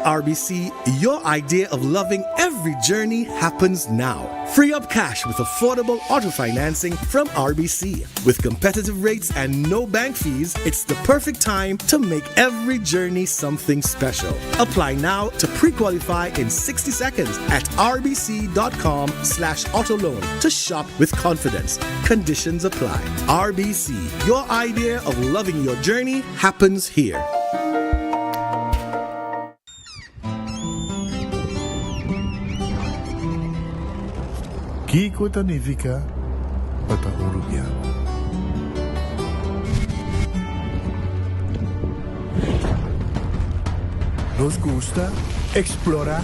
RBC, your idea of loving every journey happens now. Free up cash with affordable auto financing from RBC. With competitive rates and no bank fees, it's the perfect time to make every journey something special. Apply now to pre-qualify in 60 seconds at rbc.com slash autoloan to shop with confidence. Conditions apply. RBC, your idea of loving your journey happens here. Kiko ta nifiká pa ta un rubiano? Nos gusta eksplorá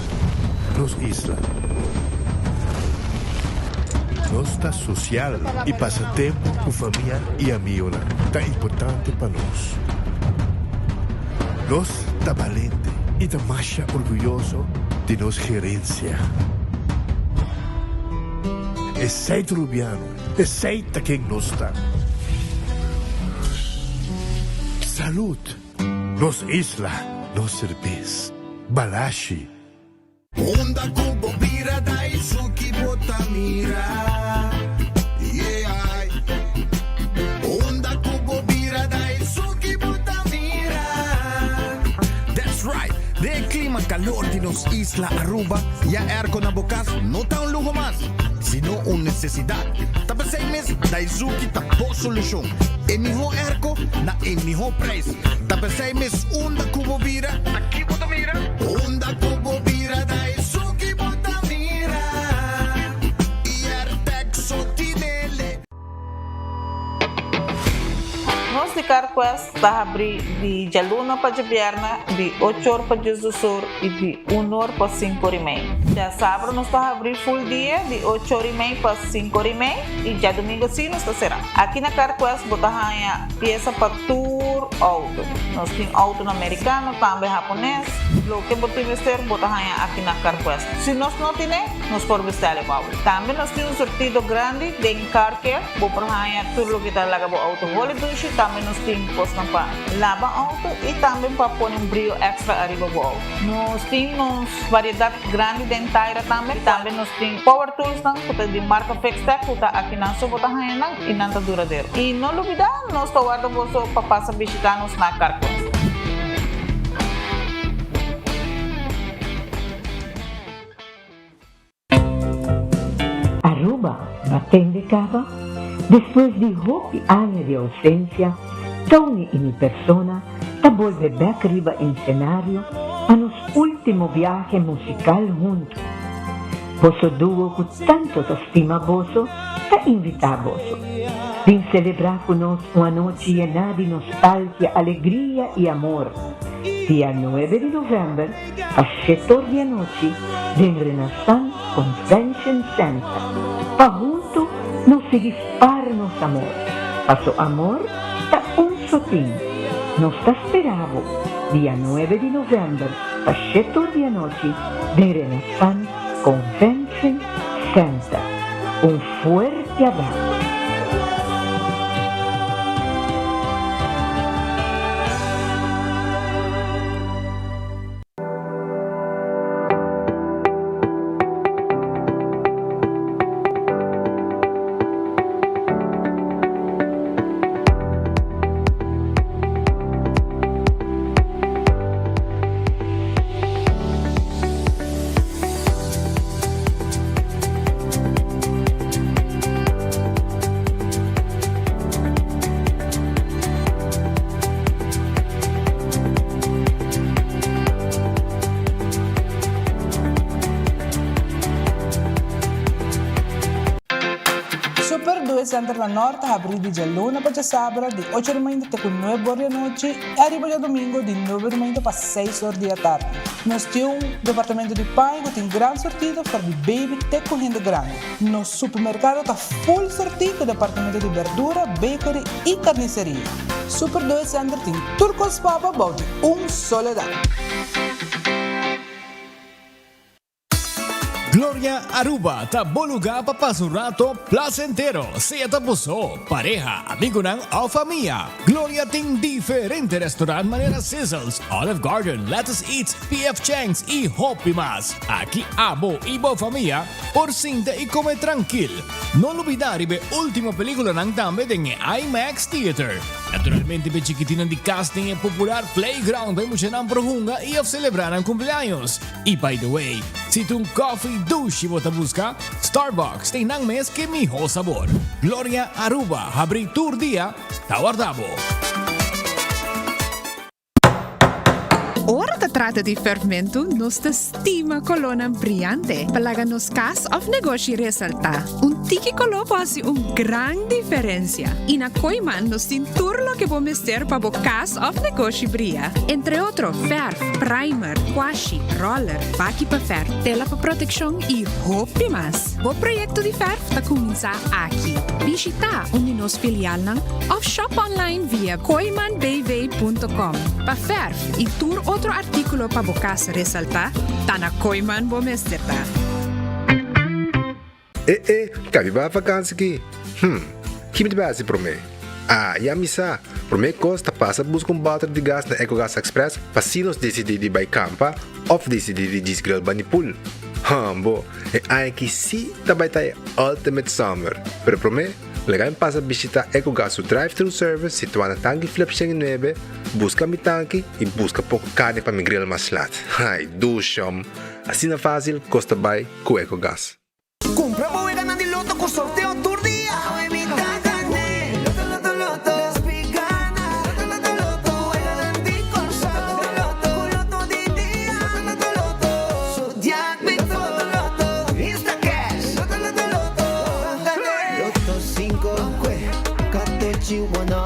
nos isla. Nos ta sosial i pasa tempu ku famia i amigonan ta importante pa nos. Nos ta balente i ta masha orguyoso di nos gerensia. Esei ta Rubiano, esei ta ken nos ta. Salud! Nos isla, nos serbes. Balashi. Unda ku bo bira Daisuki bo ta mira Yeah Unda ku bo bira Daisuki bo ta mira That's right! Den e klima kalor di nos isla Aruba, ya airco na bo kas no ta un luho mas, sino un nesesidat. Ta p'esei mes Daisuki ta bo solushon. E mihó airco na e mihó prijs. Ta p'esei mes unda ku bo bira, aki bo ta mira. Unda ku bo bira ta esun ki bo ta mira I Airtec so tinele. Nos di CarQuest ta habri di djaluna pa djabièrnè di ocho or pa diesdos or i di un or pa sinku or i mei. Djasabra nos ta habri full dia di ocho or i mei pa sinku or i mei i djadumingu si nos ta será. Aki na CarQuest bo ta haña piesa pa tur outo. Nos tin outonan merikano, tambe hapones. Loke bo tin mester bo ta haña aki na CarQuest. Si nos no tine, nos por bestèl e bou. Tambe nos tin un sortido grandi den Car Care. Bo por haña tur loke ta laga bo outo holi dushi. Tambe nos tin kosnan pa laba outo i tambe pa pone un brio èkstra ariba bo outo. Nos tin nos variedat grandi den taira tambe. Tambe nos tin power toolsnan ku ta di marka Fixtech ku ta akinan so bo ta haña nan. I nan ta duradero. I no lubidá, nos ta warda boso pa pasa bishitá nos na Carquest. Aruba batende caba? Despues di hopi aña di ausencia, Tony y mi persona ta bolbe bek riba ensenario pa nos ultimo biahe musical hunto. Boso duo cu tanto ta stima boso ta invita boso. Bin celebra cu nos un anochi yena di nostalgia, alegria y amor. Dia nuebe di november pa shetor di anochi den Renaissance Convention Center pa hunto nos sigui spar nos amor. Paso amor ta un sotin. Nos ta spera bo dia nuebe di november pa shetor di anochi den Renaissance Convention Center. Un fuerte abrazo. Super Due Center na Nort ta habrí di djaluna pa djasabra di ocho di mainta te ku nuebe or di anochi i ariba djadumingu di nuebe di mainta pa seis or di atardi. Nos tin un departamento di paña ku tin gran sortido for di baby te ku hende grandi. Nos supermerkado ta full sortí ku departamento di berdura, bakery i karniseria. Super Due Center tin tur kos pa bo bou di un soledad. Gloria Aruba ta bo lugar pa pasa un rato placentero, sea ta bo so, pareha, amigonan of famia. Gloria tin diferente restaurant manera Sizzles, Olive Garden, Lettuce Eats, PF Chang's y hopi mas. Aki abo y bo famia por sinta y come trankil. No lubida riba e ultimo peliculanan tambe den e IMAX Theater. Naturalmente p'e chikitinnan di cas tin e popular playground pa e muchanan por hunga y of celebra nan cumpleaños. Y by the way, si ta un coffee dushi bo ta busca, Starbucks tin nan mes ke miho sabor. Gloria Aruba habri tur dia ta warda bo. Ora ta trata di ferfmentu, nos ta stima kolónan briante pa laga nos kas òf negoshi resaltá. Un tiki koló por hasi un gran diferensia. I na Kooiman nos tin tur loke bo mester pa bo kas òf negoshi bria, entre otro fèrf, primer, kwashi, roller, baki pa fèrf, tela pa protekshon i hopi mas. Bo proyekto di fèrf ta kuminsá aki. Bishitá un di nos filialnan òf shop online via kooimanbv.com. Pa fèrf i tur otro artíkulo pa bo kas resaltá, ta na Kooiman bo mester ta. E e, kabi ba vakansi ki? Hm, ki mi ta bai hasi promé? Ah, ya mi sa! Promé kos ta pasa buska un bòter di gas na Ecogas Express pa si nos disidí di bai kampa òf disidí di djis grill bani pool. Hambo, e aña aki sí ta bai ta e ultimate summer! Pero promé, laga mi pasa bishitá Ecogas su drive-thru service situá na Tanki Flip 109, buska mi tanki i buska poko karni pa mi grill mas lat. Ai, dushom! Asina fásil kos ta bai ku Ecogas. Cumpra bo weganan di loto cu sorteo tur dia. Awe mi ta gane. Loto loto loto. Despi gana. Loto loto loto. Weganan di Corsou. Loto loto. Cu loto di dia. Loto loto loto. Zodiac Big Four. Loto loto. Instacash. Loto loto loto. Gane. Loto cinco. Catochi one.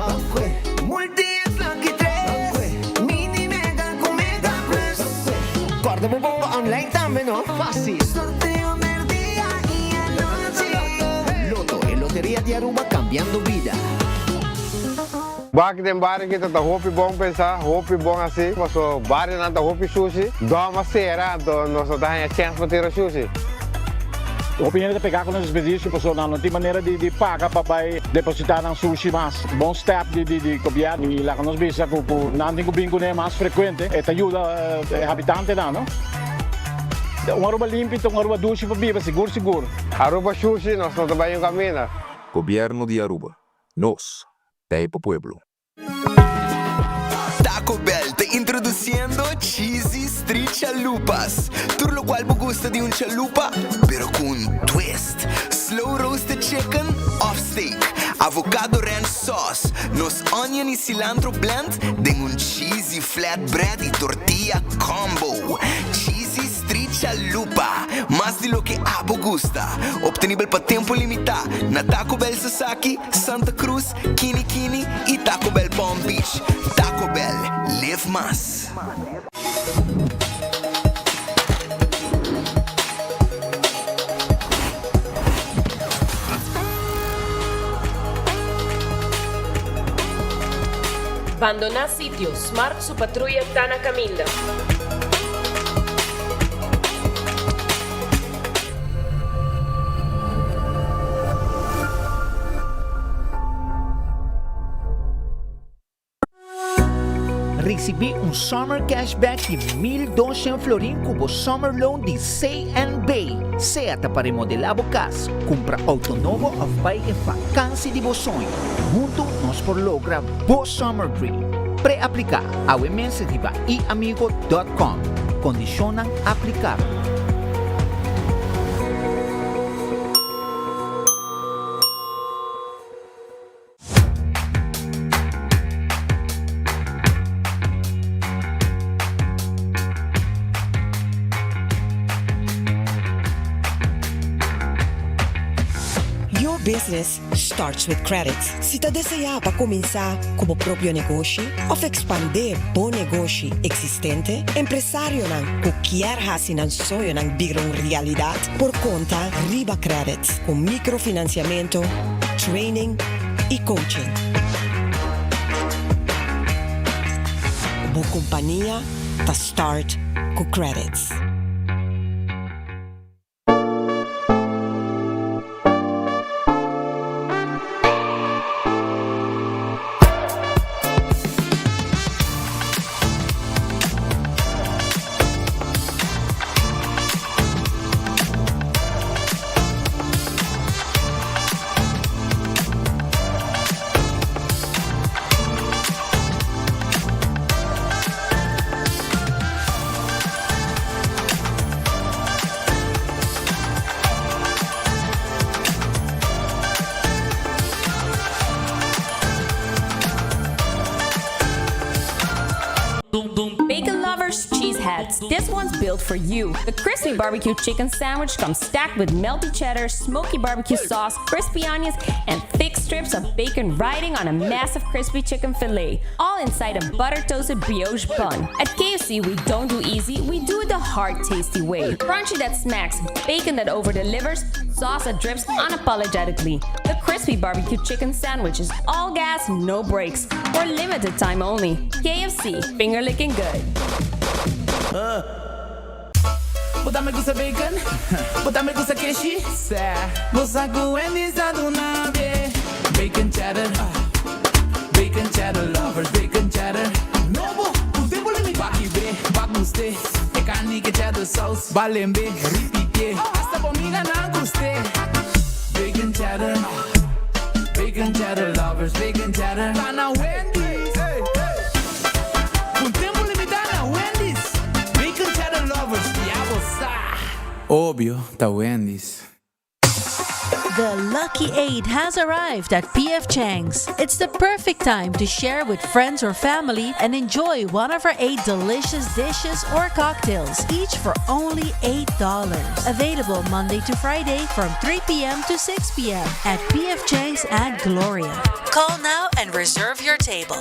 Multi X Lucky tres. Mini Mega cu Mega Plus. Corda bo bomba online tambe no. Facil. Sorteo merdia y anochi. Lotto, e loteria di Aruba cambiando bida. Bak den bario kita ta hopi bon pensa, hopi bon hasi, paso barionan ta hopi shushi, dòm a sera anto nos no ta haña chèns pa tira shushi. Hopi hende ta pegá ku nos desperdicio pasobra nan no tin manera di paga pa bai depositá nan sushi mas. Bon step di gobièrnu i laga nos bisa ku nan tin ku bin kuné mas frekuente, e ta yuda e habitantenan no. Un Aruba limpi ta un Aruba dushi pa biba sigur sigur. Aruba shushi nos no ta bai un camina. Gobierno di Aruba, nos ta e pa pueblo. Taco Bell ta introduciendo Cheesy Street Chalupas. Tur locual bo gusta di un chalupa, pero cu un twist. Slow roasted chicken of steak, avocado ranch sauce, nos onion y cilantro blend den un cheesy flatbread y tortilla combo. Cheesy Street Chalupa, mas di loke abo gusta. Obtenibel pa tempo limita na Taco Bell Sasaki, Santa Cruz, Kini Kini y Taco Bell Palm Beach. Taco Bell, live mas. Bandoná sitio, Smart su patruya ta na kaminda. Risibí un Summer Cashback di 1200 florin ku bo Summer Loan di CNB. Sea ta pa remodelá bo kas, kumpra outo nobo òf bai e fakansi di bo soño. Huntu nos por logra bo Summer Dream. Pre-apliká awe mes riba iamigo dòt kòm. Kondishonnan aplikabel. Your business starts with credit. Si ta deseá pa kuminsá ku bo propio negoshi òf ekspandé bo negoshi eksistente, empresarionan ku kier hasi nan soñonan bira un realidat por konta riba Credit ku mikrofinansiamentu, training y coaching. Bo compania ta start cu Credits. nuts, this one's built for you. The crispy barbecue chicken sandwich comes stacked with melty cheddar, smoky barbecue sauce, crispy onions, and thick strips of bacon riding on a massive crispy chicken fillet, all inside a butter toasted brioche bun. At KFC, we don't do easy, we do it the hard, tasty way. Crunchy that smacks, bacon that over delivers, sauce that drips unapologetically. The crispy barbecue chicken sandwich is all gas, no brakes. For limited time only. KFC, finger licking good. Bo tambe gusta bacon? Bo tambe gusta keshi? Sa. Bo sa cu Wendy's ta duna be. Bacon cheddar. Bacon cheddar lovers, bacon cheddar. Nobo, un tempo limita. Baki be, bak guste. E carni cu cheddar sauce. Balembe, ripite. Hasta bo amiga nan guste. Bacon cheddar. Bacon cheddar lovers, bacon cheddar. Ta na Wendy's. Un tempo limita na Wendy's. Bacon cheddar lovers, ya bo sa. Obvio, ta Wendy's. The Lucky 8 has arrived at PF Chang's. It's the perfect time to share with friends or family and enjoy one of our 8 delicious dishes or cocktails, each for only $8. Available Monday to Friday from 3 p.m. to 6 p.m. at PF Chang's at Gloria. Call now and reserve your table.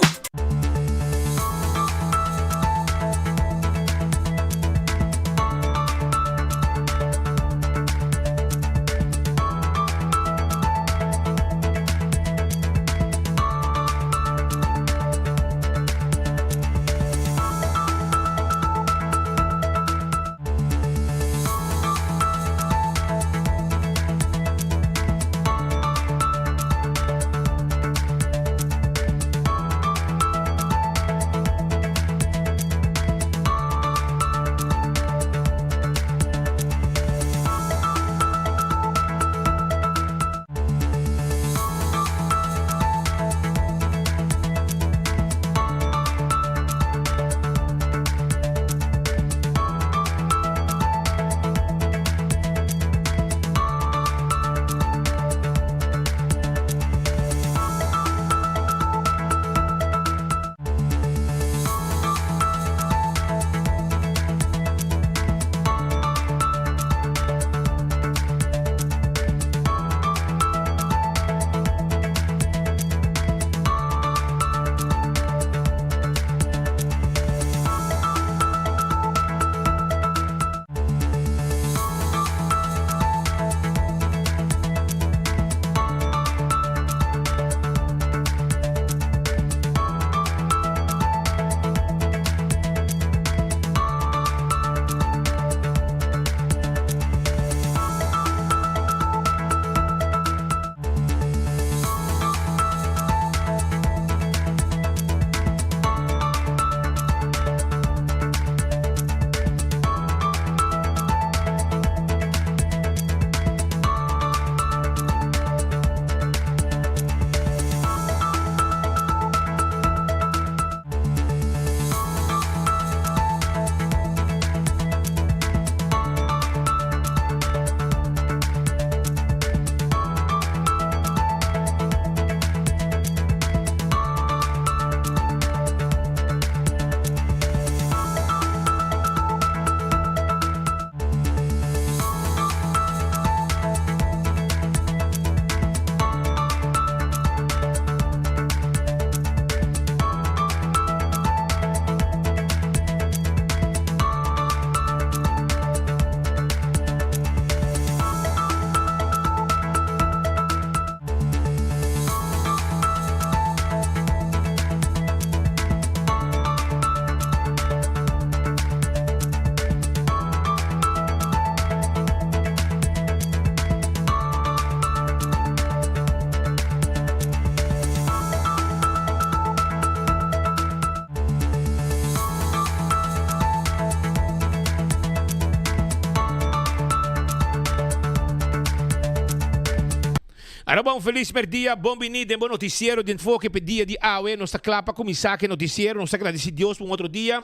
Aruba un felis merdia, bon bini den bo noticiero di Enfoke p'e dia di awe. Nos ta kla pa kuminsá ku e noticiero. Nos ta gradisí Dios pa un otro dia.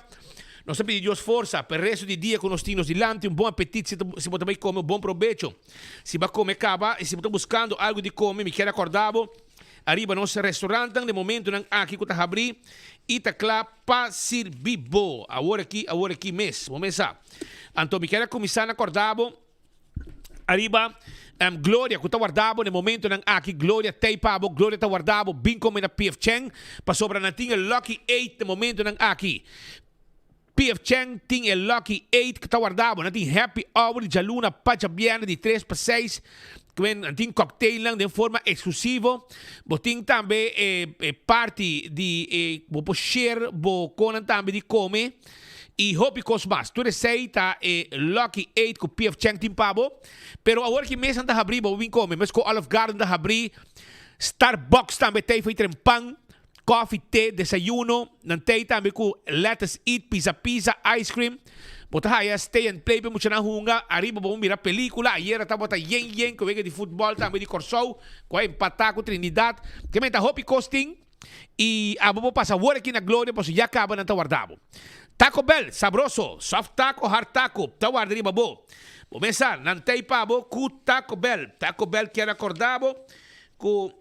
Nos ta pidi Dios forsa p'e resto di dia ku nos tin nos dilanti. Un bon apetit si si bo ta bai kome, un bon probecho si bo a kome kaba. I si bo ta buskando algu di kome, mi kier akorda bo. Ariba nos restaurantnan den momentonan aki ku ta habrí i ta kla pa sirbi bo. Awor aki, awor aki mes. Bo mes sa. Anto mi kier a kuminsá na kòrda bo ariba Gloria ku ta warda bo den momentonan aki. Gloria t'ei pa bo, Gloria ta warda bo. Bin kome na PF Chang pasobra nan tin e Lucky Eight den momentonan aki. PF Chang tin e Lucky Eight ku ta warda bo. Nan tin happy hour di djaluna pa djabièrnè di tres pa seis. Kimen nan tin cocktailnan den forma eksklusivo. Bo tin tambe e party di e bo por share bo konan tambe di kome i hopi kos mas. Tur esei ta e Lucky Eight ku PF Chang tin pa bo. Pero awor ki mes nan ta habrí bo por bin kome. Meskos Olive Garden ta habrí, Starbucks tambe ta ei for tren pan. Coffee, te, desayuno, nan tei tambe cu lettuce eat, pizza pizza, ice cream. Bo ta haya stay and play pa e muchanan hunga. Ariba bo por mira pelicula. Ayera tabata yen yen cu wega di futbol tambe di Corsou cu a empata cu Trinidad. Ke men ta hopi cos tin y abo por pasa awor aki na Gloria pasobra ya caba nan ta warda bo. Taco Bell, sabroso, soft taco, hard taco, ta warda riba bo. Bo mesa, nan tei pa bo cu Taco Bell. Taco Bell kier acorda bo cu.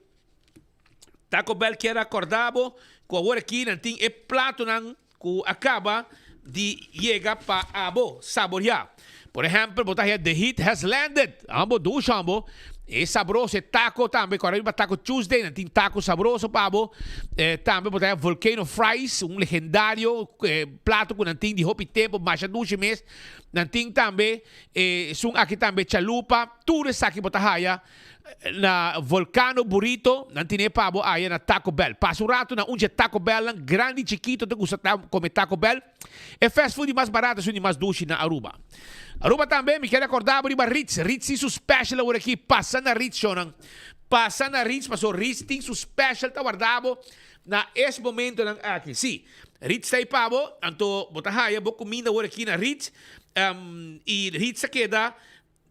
Taco Bell kier a corda bo cu awor aki nan tin e platonan cu a caba di yega pa abo saborea. Por ehempel bo ta haya The Heat Has Landed, abo dushi abo, e sabroso e taco tambe, cu ariba Taco Tuesday nan tin taco sabroso pa abo. Tambe bo ta haya Volcano Fries, un legendario plato cu nan tin di hopi tempo, masha dushi mes. Nan tin tambe esun aki tambe chalupa, tur esaki bo ta haya. Na Volcano Burrito, nan tine pa bo aya na Taco Bell. Pasa un rato na un dje Taco Bellnan, grandi y chikito ta gusta come Taco Bell. E fast food di mas barato esun di mas dushi na Aruba. Aruba tambe, mi kier acorda bo riba Ritz. Ritz tin su special awor aki. Pasa na Ritz, shownan. Pasa na Ritz, pasobra Ritz tin su special ta warda bo na es momentonan aki. Si, Ritz ta ei pa bo, anto bo ta haya bo cuminda awor aki na Ritz. Y Ritz ta keda.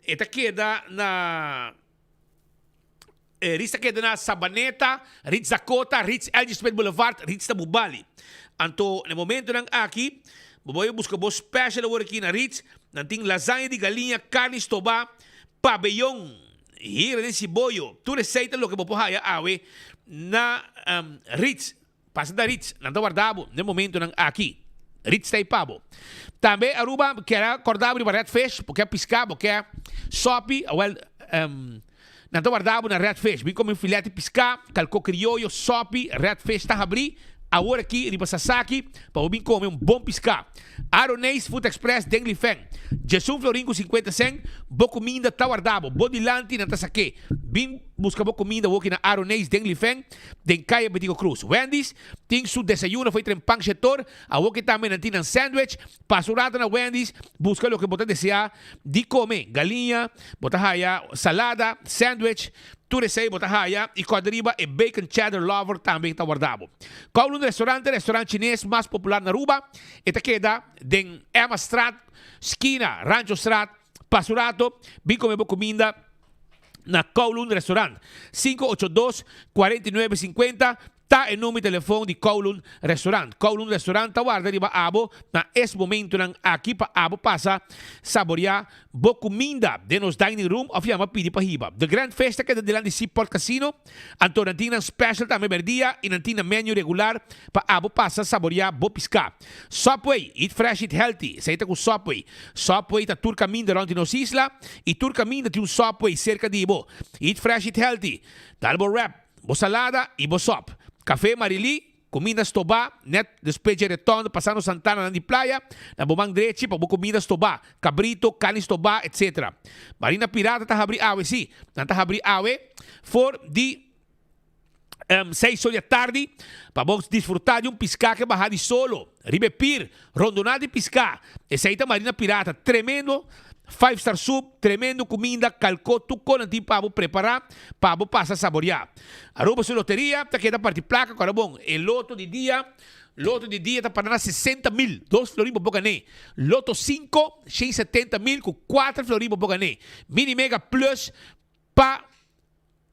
E ta keda na e Ritz ta keda na Sabaneta, Ritz Dakota, Ritz LG Smith Boulevard, Ritz ta Bubali. Anto na e momentonan aki bo bai buska bo special awor aki na Ritz, nan tin lasaña di galiña, carni stoba, pabellon, hira den siboyo, tur esei ta loke bo por haya awe na Ritz. Pasa ta Ritz, nan ta warda bo den momentonan aki. Ritz ta ei pa bo. Tambe Aruba kier a korda bo riba Red Fish, bo kier piska, bo kier sopi, awel nan ta warda bo na Red Fish. Bin kome un filet di piska, kalko krioyo, sopi, Red Fish ta habri awor aki riba Sasaki pa bo bin kome un bon piska. Aroneis Food Express den Lifeng, djesun florin ku sinkuenta sen, bo kuminda ta warda bo, bo dilanti nan ta sake. Bin buska bo kuminda woki na Aroneis den Lifeng. Den Kaya Betico Cruz. Wendy's tin su desayuno fo'i tren pan shetor, awoki tambe nan tin nan sandwich. Pasa un rato na Wendy's, buska loke bo ta desea di kome, galiña, bo ta haya salada, sandwich, tur esei bo ta haya i kòrda riba e bacon cheddar lover tambe ta warda bo. Kowloon Restaurant ta e restaurant chines mas popular na Aruba. E ta keda den Emmastraat, skina Ranchostraat. Pasa un rato, bin kome bo kuminda. na Kowloon Restaurant. 582 49 50 ta e number di telefon di Kowloon Restaurant. Kowloon Restaurant ta warda riba abo na es momentonan aki pa abo pasa saborea bo cuminda den nos dining room of yama pidi pa hiba. The Grand Fish ta keda dilanti Seaport Casino, anto nan tin nan special tambe merdia y nan tin nan menu regular pa abo pasa saborea bo pisca. Subway, eat fresh eat healthy, esei ta ku Subway. Subway ta tur kaminda rònt di nos isla i tur kaminda tin un Subway serka di bo. Eat fresh eat healthy, dal bo wrap, bo salada i bo sòp. Kafé Marilí, kuminda stobá, nèt despues dje retòndo pasando Santana nan di playa, na bo man drechi pa bo kuminda stobá, kabrito, karni stobá, etc. Marina Pirata ta habri awe, sí, nan ta habri awe for di. 6 or di atardi pa bo disfruta di un piská ke baha di solo riba e pir rondoná di piská. Esei ta Marina Pirata. Tremendo five star soup, tremendo kuminda, kalko tur kon nan tin pa bo prepará pa bo pasa saboriá. Aruba su loteria ta keda parti plaka ku bon. E loto di dia, loto di dia ta para na 60 mil, dos florin bo por gané. Loto 5, 170 mil ku kuater florin bo por gané. Mini Mega Plus pa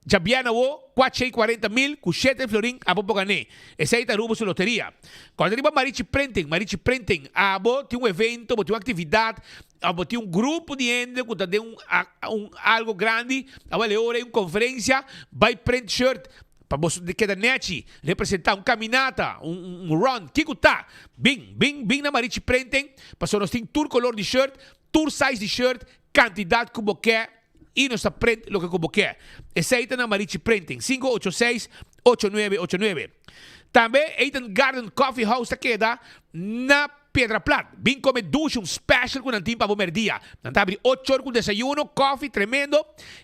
djabièrnè awo, 440 mil ku shete florin abo por gané. Esei ta Aruba su loteria. Kòrda riba Marichi Printing. Marichi Printing, abo tin un evento, bo tin un aktividat, òf bo tin un grupo di hende ku ta den un algo grandi, awel e ora ei un konferensia, bai print shirt. Pa boso keda nechi, representá un kaminata, un run, kiko ta? Bin, bin, bin na Marichi Printing, pasobra nos tin tur kolor di shirt, tur size di shirt, kantidat ku bo ke i nos ta print loke ku bo ke. Esei ta na Marichi Printing, 586 8989. Tambe Eden Garden Coffee House ta keda na Piedra Plat. Bin kome dushi, un special ku nan tin pa bo merdia. Nan ta abri ocho or ku desayuno, kofi tremendo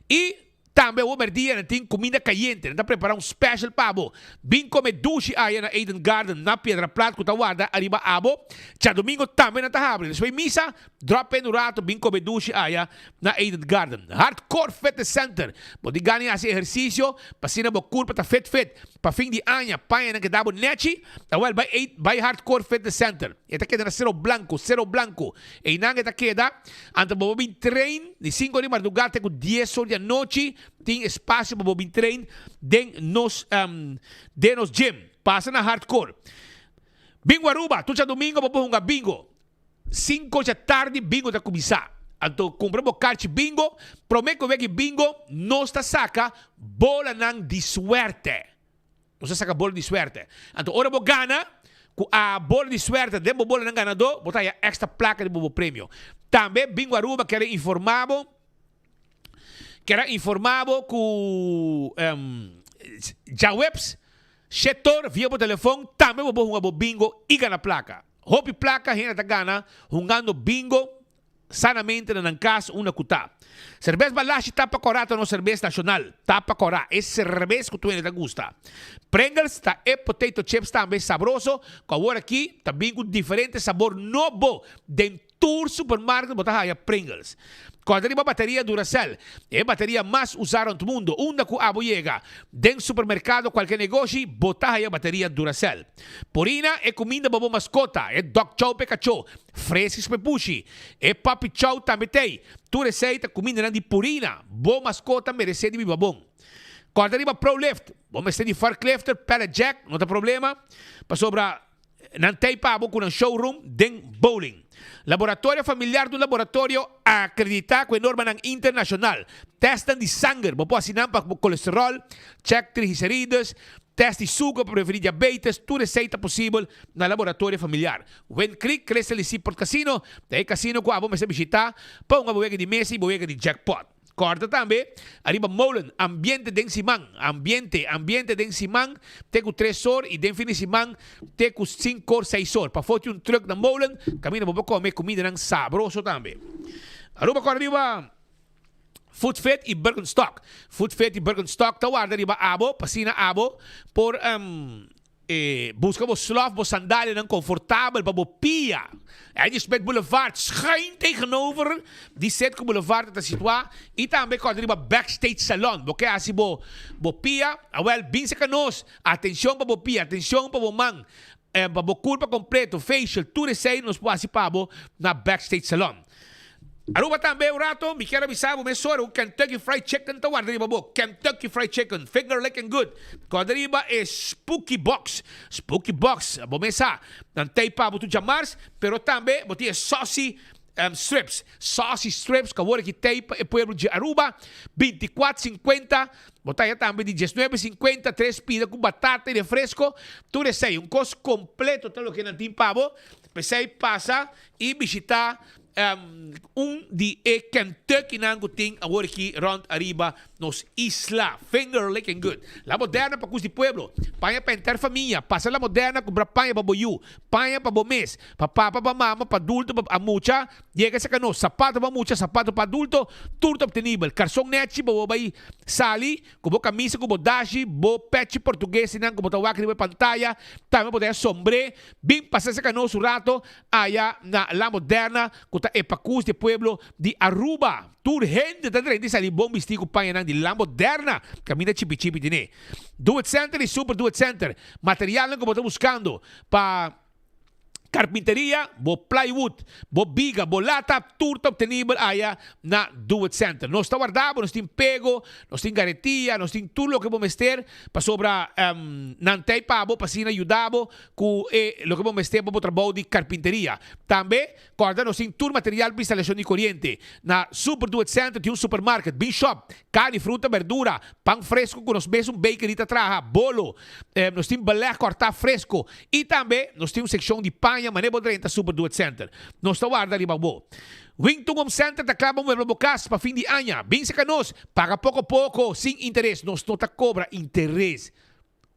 i Tambe awor merdia nan tin cuminda cayente, nan ta prepara un special pa bo. Bin come dushi aya na Eden Garden na Piedra Plat cu ta warda ariba abo. Djadomingo tambe nan ta habri. Despues misa, drop in un rato bin come dushi aya na Eden Garden. Hardcore Fitness Center, bo tin gana di haci ehercicio pa asina bo curpa ta fit fit pa fin di aña, pañanan keda bo nechi? Awel bay bay Hardcore Fitness Center. E ta keda na Cerro Blanco, Cerro Blanco. Eynan e ta keda. Anto bo por bin train di sinku or di mardugá te ku dies or di anochi. Tin espasio pa bo bin train den nos den nos gym. Pasa na Hardcore. Bingo Aruba, tur djadumingo bo por hunga bingo. Sinku dja tardi bingo ta kuminsá. Anto kumpra bo karchi bingo. Promé ku wek di bingo nos ta saka bolanan di suerte. Nos a saka bola di suerte. Anto ora bo gana ku a bola di suerte den bo bolanan ganadó, bo ta haya extra plaka riba bo premio. Tambe Bingo Aruba kier a informa bo, kier a informa bo ku djaweps shetor via bo telefon tambe bo por hunga bo bingo i gana plaka. Hopi plaka hende ta gana hungando bingo sanamente na nan kas unda ku ta. Serbes Balashi Tapa Kòrá ta nos serbes nashonal. Tapa Kòrá, e serbes ku tur hende ta gusta. Pringles ta e potato chips tambe sabroso ku awor aki ta bin ku diferente sabor nobo den tur supermarket bo ta haya Pringles. Kòrda riba bateria Duracell, e bateria mas usá rònt mundu. Unda ku abo yega, den supermerkado kualke negoshi, bo ta haya bateria Duracell. Purina, e kuminda pa bo maskota, e dog chow p'e kachó, Fresques p'e pushi. E puppy chow tambe t'ei. Tur esei ta kumindanan di Purina. Bo maskota meresé di biba bon. Kòrda riba Prolift. Bo mester di forklifter, pallet jack, no ta problema, pasobra nan t'ei pa bo ku nan showroom den Bowling. Laboratorio Familiar ta un laboratorio akreditá ku e normanan internashonal. Tèstnan di sanger, bo por hasi nan pa kolesteròl, chèk triglicerides, tèst di suker pa prevení diabetes, tur esei ta posibel na Laboratorio Familiar. Wind Creek, Crystal y Seaport Casino ta e casino cu abo mester bishita pa hunga bo wega di mesa y bo wega di jackpot. Corda tambe ariba Molen, ambiente den siman, ambiente, ambiente den siman te cu tres or y den fin di siman te cu cinco or, seis or. Pafo tin un truck na Molen caminda bo por come cumindanan sabroso tambe. Aruba corda riba Food Fit y Birkenstock. Food Fit y Birkenstock ta warda riba abo pa asina abo por. E buska bo slof, bo sandalianan konfortabel pa bo pia. Andy Smith Boulevard, schuin tegenover di Citgo Boulevard ta situá i tambe kòrda riba Backstage Salon. Bo ke hasi bo bo pia? Awèl, bin serka nos. Atenshon pa bo pia, atenshon pa bo man, pa bo kurpa kompleto, facial, tur esei nos por hasi pa bo na Backstage Salon. Aruba tambe un rato mi kier a bisa bo mesora un Kentucky Fried Chicken ta warda riba bo. Kentucky Fried Chicken, finger licking good. Corda riba e Spooky Box. Spooky Box, bo mes sa, nan tei pa bo tur djamars, pero tambe bo tin e Saucy Strips. Saucy Strips ku awor aki tei pa e pueblo dje Aruba, 24 cincuenta. Bo ta haya tambe di 19 cincuenta, tres pida ku batata i refresco. Tur esei, un kos kompleto ta loke nan tin pa bo. P'esei pasa i bishita Un di e Kentuckynan ku tin awor aki rònt ariba nos isla. Finger licking good. La Moderna pa kus di pueblo. Paña pa henter famia. Pasa La Moderna kumpra paña pa bo yu. Paña pa bo mes. Pa papa, pa mama, pa adulto, pa mucha. Yega serka nos. Sapato pa mucha, sapato pa adulto. Tur ta obtenibel. Karson nechi pa bo bai sali ku bo kamisa, ku bo dashi, bo pechi portuguesinan ku bo ta wak riba e pantaya. Tambe bo ta haña sombré. Bin pasa serka nos un rato. Aya na La Moderna cu ta e pacus di e pueblo di Aruba. Tur hende ta drenta y sali bon bisti cu pañanan di La Moderna caminda chipi chipi tene. Do It Center y Super Do It Center. Materialnan cu bo ta buscando pa. Carpinteria, bo plywood, bo biga, bo lata, tur ta obtenibel aya na Do It Center. Nos ta warda bo, nos tin pego, nos tin garetia, nos tin tur loke bo mester pasobra nan ta ei pa bo pa asina yuda bo cu e loke bo mester pa bo trabou di carpinteria. Tambe, corda nos tin tur material pa instalacion di coriente. Na Super Do It Center tin un supermarket, bin shop, carni, fruta, berdura, pan fresco cu nos mesun bakery ta traha, bolo, nos tin beleg corta fresco I tambe nos tin un sekshon di paña manera bo drenta Super Do It Center. Nos ta warda riba bo. Wington Home Center ta kla pa muebla bo kas pa fin di aña. Bin seka nos, paga poko poko sin interes. Nos no ta kobra interes.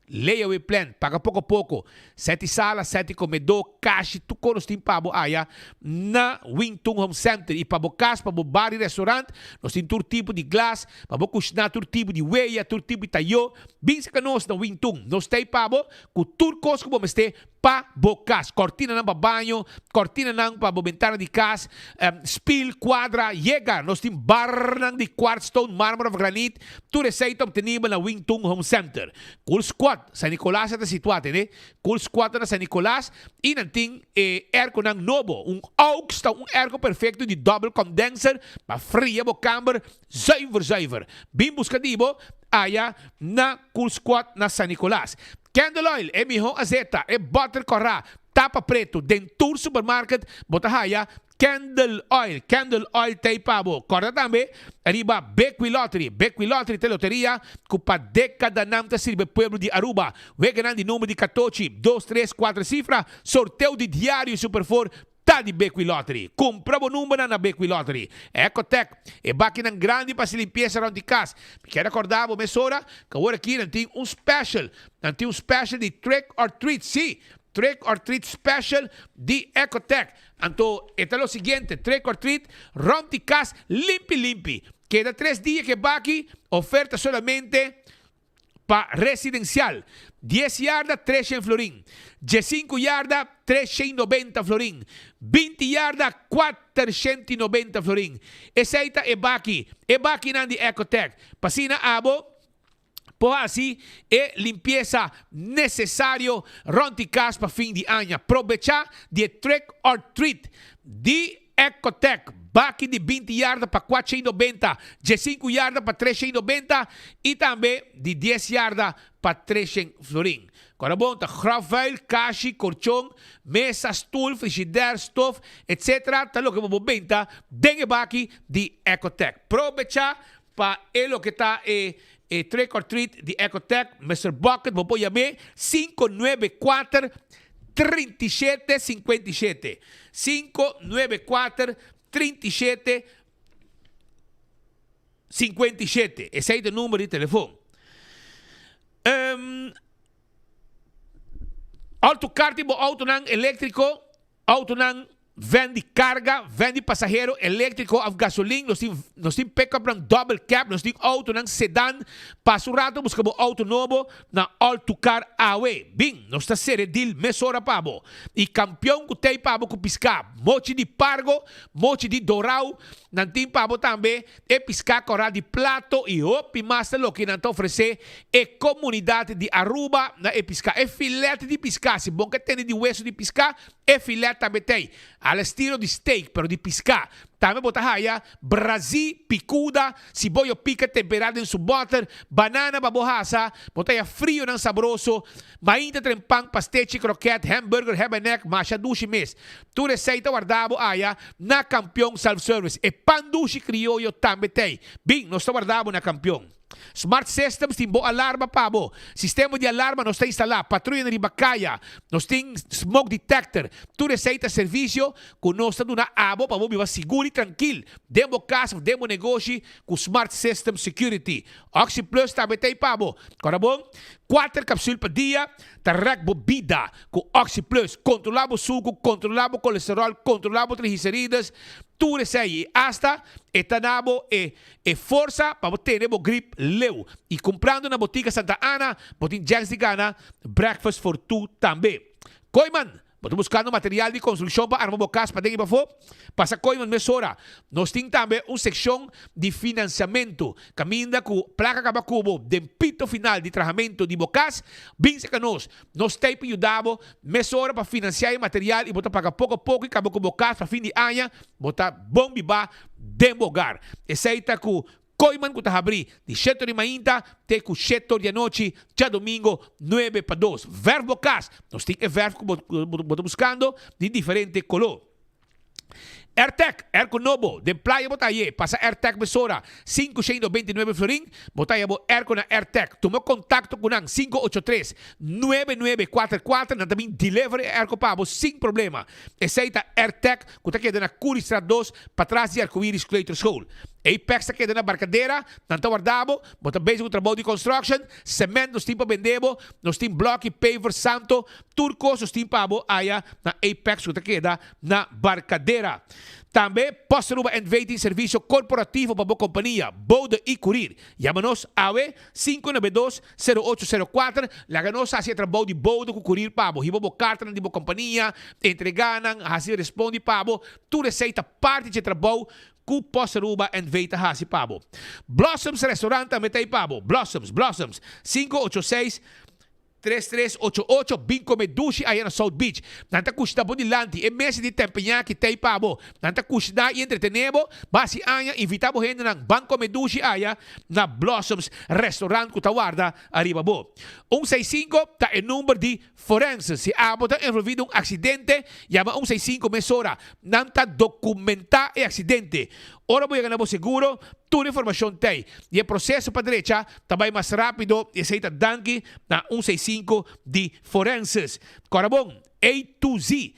Layaway plan, paga poko poko. Seti sala, seti komedó, kashi, tur kos nos tin pa bo aya na Wington Home Center. I pa bo kas, pa bo bar i restaurant, nos tin tur tipo di glas, pa bo kushná tur tipo di weya, tur tipo di tayó. Bin seka nos na Wington. Nos ta ei pa bo. Ku tur kos ku bo mester pa bo kas, kòrtinanan pa baño, kòrtinanan pa bo bentana di kas, spil, kuadra, yega! Nos tin barnan di quartz, stone, marmer òf granit, tur esei ta optenibel na Wing Tun Home Center. Cool Squad, San Nicolas a ta situá tene. Cool Squad ta na San Nicolas i nan tin e airconan nobo. Un aux ta un airco perfecto di double condenser pa fria bo kamber zuiver zuiver. Bin buska di bo aya na Cool Squad na San Nicolas. Candle oil, e miho azeta, e butter corá, tapa preto, den tur supermarket bo ta haya Candle oil. Candle oil ta ei pa bo. Corda tambe riba Bequi Lottery. Bequi Lottery ta e loteria cu pa decadanan ta sirbi e pueblo di Aruba. Weganan di number di catochi, dos, tres, cuater cifra, sorteo di diario y Super Four Ta di Bequi Lottery. Cumpra bo numbernan na Bequi Lottery. Ecotec, e bakinan grandi pa haci limpieza rond di cas. Mi kier acorda bo mesora cu awor aki nan tin un special. Nan tin un special di Trick or Treat. Si, Trick or Treat special di Ecotec. Anto e ta lo siguiente, Trick or Treat rond di cas limpi limpi. Keda tres dia cu e baki, oferta solamente Pa residencial, dies yarda treshen florin, diescinco yarda treshen nobenta florin, binti yarda cuatershenti nobenta florin. Esey ta e baki, e bakinan di Ecotec. P'asina abo por haci e limpieza necesario rond di cas pa fin di aña. Probecha di e trick or treat di Ecotec, baki di binti yarda pa kuatsha i nobenta, diesinku yarda pa tresha i nobenta i tambe di dies yarda pa treshen florin. Kòrda bon ta grafvuil, kashi, korchon, mesa, stul, frishider, stof, etc. Ta loke bo por benta den e baki di Ecotec. Probecha pa e loke ta e e trick or treat di Ecotec, Mister Bucket bo por yam'é sinku nuebe kuater 37 57 5 9 4 37 57 Esei ta e number di telefon. Um, Auto kart di bo autonan eléktriko Autonan ven di carga, ven di pasahero, electrico of gasolin, nos tin nos tin pickupnan double cab, nos tin autonan sedan, pasa un rato busca bo auto nobo na All To Car awe. Bin, nos ta cere deal mesora pa bo. Y campeon cu tey pa bo cu pisca, mochi di pargo, mochi di dorao, nan tin pa bo tambe e pisca cora di plato y hopi mas ta loke nan ta ofrece e comunidad di Aruba na e pisca. E filet di pisca, si bon ke tende di weso di pisca, e filet tambe t'ey. Al estilo di steak, pero di pisca. Tambe bo ta haya brazi, picuda, siboyo pica tempera den su boter, banana pa bo hasa, bo ta haya frionan sabroso, mainta tren pan, pastechi, kroket, hamburger, hebenek, masha dushi mes. Tur esey ta warda bo aya na Campeon Self Service. E pan dushi crioyo tambe t'ey. Bin, nos ta warda bo na Campeon. Smart Systems tin bo alarma pa bo. Sistema di alarma nos ta instalá, patruyanan riba kaya, nos tin smoke detector. Tur esei ta servisio ku nos ta duna abo pa bo biba sigur i trankil den bo kas òf den bo negoshi ku Smart Systems Security. OxyPlus tambe ta ei pa bo. Kòrda bon, kuater kapsul pa dia ta rèk bo bida ku OxyPlus. Kontrolá bo suku, kontrolá bo kolesteròl, kontrolá bo triglicerides, tur esei i asta e ta na bo e E forsa pa bo tene bo grip leu. Y cumprando na Botica Santa Ana, bo tin chance di gana Breakfast for Two tambe. Kooyman! Bo ta buskando material di konstrukshon pa arma bo kas paden i pafó? Pasa Kooiman mesora. Nos tin tambe un sekshon di finansiamentu kaminda ku plaka kaba ku bo den pito final di trahamentu di bo kas. Bin serka nos. Nos ta ei pa yuda bo mesora pa finansiá e material i bo ta paga poko poko i kaba ku bo kas pa fin di aña bo ta bon bibá den bo hogar. Esei ta ku Kooiman ku ta habrí di sheto di mainta te ku sheto di anochi djadomingo nuebe pa dos. Verf bo kas. Nos tin e verf ku bo bo ta buskando di diferente koló. Airtec, airco nobo, den playa bo ta haye, pasa Airtec mesora, 529 florin, bo ta haya bo airco na Airtec. Tuma contacto cu nan, 583 9944, nan ta bin deliver e airco pa bo sin problema. Esey ta Airtec cu ta keda na Curiestraat 2, patras di Arcoiris Kleuterschool. Apex ta keda na Barcadera, nan ta warda bo, bo ta bezig cu trabou di construction, cement nos tin pa bende bo, nos tin bloki, paver, santo, Tur kos nos tin pa bo aya na Apex ku ta keda na Barcadera. Tambe Post Aruba NV tin servisio korporativo pa bo kompania, bode i kurir. Yama nos awe, 592 0804, laga nos hasi e trabou di bode ku kurir pa bo. Hiba bo kartanan di bo kompania, entregá nan, hasi respondi pa bo. Tur esei ta parti dje trabou ku Post Aruba NV ta hasi pa bo. Blossoms Restaurant tambe ta ei pa bo. Blossoms, Blossoms, 586. 3388 Bin come dushi aya na South Beach. Nan ta cushina bo dilanti. E mesa di tempeñaki t'ey pa bo. Nan ta cushina y entretene bo. Basi aña, invita bo hendenan. Ban come dushi aya na Blossoms Restaurant cu ta warda ariba bo. Un seis cinco ta e number di forense. Si abo ta envolvi den un accidente, yama un seis cinco mesora. Nan ta documenta e accidente. Ora bo yega na bo seguro, tur informacion t'ey. Y e proceso pa drecha ta bai mas rápido y esey ta danki na un seis sinku di Forenses. Kòrda bon, A to Z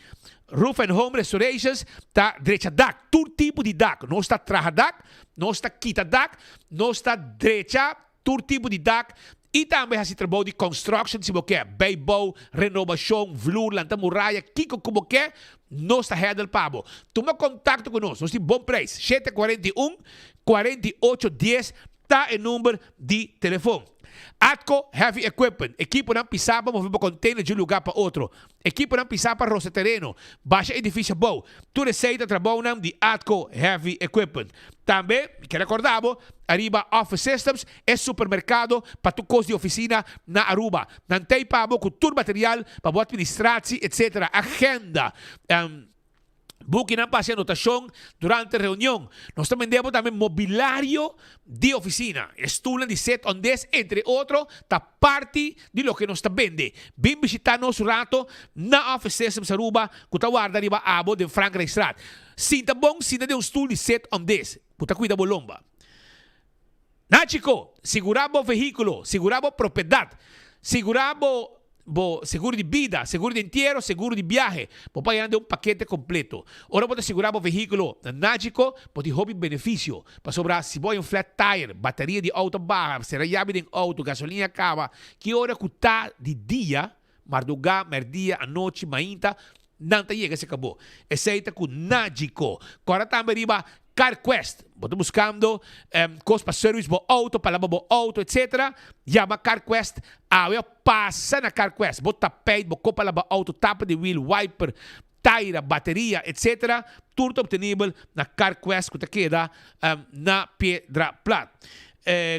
Roof and Home Restorations ta drecha dak, tur tipo di dak. Nos ta traha dak, nos ta kita dak, nos ta drecha tur tipo di dak y tambe hasi trabou di construction si bo ke, bijbouw, renobacion, vloer, lanta muraya, kiko ku bo ke, nos ta handle pa bo. Tuma contacto ku nos, nos tin bon prijs, 741 48 10 Ta e number di telefon. Atco Heavy Equipment, ekiponan pisá pa move bo container di un lugar pa otro, ekiponan pisá pa rosa tereno, basha edificio abou, tur esei ta trabounan di Atco Heavy Equipment. Tambe, mi kier recorda bo ariba Office Systems, e supermercado pa tur cos di oficina na Aruba. Nan t'ei pa bo cu tur material pa bo administratie, etc. Agenda, Bukinan pa hasi anotashon durante reunion. Nos ta bende bo tambe mobilario di ofisina. E stulnan di sit on desk, entre otro, ta parti di loke nos ta bende. Bin bishita nos un rato na Office Systems Aruba ku ta warda riba abo den Frankrijkstraat. Sinta bon sinta den un stul di sit on desk ku ta kuida bo lomba. Nachiko, sigurá bo vehíkulo, sigurá bo propiedat, sigurá bo bo seguro di bida, seguro di entiero, seguro di biahe. Bo por haña den un pakete kompleto. Ora bo ta sigurá bo vehíkulo na Nachiko, bo tin hopi benefisio. Pasobra si bo haña un flat tire, bateria di outo baha, sera yabi den outo, gasolina kaba, ki ora ku ta di dia, Mardugá, mèrdia, anochi, mainta, nan ta yega serka bo. Esei ta ku Nagico. Kòrda tambe riba CarQuest. Bo ta buskando kos pa service bo outo, pa laba bo outo, etcetera. Yama CarQuest awe òf pasa na CarQuest. Bo tapijt, bo kos pa laba outo, tapa di wiel, wiper, taira, bateria, etcetera. Tur ta obtenibel na CarQuest ku ta keda na Piedra Plat.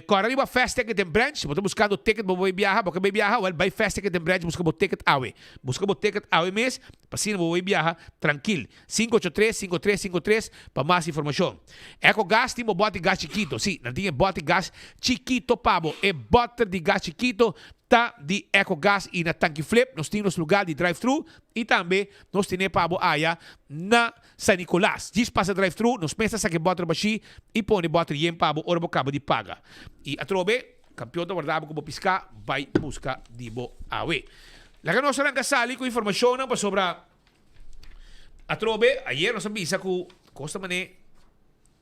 Kòrda riba Fast Ticket en Branch, bo ta buskando ticket pa bo bai biaha, bo ke bai biaha, wèl bai Fast Ticket en Branch buska bo ticket awe. Buska bo ticket awe mes pa asina bo bai biaha trankil. 583 5353 pa mas informashon. Ecogas tin bo bòt di gas chikito, si, nan tin e bòt di gas chikito pa bo. E bòter di gas chikito ta di Ecogas i na Tanki Flip nos tin nos lugar di drive thru i tambe nos tene pa bo aya na San Nicolas. Djis pasa drive thru, nos mester saka e bòter bashí i pone bòter yen pa bo ora bo kaba di paga. I atrobe, kampion ta warda bo ku bo piská bai buska di bo awe. Laga nos ranka sali ku informashonnan pasobra atrobe ayer nos a bisa ku kos ta man'é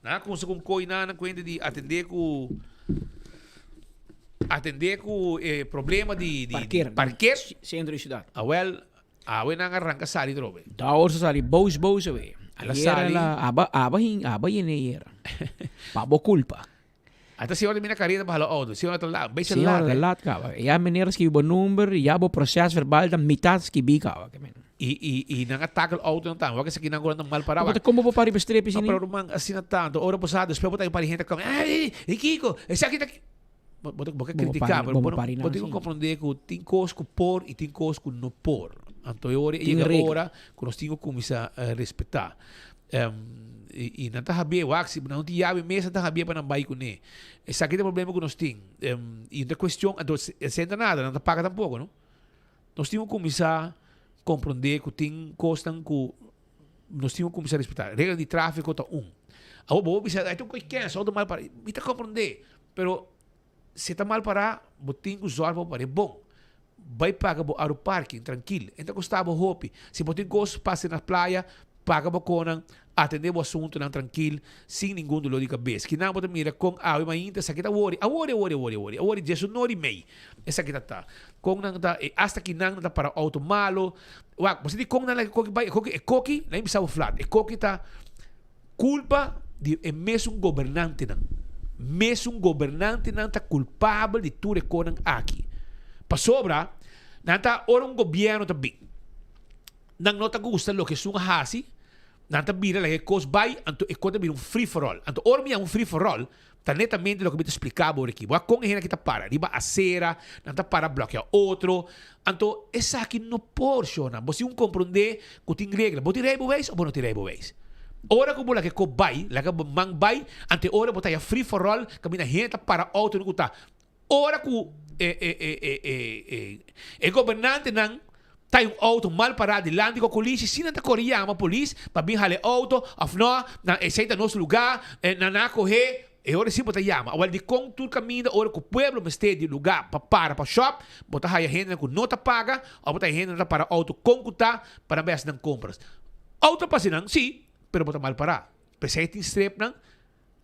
nan a kumsa ku un koi nan na kuenta di atendé ku atendé ku e problema di di parker. Sentro di siudat. Awèl Awe nan a ranka sali trobe. Daor sa sali boos boos awe. El a Ayer sali. el a aba aba hin aba yene ayer. Pa bo culpa. Ata si ora mina careta pa hala auto. Si ora ta laat, beetje Si laat ora ta eh. laat caba. Ya meneer a skibi bo number, ya bo proces verbal ta mitad skibi caba. I i i nan a takel auto nan tambe. Wak esaki nan ku nan ta mal pará. Bo ta komo bo para riba strepi No, pero ruman, asina tanto. Ora bo sa, despues bo ta un par di hende ta kome, Ey, i kiko? Esaki ta ki. Bo bo bo ke kritiká, pero bo bo tin ku komprondé ku tin kos ku por i tin kos ku no por. Anto e ora e yega ora ku nos tin ku kuminsá respetá. I nan ta habié, wak, si nan no tin yabi mes nan ta habié pa nan bai kuné. Esaki ta e problema ku nos tin. I no ta kuestion, anto esei no ta nada, nan ta paga tampoko, no. Nos tin ku kuminsá komprondé ku tin kosnan ku nos tin ku kuminsá respetá. Regla di tráfiko ta un. Awor bo por bisa, ai ta un kos kens, outo mal pará. Mi ta komprondé, pero si e ta mal pará, bo tin ku zòrg pa bo par'é bon. Bai paga bo aru parking trankil. E no ta kosta bo hopi. Si bo tin kos pasa na playa, paga bo konan, atendé bo asuntunan trankil, sin ningun dolor di kabes. Kinan bo ta mira kon awe mainta esaki ta wori, awor, awor, awor, awor, awor, diesunor i mei. Esaki ta ta. Kon nan ta, e hasta kinan nan ta para auto malo. Wak, bo sinti kon nan laga e koki bai, e koki, e koki, nan bisa bo flat, e koki ta kulpa di e mesun gobernantenan. Mesun gobernantenan ta kulpabel di tur e konan aki. Pasobra, nan ta, ora un gobierno ta bin, nan no ta gusta loke esun a hasi, nan ta bira laga e kos bai, anto e kos ta bira un free for all. Anto ora mi yama un free for all, Ta netamente loke mi ta spliká bo aki. Bo a kon e hende aki ta para riba asera, nan ta para blòkia otro. Anto esaki no por, shornan. Bo si un komprondé ku tin regla. Bo tin reibeweis òf bo no tin reibeweis? Ora ku bo laga e kop bai, laga bo man bai, anto e ora bo ta haya free for all, kaminda hende ta para outo ku ta. Ora ku e e e e e e e gobernantenan ta un outo mal pará dilanti ku kolisi, si nan ta kore yama polis pa bin hala e outo òf nò, nan esei ta nos lugá, nan a kohe, e ora si bo ta yama. Awor dikon tur kaminda ora ku pueblo mester di lugá pa para pa shòp, bo ta haya hendenan ku no ta paga òf bo ta haya hendenan ta para outo kon ku ta pa nan bai hasi nan kompras. Outo pa hasi nan, si, pero bo ta mal pará. P'esei tin strepnan.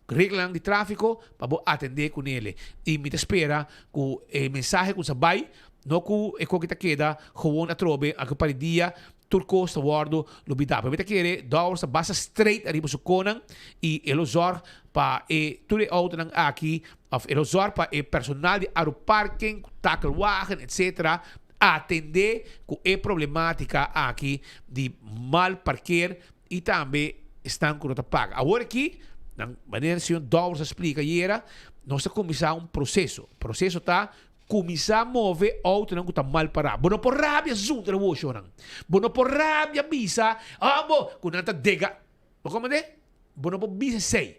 Reglanan di tráfiko pa bo atendé ku nele. I mi ta spera ku e mensahe ku sa bai, no ku e koki ta keda gewoon atrobe aki un par di dia, tur kos ta wòrdu lubidá. Pero mi ta kere Dowers ta basta straight ariba su konan i e lo zòrg pa e tur e outonan aki òf e lo zòrg pa e personal di Aruparking, takelwagen etcetera atendé ku e problemátika aki di mal parkeer i tambe esnan ku no ta paga. Awor aki, nan manera señor Dowers a splika ayera, nos ta kuminsá un proseso. Proseso ta kuminsá move outonan ku ta mal pará. Bo no por rabia zundra woshonan. Bo no por rabia bisa, ah bo, ku nan ta dega. Bo komprendé? Bo no por bisa esei.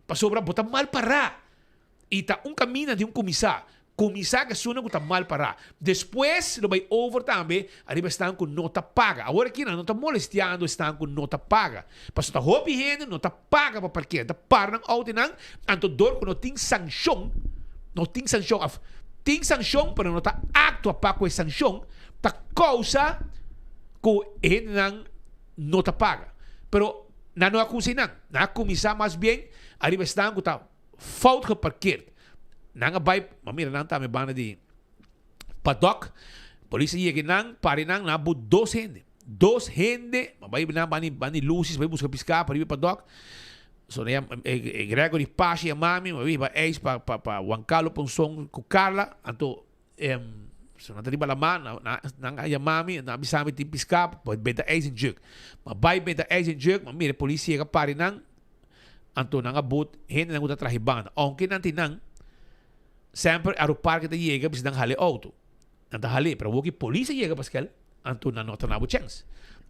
Pasobra bo ta mal pará. I ta un kaminda di un kuminsá. Kuminsá ku esunnan ku ta mal pará. Despues lo bai over tambe ariba esnan ku no ta paga. Awor aki nan no ta molestiando esnan ku no ta paga. Pasobra ta hopi hende no ta paga pa parker. Ta para nan outonan, anto dor ku no tin sanshon, no tin sanshon òf tin sanshon pero no ta aktua pa ku e sanshon, ta kousa ku e hendenan no ta paga. Pero nan no a kunsei nan. Nan a kuminsá mas bien ariba esnan ku ta fout geparkeerd. Nan a bai, ma mira nan tambe banda di paddock. Polis a yega nan, pari nan, nan a but dos hende. Dos hende, ma bai nan banda banda di luces, bai buska piská pa riba e paddock. So nan yama, e Gregory Pasha yama mi, ma bai hiba ijs pa pa pa Juan Carlo Ponson ku Carla. Anto so nan ta riba lama, nan nan a yama mi, nan a bisa mi tin piská, bai benta ijs en juk. Ma bai benta ijs en juk, ma mira e polis yega pari nan. Anto nan a but hendenan ku ta traha e banda. Ounke nan tin nan, semper Aeroparke ta yega bisa nan hala e outo. Nan ta hal'é, pero awor ku e polis a yega paskel, anto nan no ta na bo chèns.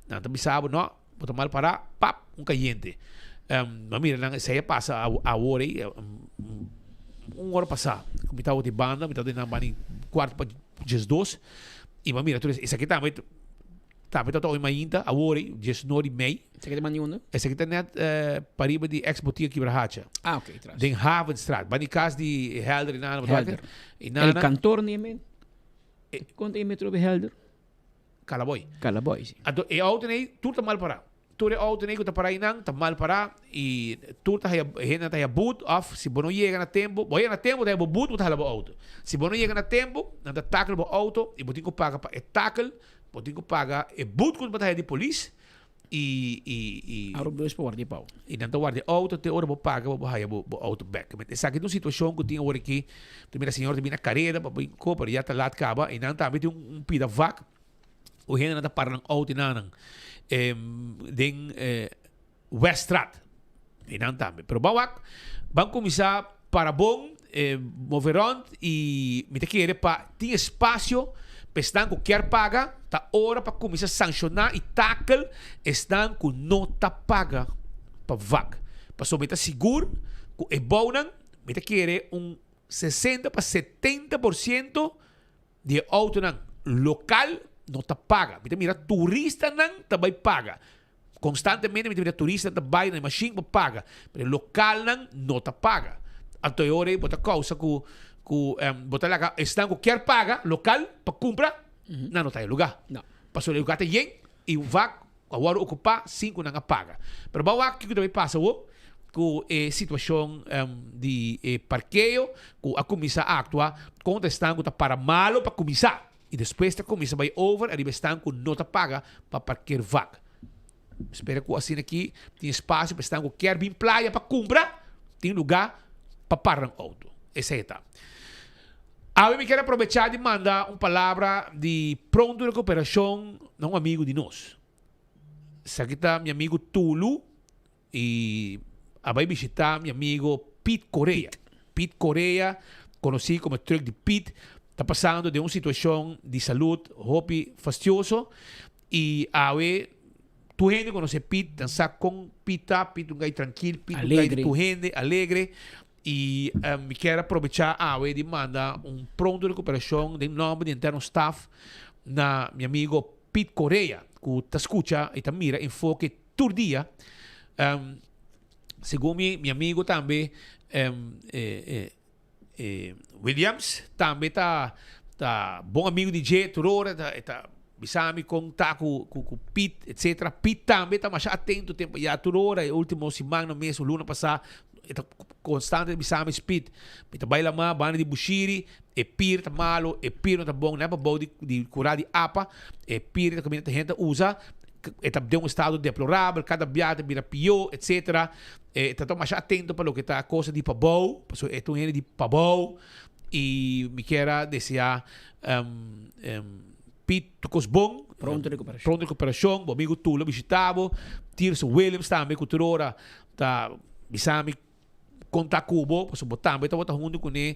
Nan ta bisa bo, no, bo ta mal pará, pap, un kayente. Ma mira nan, esei a pasa awor ei, un ora pasá, ku mi tabata di banda, mi tabata di nan banda di kuart pa diesdos, i mi a mira tur esaki tambe. Tambe ta oy mainta, awor ei, diesnor i mei. Esaki ta mandi unda? Esaki ta net pariba di ex botica Kibrahacha. Ah, ok, tras. Den Havenstraat, banda di kas di Helder i nana. Helder. I nana. El kantoor ni e men? Kon ta e metro be Helder? Calaboy. Calaboy, si. Anto e auto nei tur ta mal pará. Tur e auto nei ku ta pará einan ta mal pará i tur ta haya, hendenan ta haya but òf si bo no yega na tempu, bo yega na tempu ta haya bo but, bo ta hala bo auto. Si bo no yega na tempu, nan ta takel bo auto i bo tin ku paga pa e takel. Bo tin ku paga e but ku bo ta haya di polis i i i. Aruba pa warda e pau. I nan ta warda e auto te ora bo paga bo por haya bo bo auto bek. Esaki ta un situashon ku tin awor aki. Ta mira señor ta bini na kareda pa bin kopa ya ta lat kaba i nan tambe tin un pida vak. Ku hendenan ta para nan outo nan den Weststraat. Einan tambe. Pero ban wak, ban kuminsá para bon, move rònt i mi ta kere pa tin espasio pa esnan ku kier paga, ta ora pa kuminsá sanshoná i takel esnan ku no ta paga pa vak. Pasobra mi ta sigur ku e bounan, mi ta kere un 60 pa 70% di e outonan lokal no ta paga. Mi ta mira turistanan ta bai paga. Konstantemente mi ta mira turistanan ta bai na e mashin pa paga, pero e lokalnan no ta paga. Anto e ora ei bo ta kousa ku ku bo ta laga esnan ku kier paga lokal pa kumpra, nan no ta e lugá. Pasobra e lugá ta yen i un vak a wòrdu okupá sin ku nan a paga. Pero bo a wak kiko ta bai pasa awor ku e situashon di e parkeo ku a kuminsá aktua kontra esnan ku ta para malo pa kuminsá i despues ta kuminsá bai over ariba esnan ku no ta paga pa parker vak. Spera ku asina aki tin espasio pa esnan ku kier bin playa pa kumpra tin lugá pa para nan outo. Esei ta. Awe mi kier aprovechá di manda un palabra di pronto rekuperashon na un amigu di nos. Esaki ta mi amigu Tulu i a bai bishitá mi amigo Pete Correa. Pete Correa, konosí komo Truck di Pete, ta pasando den un situashon di salud hopi fastioso i awe tur hende konosé Pete, nan sa kon Pete ta, Pete un gai trankil, Pete un gai di tur hende, alegre. I mi kier aprovechá awe di manda un pronto rekuperashon den nòmber di henter nos staf na mi amigo Pete Correa ku ta skucha i ta mira Enfoke tur dia. Segun mi, mi amigo tambe Williams tambe ta ta bon amigo di dje tur ora e ta bisa mi kon ta ku ku Pete etcetera. Pete tambe ta masha atento tempo ya tur ora e ultimo simannan mes luna pasa E ta constante ta bisa mi, Speed, mi ta bai lama banda di Bushiri, e pier ta malo, e pier no ta bon, nan pa bou di di cura di apa, e pier ta caminda ta hende ta usa, e ta den un estado deplorabel, cada bia ta bira pio, etcetera. E ta masha atento pa loke ta cosa di pabou, pasobra e ta un hende di pabou, y mi kier a desea Piet tur cos bon. Pronto recuperacion. Pronto recuperacion, bo amigo Tulo bishita bo, Tirso Williams tambe cu tur ora Ta bisa mi konta ku bo, pasobra bo tambe tabata huntu kuné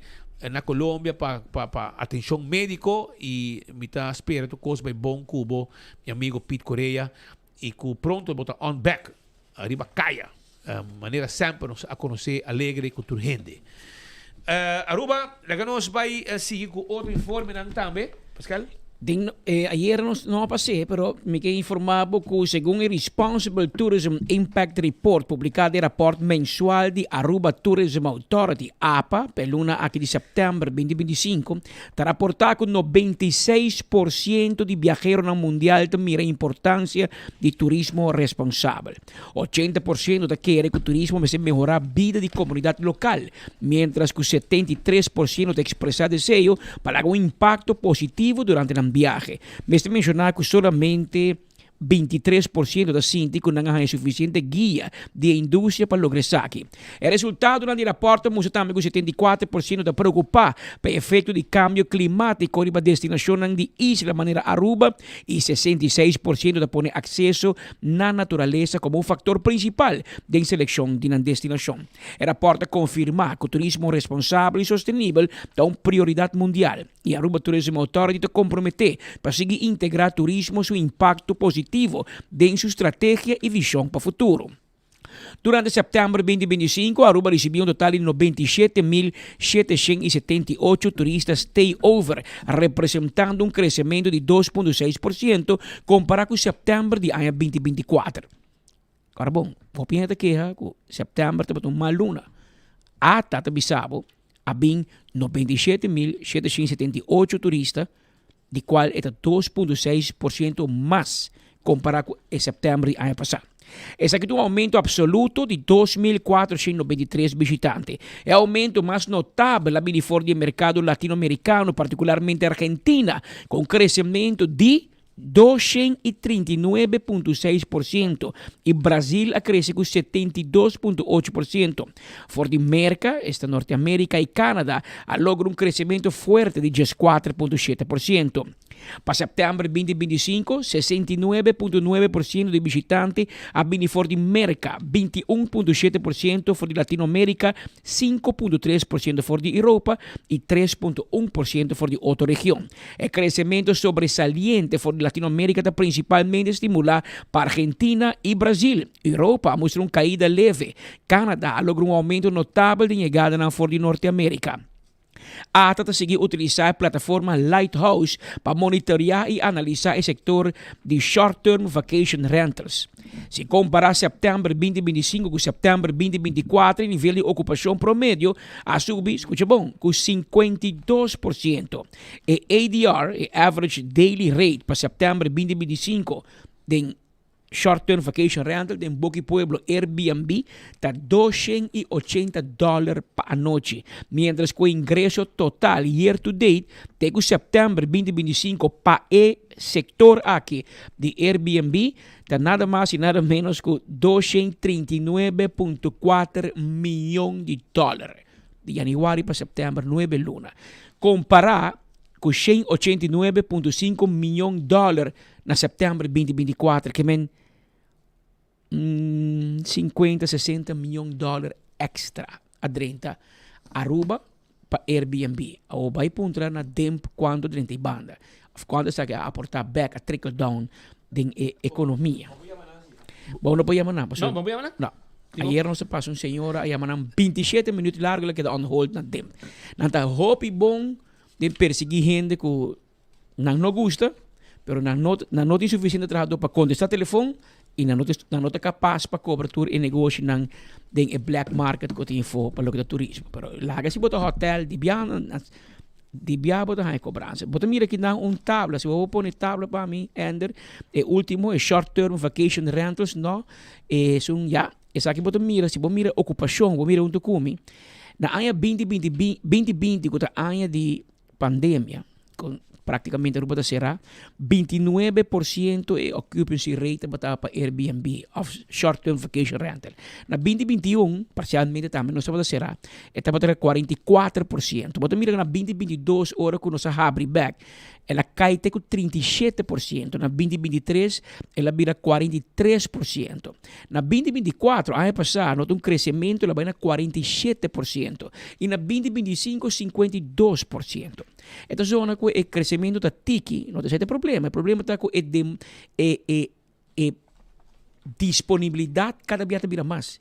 na Colombia pa pa pa atenshon médiko i mi ta spera tur kos bai bon ku bo, mi amigo Piet Correa, i ku pronto bo ta on bèk riba kaya, manera semper nos a konosé alegre ku tur hende. Aruba, laga nos bai sigui ku otro informenan tambe, Pascal. Den ayera nos no a pas'é, pero mi ke informá bo ku segun e Responsible Tourism Impact Report publiká den rapòrt mensual di Aruba Tourism Authority, apa, pa e luna aki di sèptèmber 2025, ta raportá ku 96% di biaheronan mundial ta mira importansia di turismo responsabel. 80% ta kere ku turismo mester mehorá bida di komunidat lokal, miéntras ku 73% ta ekspresá deseo pa laga un impakto positivo durante nan biahe. Mester menshoná ku solamente 23% ta sinti ku nan a haña sufisiente guia di e industria pa logra esaki. E resultadonan di rapòrt ta mustra tambe ku 74% ta preokupá pa e efekto di kambio klimátiko riba destinashonnan di isla manera Aruba i 66% ta pone akseso na naturalesa komo un faktor prinsipal den selekshon di nan destinashon. E rapòrt ta konfirmá ku turismo responsabel i sostenibel ta un prioridat mundial i Aruba Tourism Authority ta komprometé pa sigui integrá turismo su impakto positivo den su strategia i vishon pa futuro. Durante sèptèmber 2025, Aruba risibí un total di 97.778 turista stay-over, representando un kresementu di 2.6% kompará ku sèptèmber di aña 2024. Ora bon, hopi hende ta keha ku sèptèmber tabata un mal luna. Ata ta bisa bo a bin 97.778 turista, di kual e ta 2.6% mas kompará ku e sèptèmber di aña pasá. Esaki ta un oumento apsoluto di 2.493 bishitante. E oumento mas notabel a bini for di e merkado latinoamerikano, partikularmente Argentina, ku un kresementu di 239.6% i Brazil a krese ku 72.8%. For di Merka, esta Norteamerika i Canada a logra un kresementu fuerte di 14.7%. Pa sèptèmber 2025, 69.9 porshento di bishitante a bini for di Merka, 21.7 porshento for di Latinoamérika, 5.3 porshento for di Europa i 3.1 porshento for di otro region. E kresementu sobresaliente for di Latinoamérika ta prinsipalmente stimulá pa Argentina i Brasil. Europa a mustra un kaida leve. Canada a logra un oumento notabel di yegadanan for di Norteamérika. ATA ta sigui utilisá e plataforma Lighthouse pa monitoreá i analisá e sektor di short-term vacation rentals. Si kompará sèptèmber 2025 ku sèptèmber 2024, e nivel di okupashon promedio a subi, skucha bon, ku 52%. E ADR, e average daily rate, pa sèptèmber 2025 den Short Term Vacation Rental den Boki Pueblo Airbnb ta 280 dòler pa anochi, miéntras ku e ingreso total year to date te ku sèptèmber 2025 pa e sektor aki di Airbnb ta nada mas i nada ménos ku 239.4 mion di dòler, di yanüari pa sèptèmber, nuebe luna, kompará ku 189.5 mion dòler na sèptèmber 2024, ke men 50, 60 mion dòler èkstra a drenta Aruba pa Airbnb. Awor bai puntra na DIMP kuantu drenta e banda òf kuantu esaki a aportá bèk, a trickle down den e ekonomia. Bo no por yama nan pasobra. No, bo por yama nan? No. Ayer nos a pasa un señora a yama nan 27 minuut largu el a keda on hold na DIMP. Nan ta hopi bon den persiguí hende ku nan no gusta, pero nan no nan no tin sufisiente trahadó pa kontestá telefon i nan no ta nan no ta kapas pa kobra tur e negoshonan den e black market ku tin afó pa loke ta turismo. Pero laga si bo ta hòtèl di bia di bia bo ta haña kobransa. Bo ta mira kinan un tabla, si bo por pone tabla pa mi, Ender, e último e short term vacation rentals no, esun ya, esaki bo ta mira, si bo mira okupashon, bo mira huntu ku mi, na aña binti binti 2020 ku ta aña di pandemia, ku praktikamente Aruba ta será, 29% e occupancy rate tabata pa Airbnb òf short term vacation rental. Na 2021, parsialmente tambe nos tabata será, e tabata 44%. Bo ta mira na 2022 ora ku nos a habri bèk, el a kai te ku 37%. Na 2023 el a bira 43%. Na 2024, aña pasá, no ta un kresementu, el a bai na 47% i na 2025, 52%. E ta zona ku e kresementu ta tiki, no ta esei ta e problema. E problema ta ku e dem e e e disponibilidat kada bia ta bira mas.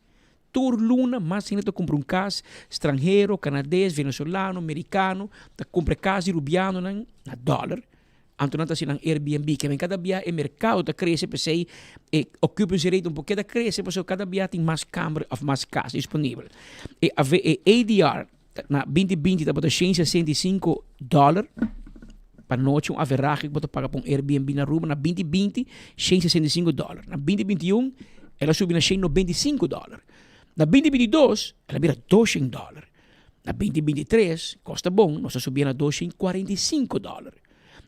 Tur luna mas hende ta kumpra un kas, stranhero, kanades, venezolano, merikano, ta kumpra e kas di rubianonan na dòler. Anto nan ta hasi nan Airbnb. Ke men kada bia e merkado ta krese p'esei e occupancy rate un poke ta krese pasobra kada bia tin mas kamber òf mas kas disponibel. E e ADR na 2020 tabata 165 dòler pa nochi, un averahe ku bo ta paga pa un Airbnb na Aruba na 2020 165 dòler. Na 2021 el a subi na 195 dòler. Na 2022 el a bira 200 dòler. Na 2023 kos ta bon, nos a subi na 245 dòler.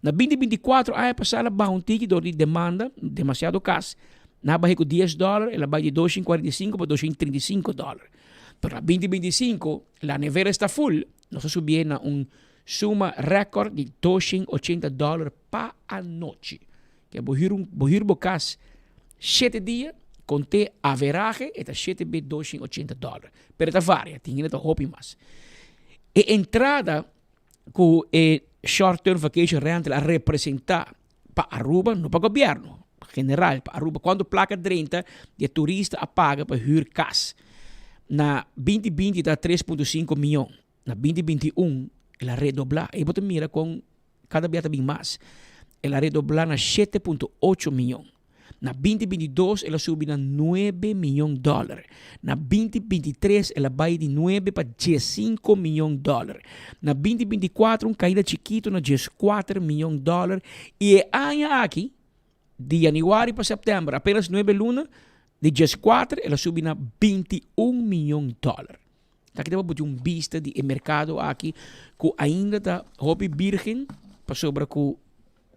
Na 2024 aña pasá el a baha un tiki dor di demanda, demasiado kas. Nan a bah'é ku 10 dòler, el a bai di 245 pa 235 dòler. Pero na 2025 la nevera esta full, nos a subié na un suma rèkòrt di 280 dòler pa anochi. Ke bo hür un bo hür bo kas shete dia, kont'é averahe e ta shete be 280 dòler. Pero e ta varia, tin hende ta hopi mas. E entrada ku e short term vacation rental a representá pa Aruba, no pa gobièrnu, general pa Aruba, kuantu plaka drenta di e turista a paga pa hür kas. Na 2020 ta 3.5 mion, na 2021 el a redoblá. Ei bo ta mira kon kada bia ta bin mas. El a redoblá na 7.8 mion. Na 2022 el a subi na 9 mion dòler. Na 2023 el a bai di 9 pa 15 mion dòler. Na 2024 un kaida chikitu na 14 mion dòler i e aña aki, di yanüari pa sèptèmber, apenas nuebe luna, di 14 el a subi na 21 mion dòler. Taki ta pa un bista di e merkado aki ku ainda ta hopi bírgen pasobra ku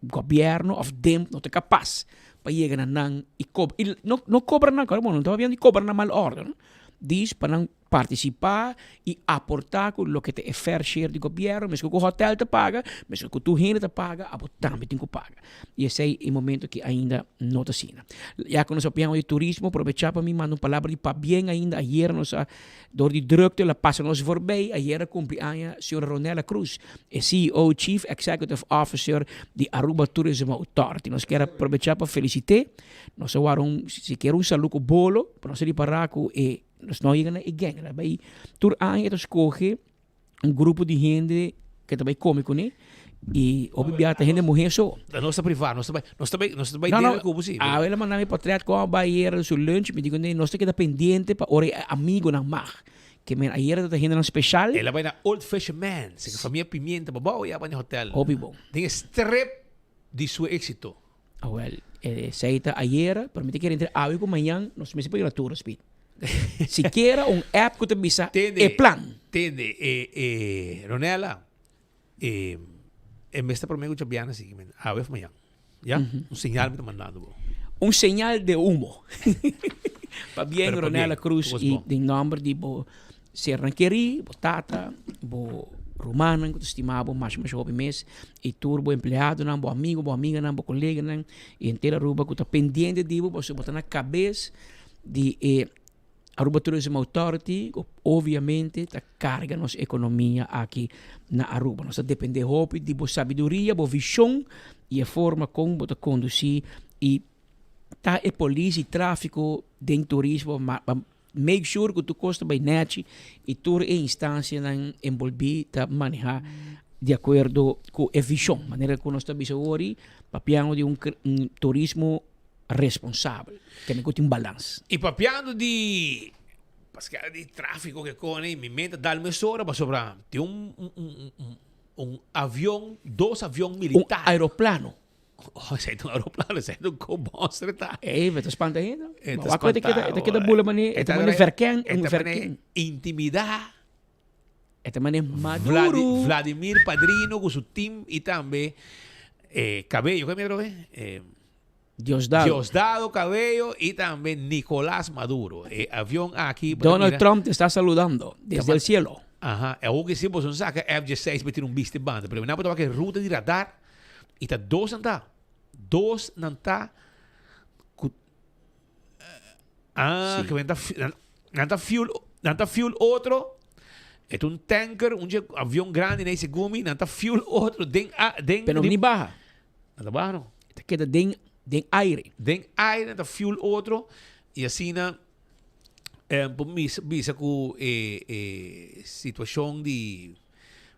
gobièrnu òf DIMP no ta kapas pa yega na nan i kob i no no kobra nan, no ta papia di kobra nan mal òrdu no. Dis pa nan partisipá i aportá ku loke ta e fair share di gobièrnu, meskos ku hòtèl ta paga, meskos ku tur hende ta paga, abo tambe tin ku paga. I esei e momento aki ainda no ta asina. Ya ku nos a piensa di turismo, probechá pa mi manda un palabra di pabien ainda. Ayer nos a, dor di drukte, el a pasa nos voorbij. Ayer a kumpli aña señora Ronella Cruz, e CEO, Chief Executive Officer, di Aruba Tourism Authority. Nos kier a probechá pa felisit'é. Nos a wara un, sikiera un salu ku bolo, pero nos a ripará ku e, nos no a yega na e gèng. El a bai, tur aña e ta skohe un grupo di hende ku ta bai kome kuné i hopi bia ta hende muhé so. Nos ta privá, nos ta bai, nos ta bai, nos ta bai No, no, denter ku bo si. awe el a manda mi portret kon a bai ayera su lunch, mi di kuné nos ta keda pendiente pa ora e amigonan mag. Ke men ayera ta hendenan speshal. El a bai na Old Fisherman, si ku famia Pimienta babou ya bai na hotel. Hopi bon. Den e strip di su éxito. Awel, esei ta ayera, pero mi ta kere entre awe ku mañan nos mester por yega tur, Speed. Sikiera un app ku ta bisa Tende, e plan. Tende, e, e, Ronella, e, e mes ta prome ku djabiana sigui men, awe of mañan. Ya? Un señal mi ta mandando bo. Un señal de humo. Pabien Pero Ronella pabien, Cruz tur kos i bon. den nomber di bo Sernan kerí, bo tata, bo rumannan ku ta stima bo masha masha hopi mes i tur bo empleadonan, bo amigo, bo amiganan, bo koleganan i henter Aruba ku ta pendiente di bo pasobra bo ta na kabes di e Aruba Tourism Authority ku obviamente ta karga nos ekonomia aki na Aruba. Nos ta depende hopi di bo sabiduria, bo vishon i e forma kon bo ta kondusí i ta e polis di trafiko den turismo pa Make sure ku tur kos ta bai nèchi i tur e instansianan enbolbí ta manehá di akuerdo ku e vishon. Manera ku nos ta bisa wori, papiando di un turismo responsabel, kende ku tin balans. I papiando di paskera di tráfiko ke kone, mi mente a dal mesora pasobra tin un un avion, dos avion militar. Un aeroplano. Oh, esei ta un aeroplano, esei ta un komonster ta. Ey, ta spanta hende. E ta Maar wak e keda, e ta keda bula mane, e ta mane verken, E un ta mane verken. intimida. E ta mane Maduro. Vladi, Vladimir Padrino ku su team i tambe eh, Cabello, ke mierda e? Eh, Diosdado. Diosdado Cabello i tambe Nicolás Maduro. E avion aki. bo ta Donald mira- Trump te está saludando desde el cielo. Aha, e hoki si boso saka FJ6 pa tira un bista e banda, pero nan bo ta wak e ruta di radar I ta dos nan ta. Dos nan ta ku ah, Sí. ku nan ta nan ta fuel nan ta fuel otro. E ta un tanker, un dje avion grandi na ese gumi, nan ta fuel otro den a den Pero ni baha. Nan ta baha no. Ta keda den den aire. Den aire nan ta fuel otro i asina eh, por mis bisa ku e e situashon di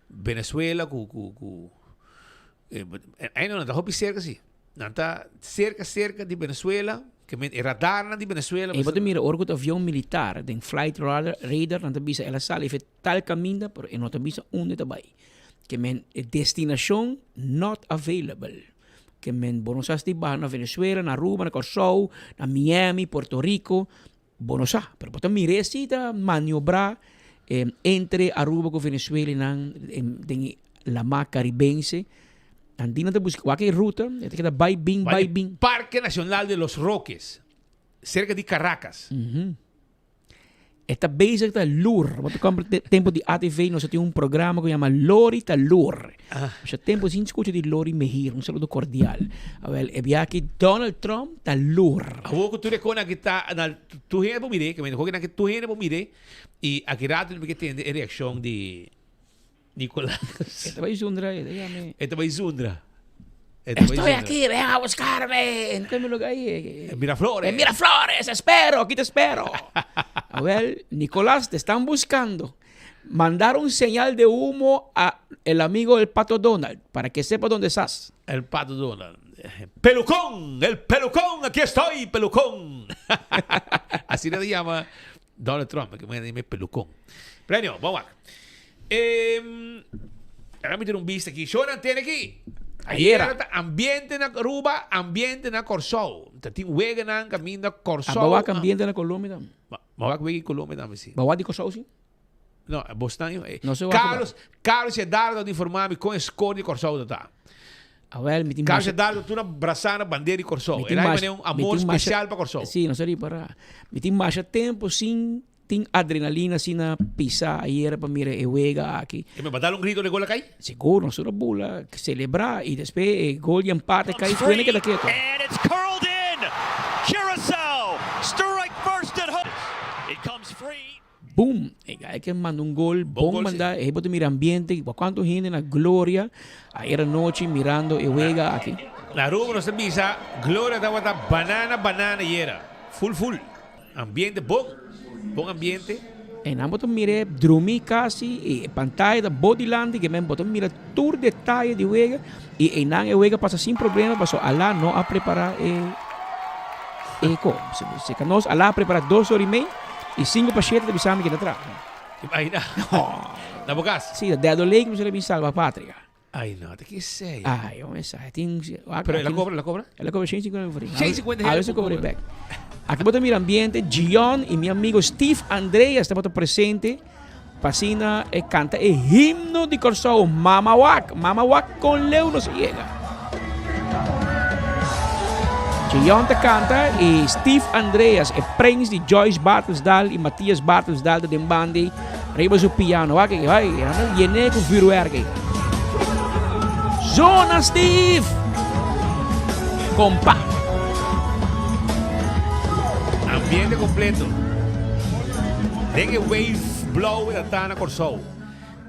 Venezuela ku ku ku eh, no, nan ta hopi cerca si. Nan ta cerca cerca di Venezuela, ke men e radarnan di Venezuela. E bo ta mira ora ku ta avion militar den flight radar, radar nan ta bisa el a sali fe tal kaminda pero e no ta bisa unda e ta bai. Ke men e destinashon not available. Ke men bo no sa si ta baha na Venezuela, na Aruba, na Kòrsou, na Miami, Puerto Rico. Bo no sa, pero bo ta mir'é si ta maniobrá entre Aruba ku Venezuela i nan den e lamá Karibense. Nan di nan ta buska wak e ruta, e ta keda bai bin, bai bin. Parke Nacional de Los Roques, serka di Caracas. E ta bezig ta lur. Bo ta compra tempo di ATV nos a tin un programa ku yama Lori ta lur. Masha tempo sin skucha di Lori Mejir. Un saludo kordial. Awel, e biaha aki Donald Trump ta lur. Awor ku tur e konan aki ta na tur hende por mir'é, ke men hopi nan ke tur hende por mir'é i aki rato mi ke tende e reakshon di Nicolas. E ta bai zundra, e ta yam'é. E ta bai zundra. E ta bai Estoy zundra. aquí, ven a buscarme. En cambio lo ahí. En Miraflores. En Miraflores, espero, aquí te espero. Awel, Nicolás, te están buscando. Mandaron señal de humo a el amigo el Pato Donald para que sepa dónde estás. El Pato Donald. Pelucón, el pelucón, aquí estoy, pelucón. Así le llama Donald Trump, que me dime pelucón. Plenio, vamos a Eh, ahora mi un vista aquí. Shonan tiene aquí. Ayera. Ta ambiente na Aruba, ambiente na Kòrsou. Ta tin weganan kaminda Kòrsou. Abawak ambiente na Colombia tambe. Bawak wega in Colombia tambe si. Bawak di Kòrsou si? No, bosnan eh, No se wak Carlos, Carlos Edardo di informa mi kon e score di Kòrsou ta ta. Awel, mi tin Carlos masha Edardo tur a brasa na bandera di Kòrsou. Mi tin El a masha un mi amor tin masha spesial pa Kòrsou. Si, no se ripará. Mi tin masha tempo sin. Tin adrenalina asina pisa ayera pa mira e wega aki. E me ba dal un grito de gol a kai? Sigur, nos tur a bula, celebra y despues e gol di empate kai, Twente keda keto. And it's curled in! Curacao strike first at home. It comes free. Boom! E guy ke manda un gol, bon manda, e bo ta mira ambiente, bo cuanto hende na Gloria ayera nochi mirando e wega aki. Na Aruba nos ta bisa Gloria tabata banana banana ayera, full full. Ambiente bon, bon ambiente. E nan bo ta mira e drumi kasi y e pantaya ta bo dilanti ke men bo ta mira tur detaye di wega y eynan e wega pasa sin problema paso Ala no a prepara e e ko. Se ka nos Ala a prepara dos ora y mei y cinco pa shete ta bisa mi ke ta traha. Imagina. Na bo kas? Si, ta Dedo Lake mester a bin salba patria. Ay no, ta ki esey? Ay, hombre, esa tin. Pero el a cobra, el a cobra? El a cobra 150 florin. 150 A veces cobra back. Aki bo ta mira ambiente, Gion y mi amigo Steve Andreas tabata presente pa asina e canta e himno di Kòrsou, Mama Wak, Mama Wak kon leu nos yega. Gion ta canta y Steve Andreas, e prins di Joyce Bartelsdal y Matthias Bartelsdal ta den bandi. Riba su piano, wak ei, ai, anda yené ku vuurwerk ei. Zona Steve! Kompa! Ambiente kompleto. Den e wave blou ta ta na Kòrsou.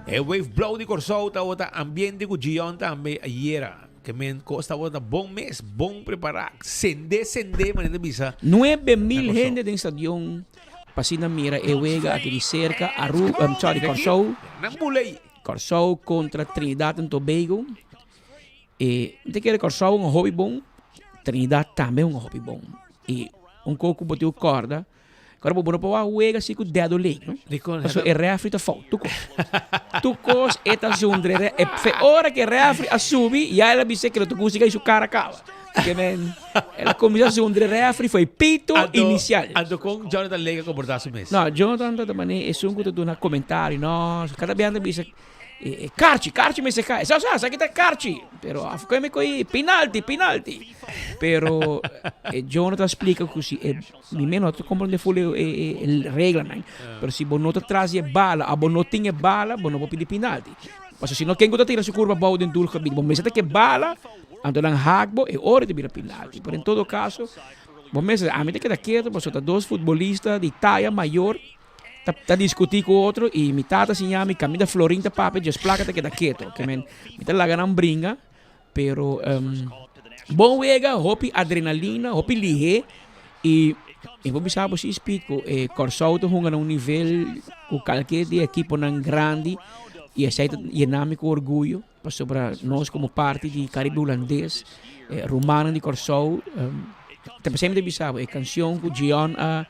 E wave blou di Kòrsou tabata ambiente ku Gion tambe ayera. Ke men kos tabata bon mes, bon prepará. Sende, sende, manera ta bisa. 9000 hende den stadion. Pa asina mira e wega aki di serka, Aru, um, sorry, Kòrsou. Kòrsou kontra Trinidad en Tobago. E mi ta kere Kòrsou un hopi bon, Trinidad tambe un hopi bon. I un kos ku bo tin ku kòrda, kòrda bo no por wak wega así ku dedo lek, no? Pasobra e refri ta fout, tur kos. Tur kos e ta zundra e re, ora ku e refri a subi, ya el a bisa ke lo ta gusta i su kara kaba. Ke men, el a kuminsá zundra e refri for e pito inisial. Anto kon Jonathan Lake a komportá su mes? No, Jonathan ta manera esun ku ta duna komentario, no, kada biaha ta bisa, Karchi, karchi mester kai. Sa, sa, esaki ta karchi. Pero af koe mi koe penalti, penalti. Pero Jonathan a splika ku si e, mi mes no ta komprende ful e e reglanan, pero si bo no ta tras di e bala òf bo no tin e bala, bo no por pidi penalti. Pasobra si no ken ku ta tira su kurpa abou den doelgebied, bo mester ta ke bala. Anto nan hak bo e ora ta bira penalti. Pero en todo caso, bo mester, ami ta keda keto pasobra ta dos futbolista di taya mayor ta ta discuti cu otro y mi tata siña mi caminda Florin ta papia djes placa ta keda keto. Ke men mi ta laga nan bringa, pero bon wega, hopi adrenalina, hopi lihé y mi por bisa bo si Speed cu e Kòrsou ta hunga na un nivel cu kalke di ekiponan grandi y esei ta yena mi cu orguyo. Pasobra nos komo parti di Karibe Hulandes, rumannan di Kòrsou, ta p'esei mi ta bisa bo, e kanshon ku Gion a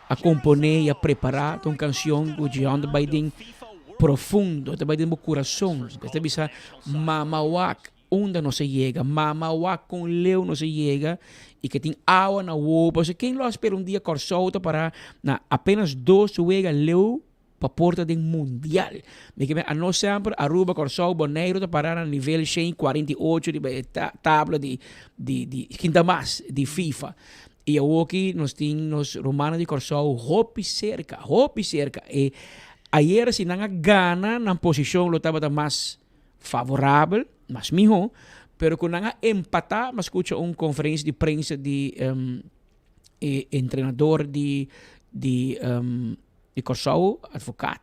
a komponé i a prepará ta un kanshon ku Gion ta bai den profundo, ta bai den bo kurason. E ta bisa, Mama wak unda nos a yega, mama wak kon leu nos a yega i ke tin awa na wowo. Pasobra ken lo a spera un dia Kòrsou ta pará na apenas dos wega leu pa por ta den mundial. Mi ke men anos semper Aruba, Kòrsou, Boneiru ta pará na nivel 148 riba e tabla di di di kinta mas di FIFA. I awoki nos tin nos rumannan di Kòrsou hopi serka, hopi serka. E ayera si nan a gana nan posishon lo tabata mas favorabel, mas mihó, pero ku nan a empatá, mi a skucha un konferensia di prensa di e entrenador di di di Kòrsou, advocaat,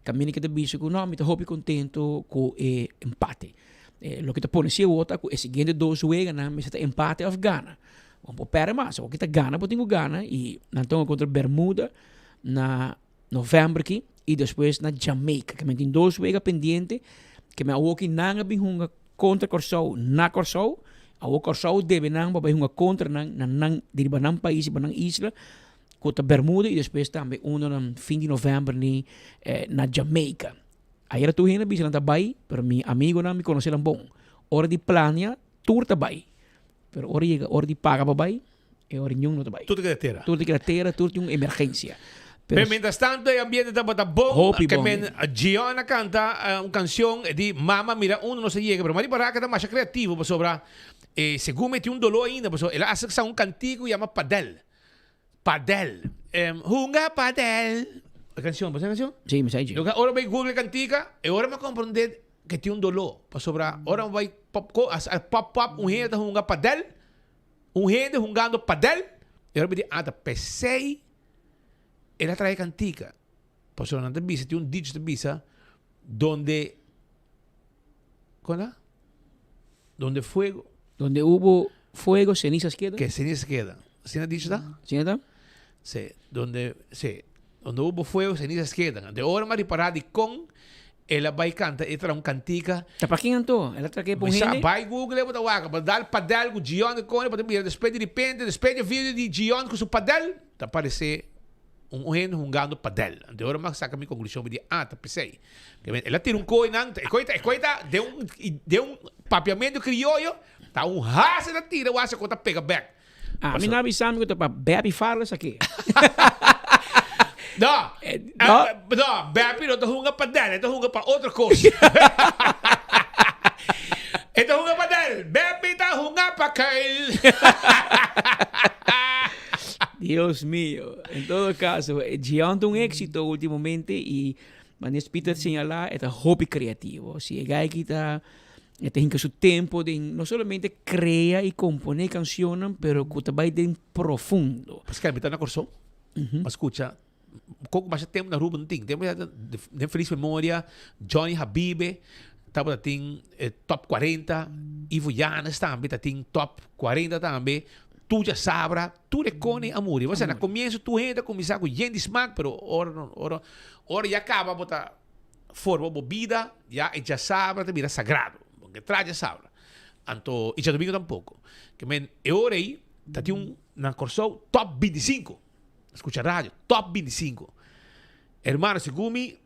kaminda ke ta bisa ku no, mi ta hopi kontento ku e empate. Loke ta pone si awor ta ku e siguiente dos weganan mester ta empate òf gana. Bo por pèrdè mas, awor ki ta gana bo tin ku gana i nan ta hunga kontra Bermuda na novèmber aki i despues na Jamaica. Ke men tin dos wega pendiente ke men awor ki nan a bin hunga kontra Kòrsou na Kòrsou, awor Kòrsou debe nan pa bai hunga kontra nan na nan di riba nan pais riba nan isla ku ta Bermuda i despues tambe uno na fin di novèmber ni na Jamaica. Ayera tur hende a bisa nan ta bai, pero mi amigonan mi konosé nan bon. Ora di plania tur ta bai, pero ora yega ora di paga pa bai e ora niun no ta bai. Tur ta keda tera. Tur ta keda tera, tur tin un emergensia. Pero mientras tanto e ambiente tabata bon. Hopi Ke bon. men Gion a canta un cancion di Mama mira uno no sa yega. Pero Mari Baraka ta masha creativo pasobra e segun mi tin un dolo ainda pasobra el a haci sa un cantico yama Padel. Padel. Hunga padel. E cancion, bo sa e cancion? Sí, mi sa e. Loke ora bay Google e cantica, e ora mi a comprende ke tin un doló. Pasobra ora mi bay pop ko, a pop pop un hende ta hunga padel, un hende hungando padel, e ora mi di, ah, ta pesey el a traha e cantica. Pasobra nan ta bisa, tin un dicho ta bisa, donde, kon ta? Donde fuego. Donde hubo fuego, cenizas quedan. Que cenizas quedan. Asina dicho ta? Asina ta? Sí, donde, sí, donde hubo fuego, cenizas quedan. De ora m'a ripará di kon el a bai kanta, e traha un kantika. Ta pa ken anto? El a traha ke pa un hende? Bai Google bo ta wak, bo dal padel ku Gion e kone, bo ta mira despues di ripente, despues di e video di Gion ku su padel, ta aparesé un hende hungando padel. Anto e ora m'a saka mi konklushon, mi di, ah, ta p'esei. El a tira un koi nan, e koi ta, e koi ta den un, den un papiamento krioyo, ta un has el a tira, wak e koi ta pega bek. Ah, mi no a bisa mi ku ta pa Beppy Farles aki. No, no. no, Beppy no ta hunga pa del, e ta hunga pa otro kos. E ta hunga pa del, Beppy ta hunga pa kuil. Dios mío. En todo caso, Gion ta un éxito últimamente y manera Peter señala, e ta hopi creativo. Si e guy aki ta E ta hinka su tempo den no solamente crea y compone cancionnan, pero cu ta bay den profundo. Pascal, mi ta na Corsou, mi a scucha con cu masha tempo na Aruba no tin. Tempo ya den feliz memoria, Johnny Habibe tabata tin e top cuarenta, Ivo Yanes tambe ta tin top cuarenta tambe, Tuja Sabra, tur e cone a muri. Osea, na comienzo tur hende a cuminsa cu yen di smaak, pero ora no, ora, ora ya caba bo ta Forma bo bida, ya e djasabra ta bira sagrado. Bo no ke traha djasabra. Anto, i djadomingo tampoko. Ke men, e ora ei ta tin un na Kòrsou top bintisinko. Skucha radio, top bintisinko. Hermano, segun mi,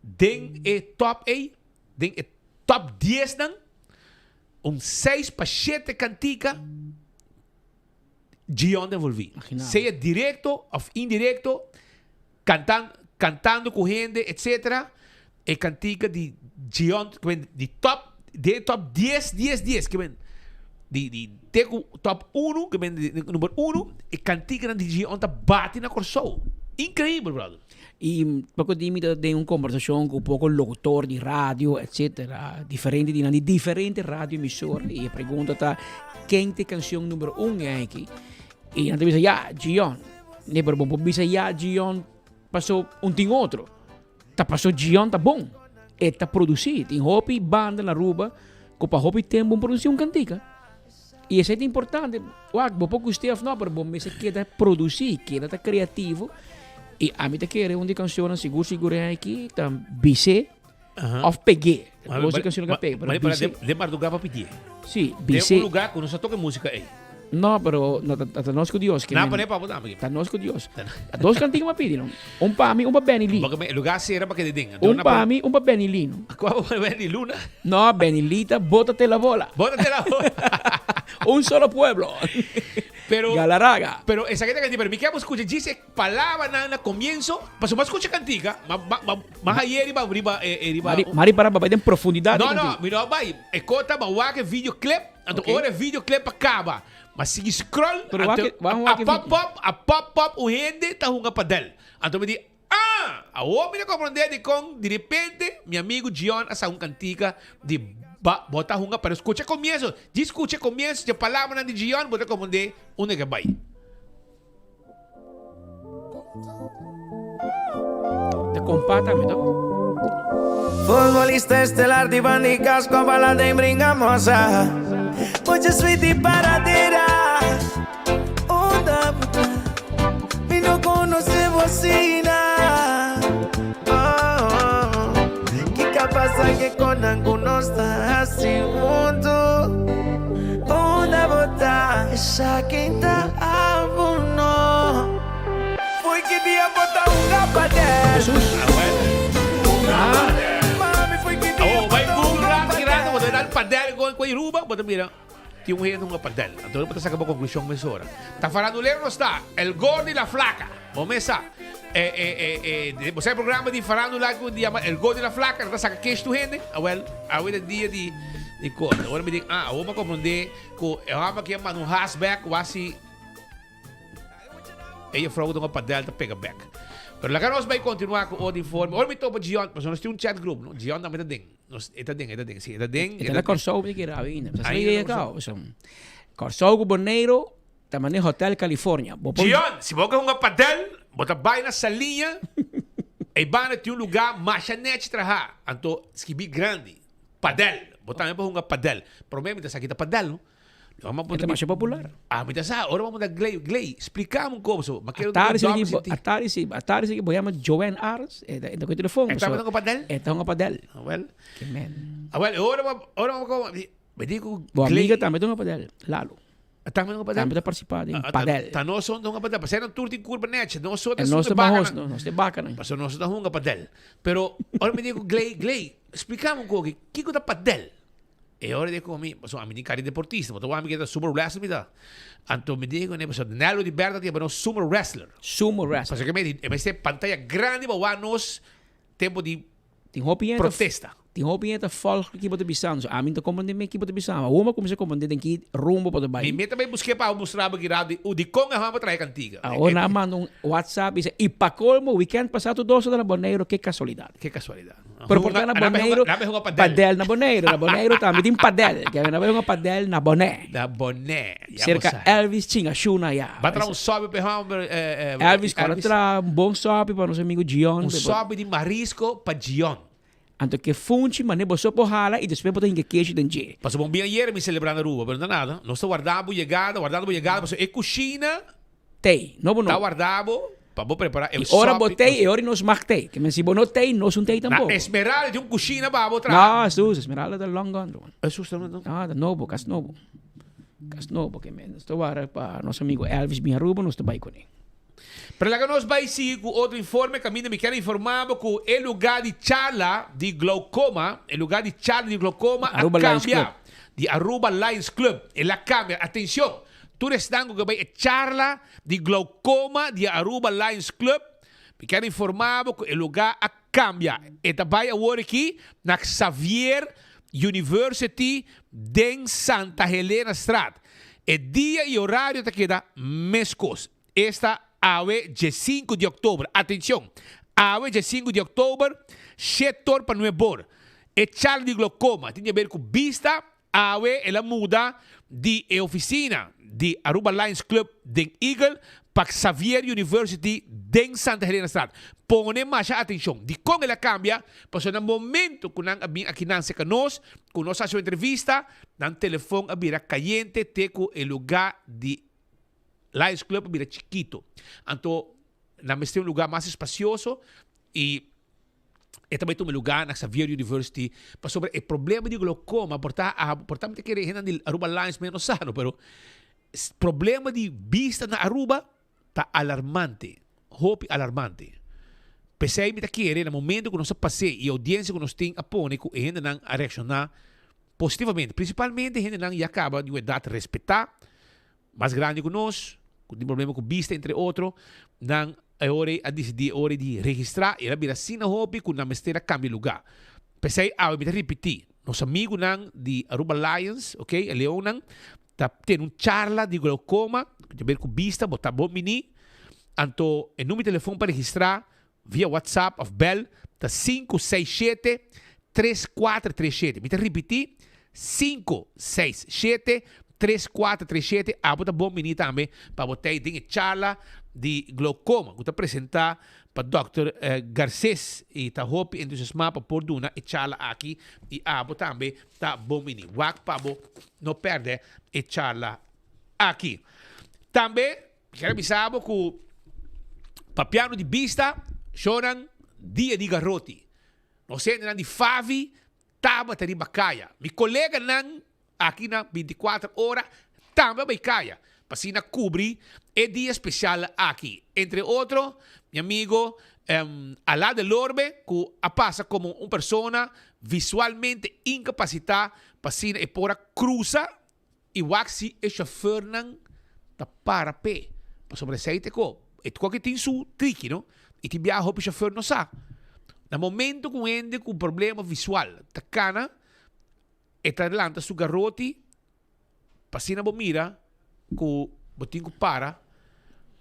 den e top ei, den e top diesnan, un seis pa shete kantika Gion ta envolví. Sea direkto òf indirekto. Cantan, cantando cu hende, etc. E cantica di Gion, ke men di top, den top dies, dies, dies, ke men di, di te cu top uno, ke men di number uno, e canticanan di Gion ta bati na Corsou. Increibel, brother. Y poco di mi ta den un conversacion cu poco locutor di radio, etc. Diferente di nan di diferente radio emisora y e pregunta ta ken ta e cancion number un aki? Y nan ta bisa ya, Gion. Ne, pero bo por bisa ya Gion paso un tin otro. Ta paso Gion ta bon. E ta produci. Tin hopi banda na Aruba ku pa hopi tempo un produci un kantika. Y esei ta importante. Wak, bo por guste of no, pero bo mester keda produci, keda ta creativo. Y ami ta kere un di cancionnan sigur sigur aki ta Bisé of Pegué. Dos di cancionnan ka pega, pero Bisé. Den mardugá pa pidié. Sí, Bisé. Den un lugar ku no sa toka e músika ei. No, pero no, ta, ta nos ku Dios. Na, pone pa bo tambe. Ta nos ku Dios. Dos cantica m'a pidi, no? Un pa mi, un pa Benny Lee. Porque e lugar sera pa kede den. Un pa mi, un pa Benny Lee, no? Kua pa Benny Luna? No, Benny Lee ta Bótate la bola. Bótate la bola. Un solo pueblo. Pero, Galarraga. Pero esaki ta cantica, pero mi ke abo scucha djis e palabranan na comienzo, pasobra bo a scucha cantica, ma, ma, ma, ma haye riba, riba, eh, eh, riba. Mari, mari para bai den profundidad. No, no, mi no a bai. E kota, ma wak e videoclip. Anto ora e videoclip a caba, ma sigui scroll, Pero anto wak wak a wak e pop video. pop, a pop pop un hende ta hunga padel. Anto mi di, ah, awor mi ta comprende dicon direpente mi amigo Gion a sa un cantica di ba bo ta hunga padel. Scucha e comienzo, djis scucha e comienzo dje palabranan di Gion bo ta comprende unda ke bay. Ta kompa tambe to. Futbolista estelar di banda y casco balada y bringa moza. Mucha sweet y paradera. Onda puta. Mi no conoce bocina. Oh, oh. ¿Qué pasa que con algunos está así junto? Unda bo ta? Esaki ta abo no. Fo'i ki dia bo ta hunga padel? Jesus. Mami, fo'i ki dia Oh, bo bai ta Google hunga rato ki rato, bo ta padel? dal padel con con Aruba, bo ta mira tin un hende hunga padel. Anto bo ta saca bo conclusion mesora. Ta farandulero no sta, el gordo y la flaca. Bo mes sa. E e e e bo sa e programa di farandula cu di yama El Gordo y la Flaca, nan ta saca kesh tur hende. Awel, awe ta dia di di corte. Ora mi di, ah, awor mi a comprende cu e homber aki a manda un haas bek, wasi e juffrouw cu ta hunga padel ta pega bek. Pero laga nos bai continua cu otro informe. Ora mi topa Gion, pasobra nos tin un chat group, no? Gion tambe ta den. Nos, e ta den, e ta den, si, e ta den. E ta na Kòrsou mi kere ainda. Mi sa Ainda na Kòrsou. Kòrsou ku Boneiru ta manera Hotel California. Bo por. Gion, si bo ke hunga padel, bo ta bai na Saliña, ei banda tin un lugá masha nèchi trahá. Anto skibi grandi, padel. Bo tambe por hunga padel. Promé mi ta sa ki ta padel, no? E ta masha popular. Ah, mi ta sa, ora bo manda Gley, Gley, splica mi un cosa. Ma kero Atari si ki, atari si, atari si ki bo yama Joanne Arends, e ta, e ta ku e telefon. E ta hunga padel? E ta hunga padel. Ah, wel. Ke men. Ah, wel, ora bo, ora bo ko, mi di ku Bo amiga tambe ta hunga padel, Lalo. Tambe hunga padel? Tambe ta participa den padel. Ta nos son ta hunga padel, pasei nan tur tin curva nechi, nos so ta E nos sun ta e baka mahos, nan. nos ta e baka nan. Pasobra nos ta hunga padel. Pero, ora mi di ku Gley, Gley, splica mi un koki, kiko ta padel? E ora di komi, pasobra ami tin kari deportista, bo ta wak mi ke ta sumo wrestler mi ta. Anto mi di kuné, pasobra Nelo di bèrdat yama nos sumo wrestler. Sumo wrestler. Pasobra ke mi di, e mester pantaya grandi pa wak nos tempu di Tin hopi hende ta, protesta. tin hopi hende ta fòlg ki bo ta bisa nos. Ami no ta komprendé mi ki bo ta bisa. Awor mi a kuminsá komprendé den ki rumbo bo ta bai. Mi meta bai busk'é pa bo mustra bo ki rato di, dikon e hòmber traha e kantiga. Awor nan a manda un WhatsApp bisa, i pa kolmo wikènt pasá tur dos ta na Boneiru, ke kasualidat. Ke kasualidat. Pero por ta na Boneiru, padel na Boneiru. Na Boneiru tambe tin padel. Ke na bai hunga padel na Bonaire. Na Bonaire. Ya bo Serka sa. Elvis chinga shuna ya. Ba traha un sopi pa e homber. Elvis kòrda traha un bon sopi pa nos amigo Gion. Un sopi di marisco pa Gion. Anto ke funchi mane bo so por hala i despues bo ta hinka keshi den dje. Pasobra un bia ayera mi selebrá na Aruba, pero no ta nada. Nos ta warda bo yegada, wardando bo yegada, pasobra e kushina. Tei, no bo no. Ta warda bo pa bo prepara e I ora bo sopi. tei, e ora nos mag tei. Ke men si bo no tei, nos un tei Na tampoco. Esmeralda tin un kushina pa bo traha. No, Jesús, Esmeralda ta long gone, ruman. Jesús ta no. No, ta nobo, kas nobo. Kas nobo ke men. Nos ta warda pa nos amigo Elvis bin Aruba, nos ta bai kuné. Pero laga nos bai sigui ku otro informe kaminda mi kier informa bo ku e luga di charla di glaucoma, e luga di charla di glaucoma a Aruba Lions kambia. Club. Di Aruba Lions Club. El a kambia. Atencion! Tur esnan ku ke bai e charla di glaucoma di Aruba Lions Club, mi kier informa bo ku e luga a kambia. E ta bai awor aki na Xavier University den Santa Helenastraat. E dia i orario ta keda meskos. Esta awe djesinku di oktober. Atencion! Awe djesinku di oktober, shetor pa nuebor. E charla di glaucoma tin di haber ku bista. Awe el a muda di e oficina di Aruba Lions Club den Eagle pa Xavier University den Santa Helenastraat. Pone masha atencion. Dicon el a cambia? Pasobra na momento cu nan a bin aki nan cerca nos, cu nos a haci un entrevista, nan telefon a bira cayente te cu e lugar di Lions Club a bira chikito. Anto nan mester un lugar mas espacioso y E ta bai tuma lugar na Xavier University pasobra e problema di glaucoma por ta por ta mi ta kere hendenan di Aruba Lions menos sa no pero problema di bista na Aruba ta alarmante hopi alarmante pesey mi ta kere na momento ku nos a pase y audiencia ku nos tin a pone ku e hendenan a reacciona positivamente principalmente hendenan ya caba di un edad respeta Mas grandi ku nos, ku tin problema ku bista entre otro, nan e ora ei a disidí e ora ei di registrá i el a bira asina hopi ku nan mester a kambia lugá. P'esei awe mi ta ripití, nos amigunan di Aruba Lions, ok, e leonnan, ta tene un charla di glaucoma, ku ta ber ku bista, bo ta bon biní. Anto e number di telefon pa registrá via WhatsApp òf bèl ta sinku seis shete, tres kuater tres shete. Mi ta ripití, sinku seis shete, tres kuater tres shete. Abo ta bon bini tambe pa bo tei den e charla di glaucoma ku ta presentá pa dòkter Garces i ta hopi entusiasmá pa por duna e charla aki i abo tambe ta bon bini. Wak pa bo no pèrdè e charla aki. Tambe Mi ker a bisa bo ku papiando di bista, shownan dia di garoti. Nos hendenan di Favi tabata riba kaya. Mi koleganan aki na bintikuater ora tambe a bai kaya pa asina kubri e dia spesial aki. Entre otro mi amigo Ala Delorme ku a pasa komo un persona visualmente inkapasitá pa asina e por a krusa I wak si e chauffeurnan ta para p'e. Pasobra esei ta ko. E ko ke tin su triki no. I tin biaha hopi chauffeur no sa. Na momento ku un hende ku problema visual ta kana, e ta lanta su garoti pa asina bo mira ku bo tin ku para.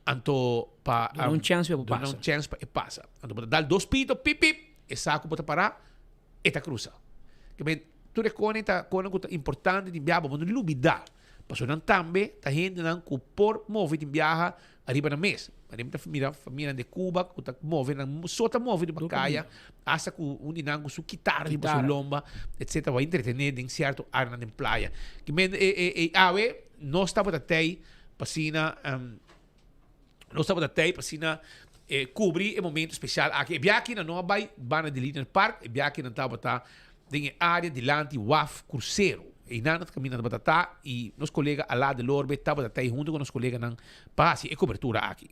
Anto pa Duna un chèns pa e por duna pasa. un chèns pa e pasa. Anto bo ta dal dos pito, pip pip, e sa ku bo ta pará, e ta krusa. Ke men tur e kone ta kone ku ta importante tin biaha, bo no lubidá. Pasobra nan tambe ta hendenan ku por move tin biaha ariba nan mes. Manera mi ta mira famianan de Cuba ku ta move nan so ta move riba kaya, hasta ku un di nan ku su kitara riba su lomba, etcetera, pa entretené den sierto áreanan den playa. Ke men e e e awe nos tabata tei pa asina nos tabata tei pa asina kubri e momento spesial aki. E biaha aki nan no a bai banda di Linear Park, e biaha aki nan tabata den e área dilanti waf krusero. Einan nan kaminda tabata ta i nos kolega Alaa de Lorbe tabata tei huntu ku nos koleganan pa hasi e kobertura aki.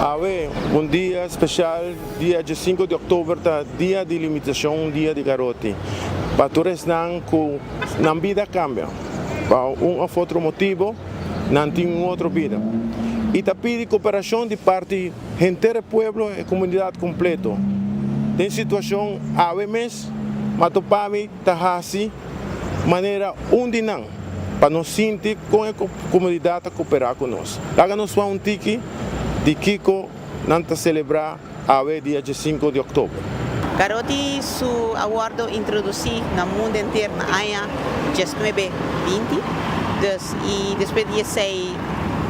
Awe, un dia special, dia diesinco di october ta dia di limitacion, dia di garoti. Pa tur esnan cu nan bida cambia pa un of otro motibo, nan tin un otro bida. Y ta pidi cooperacion di parti henter e pueblo, e comunidad completo. Den situacion awe mes, Matopami ta haci manera un di nan pa nos sinti kon e komunidat ta koperá ku nos. Laga nos wak un tiki di kiko nan ta selebrá awe dia diesinko di òktober. Garoti su a wordo introduci na mundo enter na aña diesnuebe binti, dus y despues di esey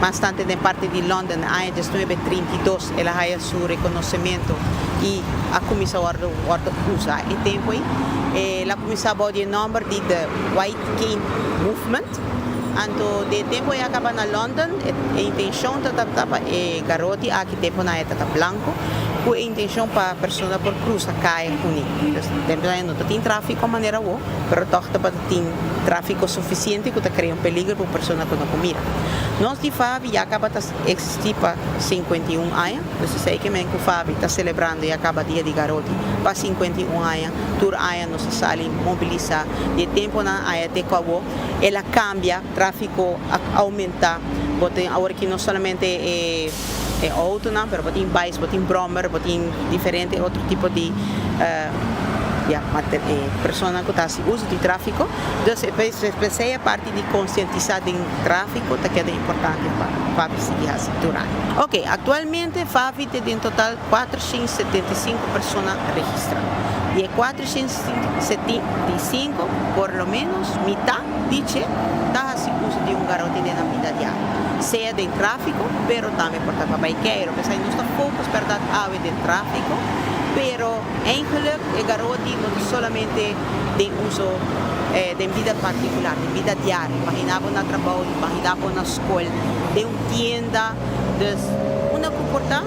mas tante den parti di London na aña diesnuebe 32 el a haya su reconocemento y a cuminsa wordo wordo usa e tempo ey. El a cuminsa bao di e nomber di The White Cane Movement. Anto di e tempo ey a caba na London e intencion ta tabata pa e garoti aki temponan e tata blanco cu e intencion pa persona por crusa caya cuni. Dus temponan ey no ta tin trafico manera awo pero toch tabata tin trafico suficiente cu ta crea un peligro pa un persona cu no por mira. Nos di Favi ya caba ta existi pa 51 aña, dus esey ke men cu Favi ta celebrando ya caba dia di garoti pa 51 aña. Tur aña nos ta sali mobilisa di e temponan aya te cu awo el a cambia, trafico a aumenta, bo tin awor aki no solamente e autonan pero bo tin bikes, bo tin brommer, bo tin diferente otro tipo di ya personanan cu ta haci uso di trafico. Dus p'esey e parti di concientisa den trafico ta keda importante pa Favi sigui haci tur aña. Ok, actualmente Favi tin den total 475 persona registra. Di e 475, por lo menos mitá di dje ta hasi uso di un garoti den nan bida diario, sea den tráfiko, pero tambe por ta pa bai keiro. P'esei nos ta focus bèrdat awe den tráfiko, pero eigenlijk e garoti no ta solamente den uso den bida partikular, den bida diario. Imaginá bo na trabou, imaginá bo na skol, den un tienda. Dus unda ku por ta?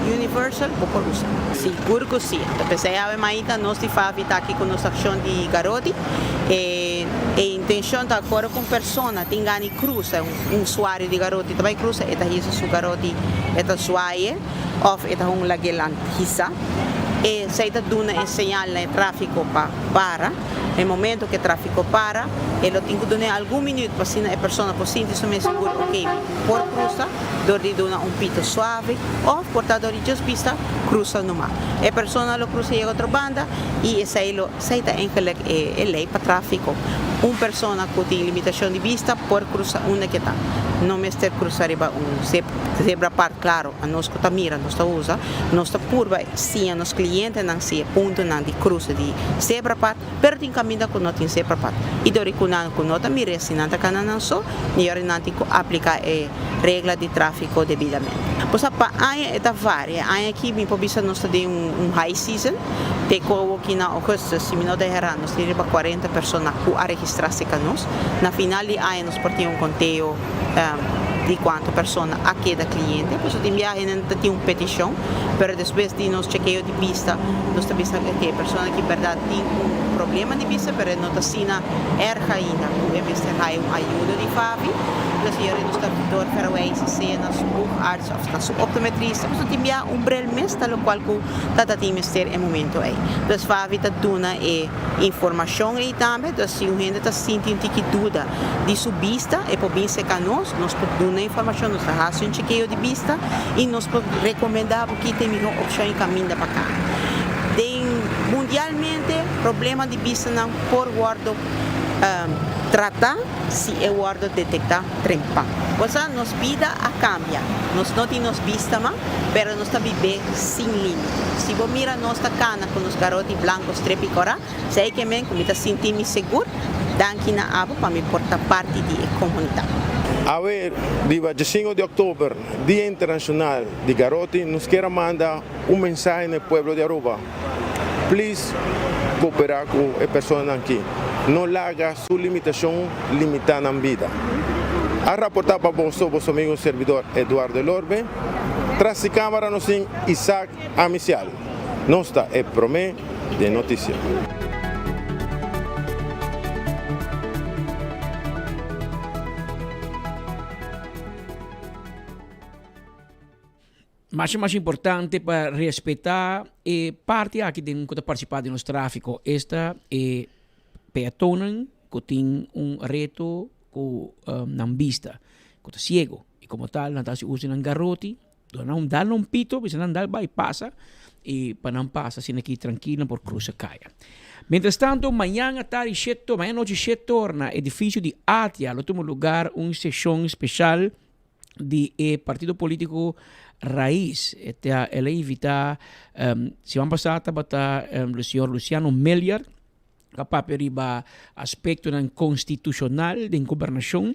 Universal bo por usa. Sigur ku si. Ta p'esei awe maita nos di Favi ta aki ku nos akshon di garoti. E e intenshon ta ora ku un persona tin gana di krusa, un usuario di garoti ta bai krusa, e ta hisa su garoti, e ta zwaie òf e ta un lag'é lan hisa. Esei ta duna e señal na e tráfiko pa para. E momento ku e tráfiko para, e lo tin ku dun'é algun minüt pa asina e persona por sinti su mes sigur, okey, mi por krusa. Dor di duna un pito suave of por ta dor di djos bista crusa numa. E persona lo crusa yega otro banda y esey lo esey ta engelek e e ley pa trafico. Un persona cu tin limitacion di bista por crusa unda ke ta. No mester crusa riba un zebra part claro a nos cu ta mira nos ta usa nos ta purba siña nos clientenan si e puntonan di crusa di zebra part Pero tin kaminda ku no tin zebra pad. I dor di ku nan ku no ta mir'é si nan ta kana nan so, mior nan tin ku apliká e regla di tráfiko debidamente. Bo sa pa aña e ta varia. E aña aki mi por bisa nos ta den un high season. Te ku awoki na ougùstùs, si mi no ta erá, nos tin riba kuarenta persona ku a registrá serka nos. Na final di aña nos por tin un konteo. di kuantu persona a keda kliente, pasobra tin biaha hende ta tin un petishon, pero despues di nos chekeo di bista nos ta bisa ku e persona aki bèrdat tin un problema di bista pero e no ta asina erg ainda ku e mester haya un ayudo di FAVI. Entonces yora nos ta doorverwijzen sea na su oogarts of na su optometrista pasobra tin biaha un bril mes ta lokual ku ta ta tin mester e momento ei. Entonces FAVI ta duna e informashon ei tambe, entonces si un hende ta sinti un tiki duda di su bista e por bin serka nos, nos por duna informashon, nos ta hasi un chekeo di bista i nos por rekomendá bo ki ta e mihó opshon i kaminda pa kana. Den mundialmente problema di bistanan por wòrdu tratá si e wòrdu detektá trempan. Bo sa nos bida a kambia, nos no tin nos bista mas, pero nos ta bib'é sin límite. Si bo mira nos ta kana ku nos garoti blanko strepi kòrá, Esei ke men ku mi ta sinti mi segur, danki na abo pa mi por ta parti di e komunidat. Awe, riba diesinco di oktober, Dia Internacional di Garoti, nos kier a manda un mensahe na e pueblo di Aruba. Please coopera cu e personanan aki. No laga su limitacion limita nan bida. A raporta pa boso, boso amigo y servidor Eduardo Elorbe. Tras di camara nos tin Isaac Amicial. Nos ta e prome den noticia. Masha masha importante pa respeta e parti aki den ku ta participa den nos trafico, esta e peatonnan ku tin un reto ku nan bista, ku ta ciego y como tal nan ta haci uso di nan garoti. Dor nan dal un pito, bisa nan dal bai pasa y pa nan pasa asina aki trankil nan por crusa caya. Mientras tanto, mañan atardi sheto, mañan nochi shetor na edificio di ATIA lo tuma lugar un sesion special di e partido politico Raiz. E ta el a invita siman pasa tabata señor Luciano Meliar a papia riba aspectonan constitucional den gobernacion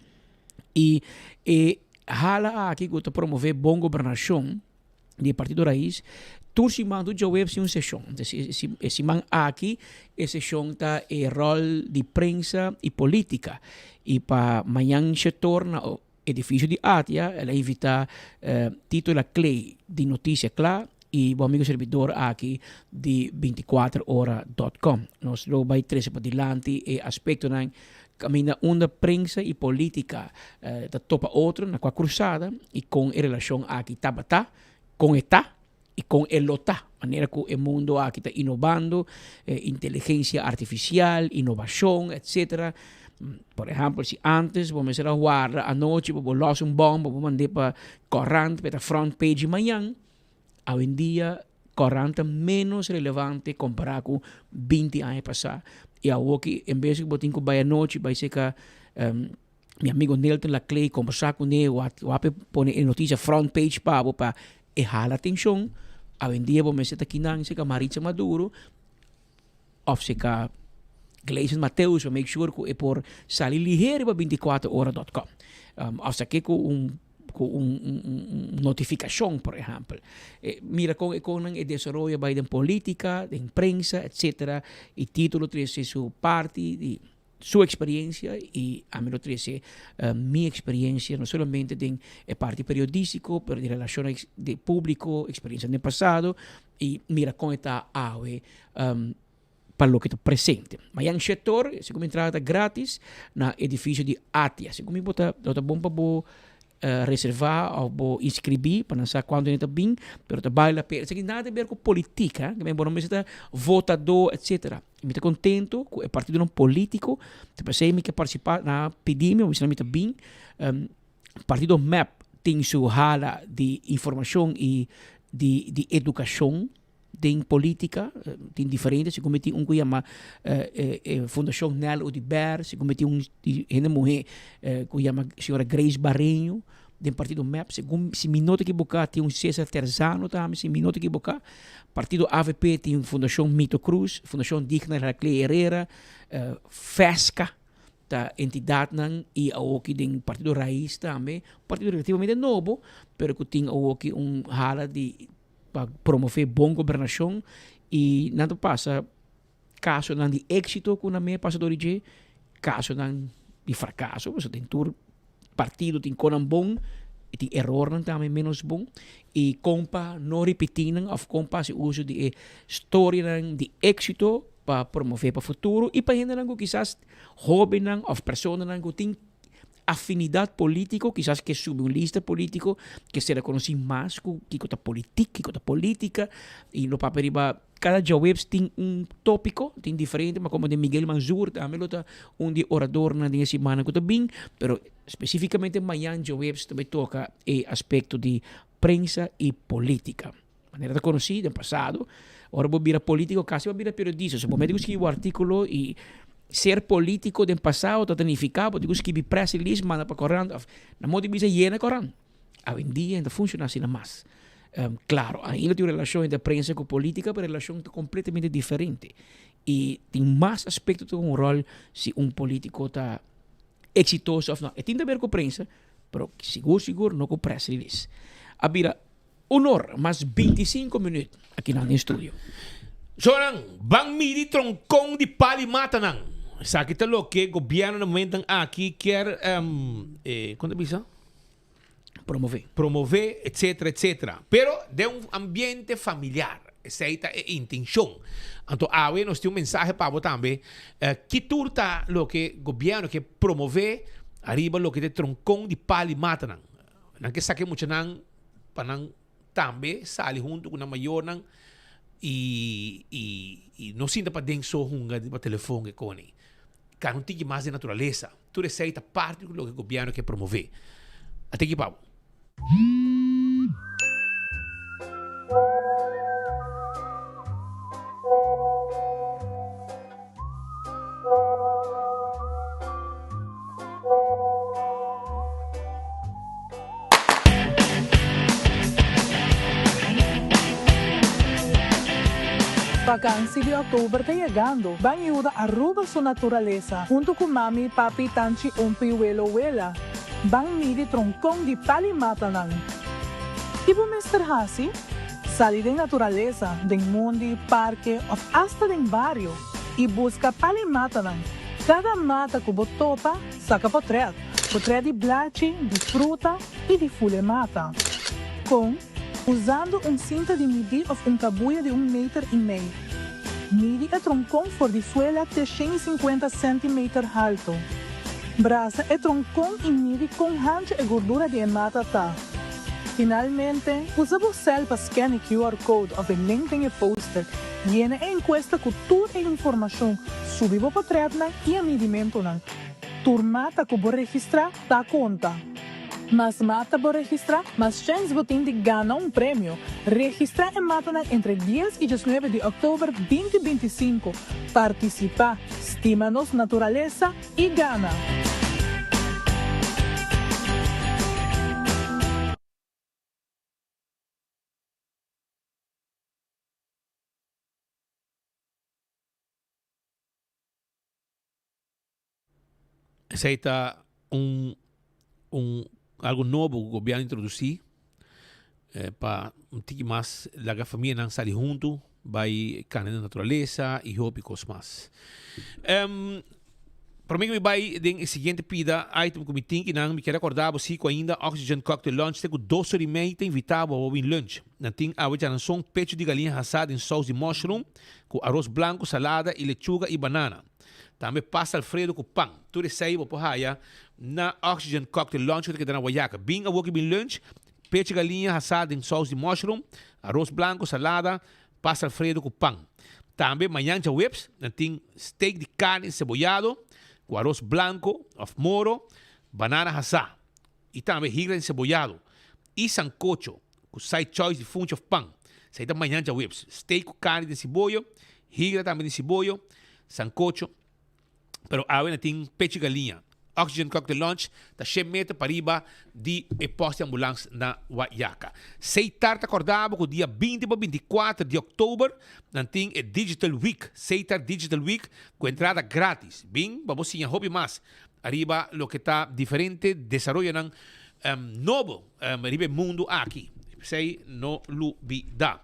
y e hala aki cu ta promove bon gobernacion di e partido Raiz tur siman tur djaweps tin un sesion. Entonces e siman aki e sesion ta e rol di prensa y politica y pa mañan shetor na edificio di ATIA el a invita Tito Laclay di Noticia Cla y bo amigo servidor aki di 24 ora dot com. Nos lo bay trece padilanti e aspectonan caminda unda prensa y politica ta topa otro na cua cruzada y con e relacion aki tabata, con e ta y con e lo ta. Manera cu e mundo aki ta innovando, inteligencia artificial, innovacion, etcetera. Por ehempel, si antes bo mester a warda anochi pa bo los un bom pa bo mand'é pa corant pa e ta front page mañan, awendia corant ta menos relevante compara cu binti aña pasa. Y awoki en bes cu bo tin cu bay anochi bay seca Mi amigo Nilton Laclay kombersá kuné, wak e pone e notisia front page pa bo pa e hala atenshon. Awendia bo mester ta kinan si ka Maritza Maduro òf si ka Gleison Mateus pa make sure ku e por sali lihe riba bintikuater ora dòt kòm. Òf sa ke ku un ku un notifikashon por ehèmpel. Mira kon e konnan e desaroyo bai den politika, den prensa etsetera i Tito lo trese su parti di su experiencia y ami lo trece mi experiencia no solamente den e parti periodistico pero di relacion di publico, experiencia den pasado y mira con e ta awe pa loke ta presente. Mayan Shetor, segun mi entrada ta gratis na edificio di ATIA. Segun mi bo ta lo ta bon pa bo reserva of bo inscribi pa nan sa cuanto hende ta bin, pero ta bale la pena. Esaki nada te ber cu politica, ke men bo no mester ta votador etcetera. Mi ta contento cu e partidonan politico, ta pesey mi ke participa, nan a pidi mi, mi bisa nan mi ta bin. Partido mep tin su hala di informacion y di educacion. Den politica tin diferente, segun mi tin un ku yama Fundacion Nel Oduber, segun mi tin un hende muhe ku yama señora Grace Bareño den partido mep, segun si mi no ta ekiboká tin un Cesar Terzano tambe si mi no ta ekiboká, partido avp tin Fundacion Mito Cruz, Fundacion Digna Raclay Herrera, Fesca ta entidadnan y awoki den partido Raiz tambe, partido relativamente nobo pero ku tin awoki un hala di pa promove bon gobernacion y nan ta pasa casonan di exito cu nan me pasa door di dje, casonan di fracaso, pasobra den tur partido tin conan bon. E tin erornan tambe menos bon y con pa no ripiti nan of con pa haci uso di e storianan di exito pa promove pa futuro y pa hendenan cu kisas hobennan of personanan cu tin afinidad politico, kisas ke subi un lista politico, ke ser reconoci mas cu kico ta politic, kico ta politica y lo papia riba cada djaweps tin un topico, tin diferente, ma como den Miguel Manzur tambe lo ta un di e oradornan den e simannan cu ta bin, pero Spesífikamente mañan djaweps ta bai toka e aspekto di prensa i polítika. Manera ta konosí den pasado, ora bo bira polítiko kasi bo a bira periodista. So bo mester ku skibi bo artíkulo i ser polítiko den pasado ta nifiká bo tin ku skibi press release manda pa korant òf na modo di bisa yena korant. Awendia no ta funshoná asina mas. Klaro, ainda tin un relashon entre prensa ku polítika, pero e relashon ta kompletamente diferente i tin mas aspekto ta hunga un ròl si un polítiko ta Exitoso of no, e tin ta ber cu prensa, pero sigur sigur no cu press release. A bira unor mas 25 minuut akinan den studio. Zonan, ban midi troncon di pali matanan. Esaki ta loke gobierno na momentonan aki kier, con ta bisa? Promove. Promove, etcetera, etcetera. Pero den un ambiente familiar. Esei ta e intencion. Anto awe nos tin un mensahe pa bo tambe. Ki tur ta loke gobierno ke promove ariba loke ta e troncon di pali matanan. Nan ke saka e muchanan pa nan tambe sali hunto ku nan mayornan i i i no sinta paden so hunga riba telefon e koni. Kara un tiki mas den naturalesa. Tur esei ta parti di loke gobièrnu ke promové. A tiki pa bo. Vakansi di oktober ta yegando. Ban yuda Aruba su naturalesa hunto cu mami, papi, tanchi, ompi, welo, wela. Ban midi troncon di pali matanan. Ki bo mester haci? Sali den naturalesa, den mondi, parke of hasta den bario y busca pali matanan. Cada mata cu bo topa, saca potret. Potret di blachi, di fruta y di fule mata. Con? Usando un sinta di midi of un kabuya di un meter i mei. Midi e tronkon for di suela te 150 sèntimeter haltu. Brasa e tronkon i midi kon hanchu e gordura di e mata ta. Finalmente, usa bo sèl pa scan e QR code of e link den e poster. Yena e enkuesta ku tur e informashon, subi bo potretnan i e midimentunan. Tur mata ku bo registrá ta konta. Mas mata bo registrá, mas chèns bo tin di gana un premio. Registrá e matanan entre dies i diesnuebe di òktober binti 25. Partisipá, stima nos naturalesa i gana! Esei ta un un algo nobo ku gobierno a introdusí pa un tiki mas laga famianan sali huntu bai kana den naturalesa i hopi kos mas. Prome ku mi bai den e siguiente pida item ku mi tin kinan mi kier akorda bo si ku ainda Oxygen Cocktail Lunch te ku dos ora i mei ta invita bo pa bo bin lunch. Nan tin awe djaranson pechu di galiña hasá den sous di mushroom ku aros blanku, salada i lechuga i banana. Tambe pasta alfredo ku pan. Tur esei bo por haya na Oxygen Cocktail Lounge ku ta keda na Wayaca. Bin awoki bin lunch, pechi galiña hasá den sous di mushroom, aros blanku, salada, pasta alfredo ku pan. Tambe mañan djaweps nan tin steak di karni enseboyado ku aros blanku òf moro, banana hasá i tambe higra enseboyado i sancocho ku side choice di funchi òf pan. Esei ta mañan djaweps. Steak ku karni den siboyo, higra tambe den siboyo, sancocho. Pero awe na tin pechi galiña. Oxygen Cocktail Lounge ta shen meter pariba di e post di ambulans na Wayaca. Seitar ta corda bo cu dia 20 pa 24 di october nan tin e Digital Week, Seitar Digital Week cu entrada gratis. Bin pa bo siña hopi mas ariba loke ta diferente desaroyonan nobo riba e mundu aki. P'esei no lubida.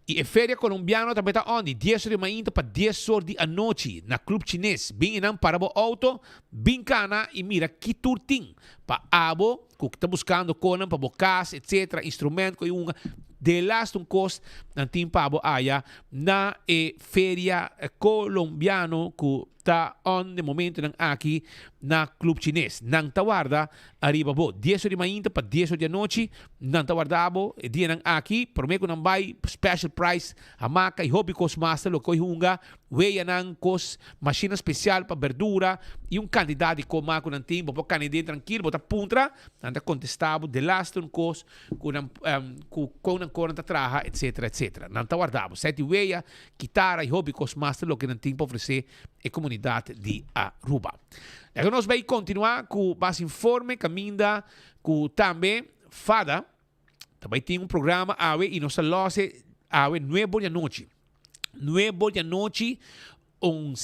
I e Feria Colombiano tambe ta on di dies or di mainta pa dies or di anochi na Club Chines. Bin einan para bo auto, bin cana i mira ki tur tin pa abo. ku ta buskando konan pa bo kas etcetera, instrument ku e hunga, delaste un kos nan tin pa bo aya na e feria Colombiano ku ta on den momentonan aki na Club Chines. Nan ta warda ariba bo dies or di mainta pa dies or di anochi, nan ta warda bo e dianan aki prome ku nan bai special price hamaka y hopi kos mas ta loke hunga Weyanan, kos, mashina spesial pa berdura i un kantidat di koma ku nan tin. Bo por kani den trankil, bo ta puntra, nan ta kontestá bo delaste un kos ku nan ku kon nan konan ta traha, etsetera, etsetera. Nan ta warda bo. Seti weya, kitara i hopi kos mas ta loke nan tin pa ofresé e komunidat di Aruba. Laga nos bai kontinuá ku mas informe kaminda ku tambe fada ta bai tin un programa awe i nos ta lòs e awe nuebo di anochi. Nuevo di anochi un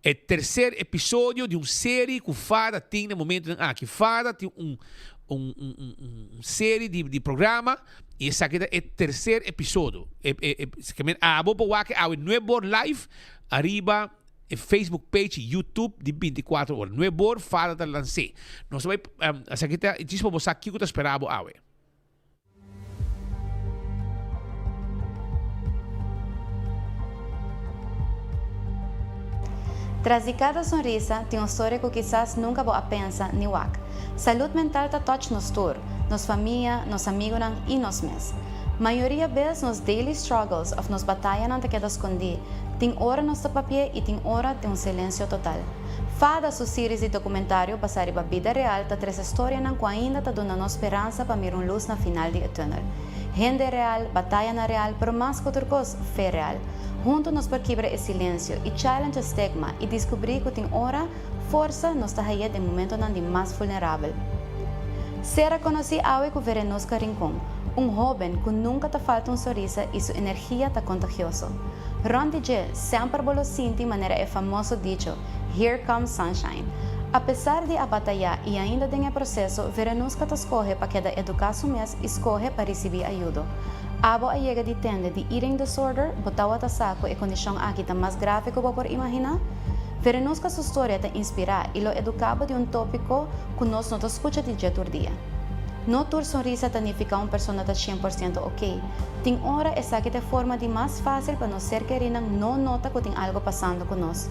e tercer episodio di un serie cu Fada tin na momentonan aki. Fada tin un un un un un serie di di programa y esaki ta e tercer episodio. E e e ke abo por wak awe nuebor live ariba e Facebook page y YouTube di 24 ora. Nuebor Fada ta lans'é. Nos ta bai esaki ta djis pa bo sa kiko ta spera bo awe. Tras di cada sonrisa tin un storia cu kisas nunca bo a pensa ni wak. Salud mental ta touch nos tur, nos famia, nos amigonan y nos mes. Mayoria bes nos daily struggles of nos batayanan ta keda scondi, tin ora nos ta papia y tin ora tin un silencio total. Fada su series di documentario basá riba bida real ta trece storianan cu ainda ta duna nos speransa pa mira un luz na final di e tunnel. Hende real, batayanan real, pero mas cu tur cos, fe real. Hunto nos por kibra e silencio y challenge e stigma y descubri cu tin ora, forsa nos ta haye den momentonan di mas vulnerabel. Sera conoci awe cu Verenuska Rincon, un hoben cu nunca ta falta un sonrisa y su energia ta contagioso. Rond di dje, semper bo lo sinti manera e famoso dicho, Here comes sunshine. Apesar di a batayá i ainda den e proseso, Verenuska ta skohe pa keda eduká su mes i skohe pa risibí ayudo. Abo a yega di tende di eating disorder, bo tawata sa ku e kondishon aki ta mas grave ku bo por imaginá? Verenuska su storia ta inspirá i lo eduká bo di un tópiko ku nos no ta skucha di dje tur dia. No tur sonrisa ta nifiká un persona ta 100% okey. Tin ora esaki ta e forma di mas fásil pa nos ser kerinan no nota ku tin algu pasando ku nos.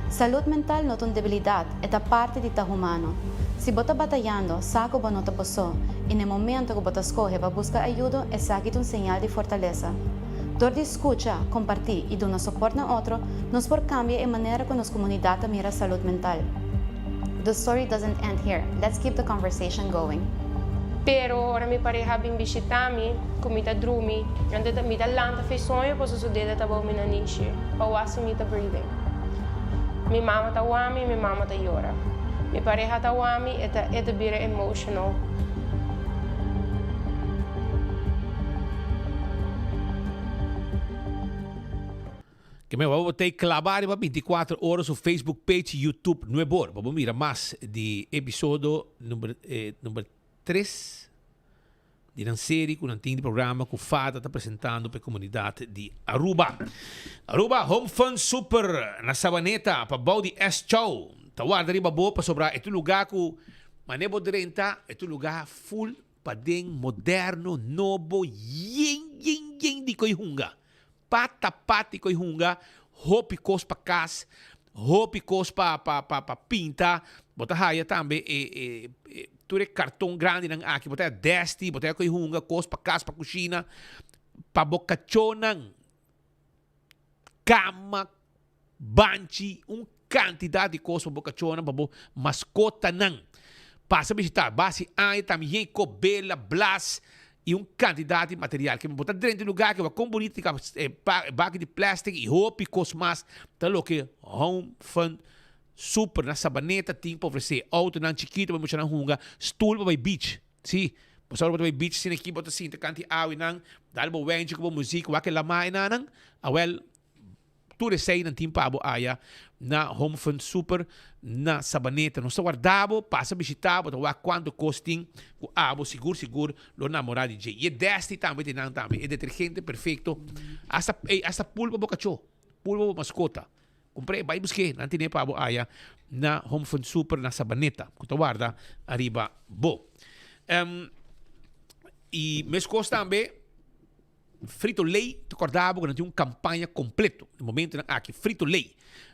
Salud mental no ta un debilidat, e ta parti di ta humano. Si bo ta batayando, sa ku bo no ta bo so, i na e momento ku bo ta skohe pa buska ayudo, esaki ta un señal di fortalesa. Dor di skucha, kompartí i duna soport na otro, nos por kambia e manera ku nos komunidat ta mira salud mental. The story doesn't end here, let's keep the conversation going. Pero ora mi pareha bin bishita mi, ku mi ta drumi, anto ta mi ta lanta fi soño pasobra su dede ta bou mi nanishi pa wak si mi ta breathing. Mi mama ta wak mi, mi mama ta yora. Mi pareha ta wak mi, e ta e ta bira emotional. Ke men bo tei klaba riba 24 ora su Facebook page y YouTube Nuebor pa bo mira mas di episodo number eh, number 3 di nan serie ku nan tin di programa ku Fada ta presentando pa e komunidat di Aruba. Aruba Home Fun Super na Sabaneta pa bou di S Chow ta warda riba bo pasobra e ta un luga ku mane bo drenta e ta un luga full paden moderno nobo yen yen yen di koe hunga. Pata pati koe hunga, hopi kos pa kas, hopi kos pa pa pa pa pinta. Bo ta haya tambe e e e tur e karton grandinan aki, bo ta haya desti, bo ta haya koe hunga, kos pa kas, pa kushina, pa bo kachónan, kama, banchi, un kantidat di kos pa bo kachónan, pa bo maskotanan. Pasa bishitá basi aña tambe yen kobela, blas i un kantidat di material. Ke bo ta drenta e lugá ke bo kon bunita di e baki di plastic i hopi kos mas ta loke Home Fun Super na Sabaneta tin pa ofresé. Outonan chikitu pa muchanan hunga, stul pa bai beach. Sí, bo sa ora bo ta bai beach asina aki bo ta sinta kanti awinan, dal bo wenchi ku bo muzik, wak e lamá enanan. Awèl. Tur eseinan tin pa bo aya na Home Fun Super na Sabaneta. Nos ta warda bo, pasa bishita bo, ta wak cuanto cos tin cu abo sigur sigur lo namora di dje. Y e Desti tambe tin nan tambe, e detergente perfecto. Hasta, ey, hasta pul pa bo cacho, pul pa bo mascota. Kumpr'é, bai busk'é, nan tene pa bo aya na Home Fun Super na Sabaneta, ku ta warda ariba bo. I meskos tambe Frito Lay ta kòrda bo ku nan tin un kampaña kompleto na momentunan aki. Frito Lay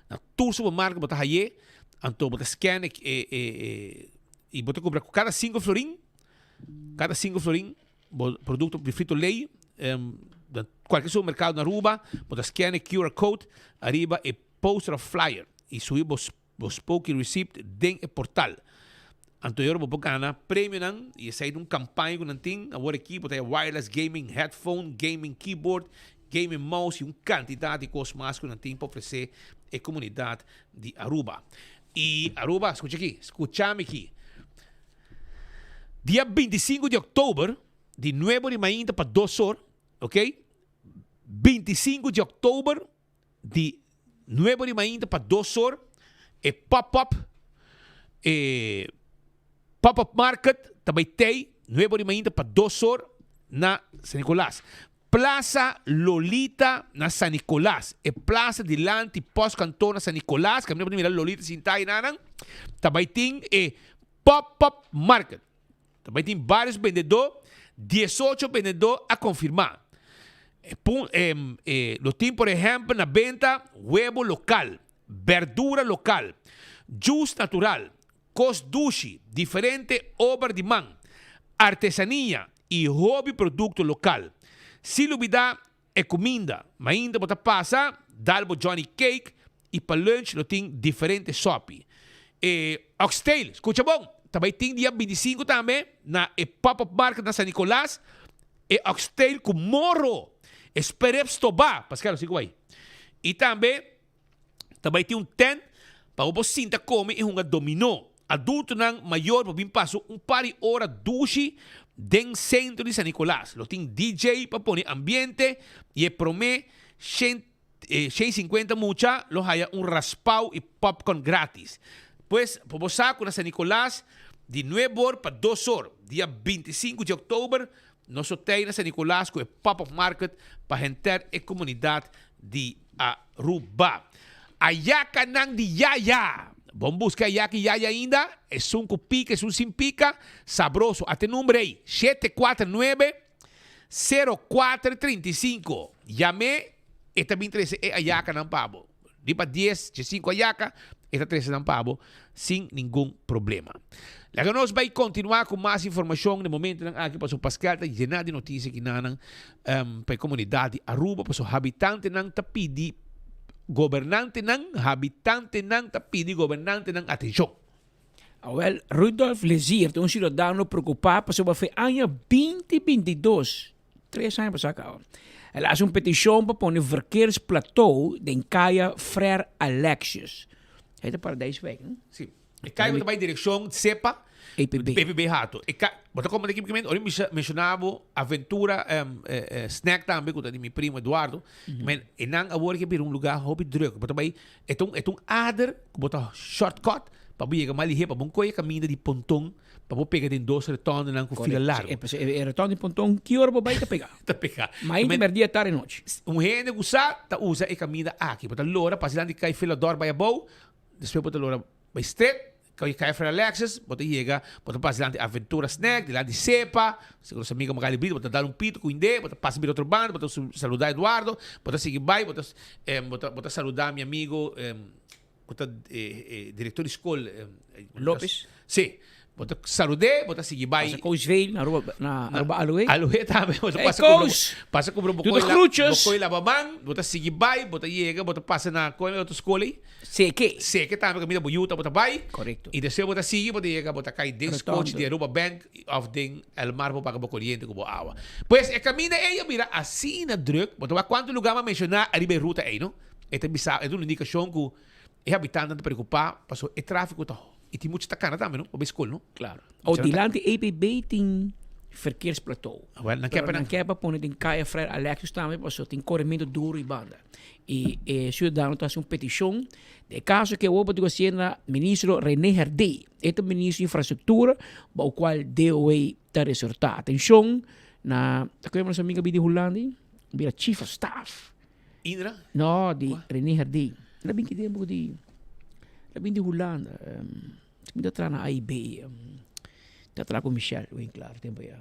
na tur supermarket bo ta hay'é, anto bo ta scan e e i bo ta kumpra ku kada sinku florin, kada sinku florin bo produkto di Frito Lay na kualke supermerkado na Aruba bo ta scan e QR code ariba e poster òf flyer i subi bo Bo spoki receipt den e portal. Anto e ora bo por gana premionan y esey ta un campaña cu nan tin. Awor aki bo ta haya wireless gaming headphone, gaming keyboard, gaming mouse y un cantidad di cos mas cu nan tin pa ofrece e comunidad di Aruba. Y Aruba, scucha aki, scucha mi aki. Dia 25 di october, di nuebe di mainta pa dos or, ok, 25 di october, Di nuebe di mainta pa dos or e pop-up e pop-up market ta bay tey nuebe di mainta pa dos or na San Nicolas. Plaza Lolita na San Nicolas. E plaza dilanti postkantoor na San Nicolas, kaminda bo ta mira Lolita sinta ayinanan, ta bay tin e pop-up market. Ta bay tin varios bendedó, diesocho bendedó a konfirmá. Lo tin por ehèmpel na benta webo lokal, bèrdura lokal, jus natural, kos dushi, diferente obra di man, artesania i hopi produkto lokal. Sin lubidá E kuminda, mainta bo ta pasa, dal bo Johnny Cake i pa lunch lo tin diferente sopi. E oxtail, skucha bon, ta bai tin dia 25 tambe na e pop-up market na San Nicolas, e oxtail ku moro, e sperep stobá, Pascal, si ku bai. I tambe Ta bai tin un tent pa bo por sinta come y hunga dominó. Adultonan mayor por bin pasa un par di ora dushi den centro di San Nicolas. Lo tin DJ pa pone ambiente y e prome 150 mucha lo haya un raspao y popcorn gratis. Pues por bo sa cu na San Nicolas di nuebe or pa dos or dia 25 di october Nos lo tei na San Nicolas cu e Pop-Up Market pa henter e comunidad di Aruba. Ayacanan di Yaya! Bon busca e ayaka di Yaya ainda, esun cu pica, esun sin pica, sabroso. Ata e number ei, 749 0435. Yam'e, e ta bin trece e ayacanan pa bo. Riba dies, diesinco ayaca, e ta trece nan pa bo sin ningun problema. Laga nos bay continua cu mas informacion den momentonan aki pasobra Pascal ta yena di noticia kinanan um, pa e comunidad di Aruba pasobra habitantenan ta pidi gobernantenan, habitantenan ta pidi gobernantenan atencion. Awel, Rudolf Lezier ta un ciudadano preocupa pasobra fe aña 2022, Tres aña pasá kaba. El a hasi un petishon pa pone verkeersplateau den kaya Frère Alexius. Ei ta Paradijswijk, no? Sí. E kaya ku ta bai direkshon Sepa, EPB. EPB Hato. E ka, bo ta komprende ki momento, ora mi bisa menshoná bo Aventura Snack tambe ku ta di mi primo Eduardo. Men e nan awor ke bira un lugá hopi drùk. Bo ta bai, e ta un, e ta un ader ku bo ta shortcut pa bo yega mas lihé, pa bo no kohe e kaminda di Ponton. Pa bo pega den dos retondenan ku fila largu. Correcto. E retonde di Ponton, ki ora bo bai ta pega? Ta pega. Mainta, merdia, tarde, nochi. Un hende ku sa ta usa e kaminda aki. Bo ta lora pasa dilanti kai Filador bai abou, despues bo ta lora bai stret, kai kai Frère Alexis, bo ta yega, bo ta pasa dilanti Aventura Snack, dilanti Sepa, segun nos amigo Magali Brito, bo ta dal un pito ku hende, bo ta pasa bira otro banda, bo ta saluda Eduardo, bo ta sigui bai, bo ta bo ta saluda mi amigo Ku ta e direktor di skol. Lopes. Si. Bo ta salud'é, bo ta sigui bai. Pasa Koos Veen na Aruba, na Aruba Aloe. Aloe tambe. Bo ta Hey, pasa kubra, Koos! pasa kubra bo Doe de koi la, groetjes. bo koi labaman, bo ta sigui bai, bo ta yega, bo ta pasa na koi otro skol ei? Seke. Seke tambe kaminda bo yuta bo ta bai. Korekto. I despues bo ta sigui, bo ta yega, bo ta kai den skochi Rotondo. di Aruba Bank òf den Elmar bo paga bo koriente ku bo awa. Pues e kaminda ei a bira asina drùk, bo ta wak kuantu lugá mi a menshoná ariba e ruta ei no. E ta bisa, e ta un indikashon ku e habitantenan ta preokupá pasobra e tráfiko ta i tin mucha ta kana tambe no pa bai skol no. Klaro. O dilanti EPB tin verkeersplateau. Awel, nan ke Pero pa nan ke pa pone den Kaya Frère Alexius tambe pasobra tin korementu duru i banda. I e siudadano ta hasi un petishon. Den e kaso ke awor bo ta hasié na ministro René Herdé. E ta ministro di infrastruktura bou kual DOW ta resortá. Atenshon na, ta kue nos amiga bini di Hulanda ei? Bira chief of staff. Indra? No, di René Herdé. El a bin ki tempu di, el a bin di Hulanda. Mi ta traha na AIB. Ta traha ku Michelle Winklaar tempu ya.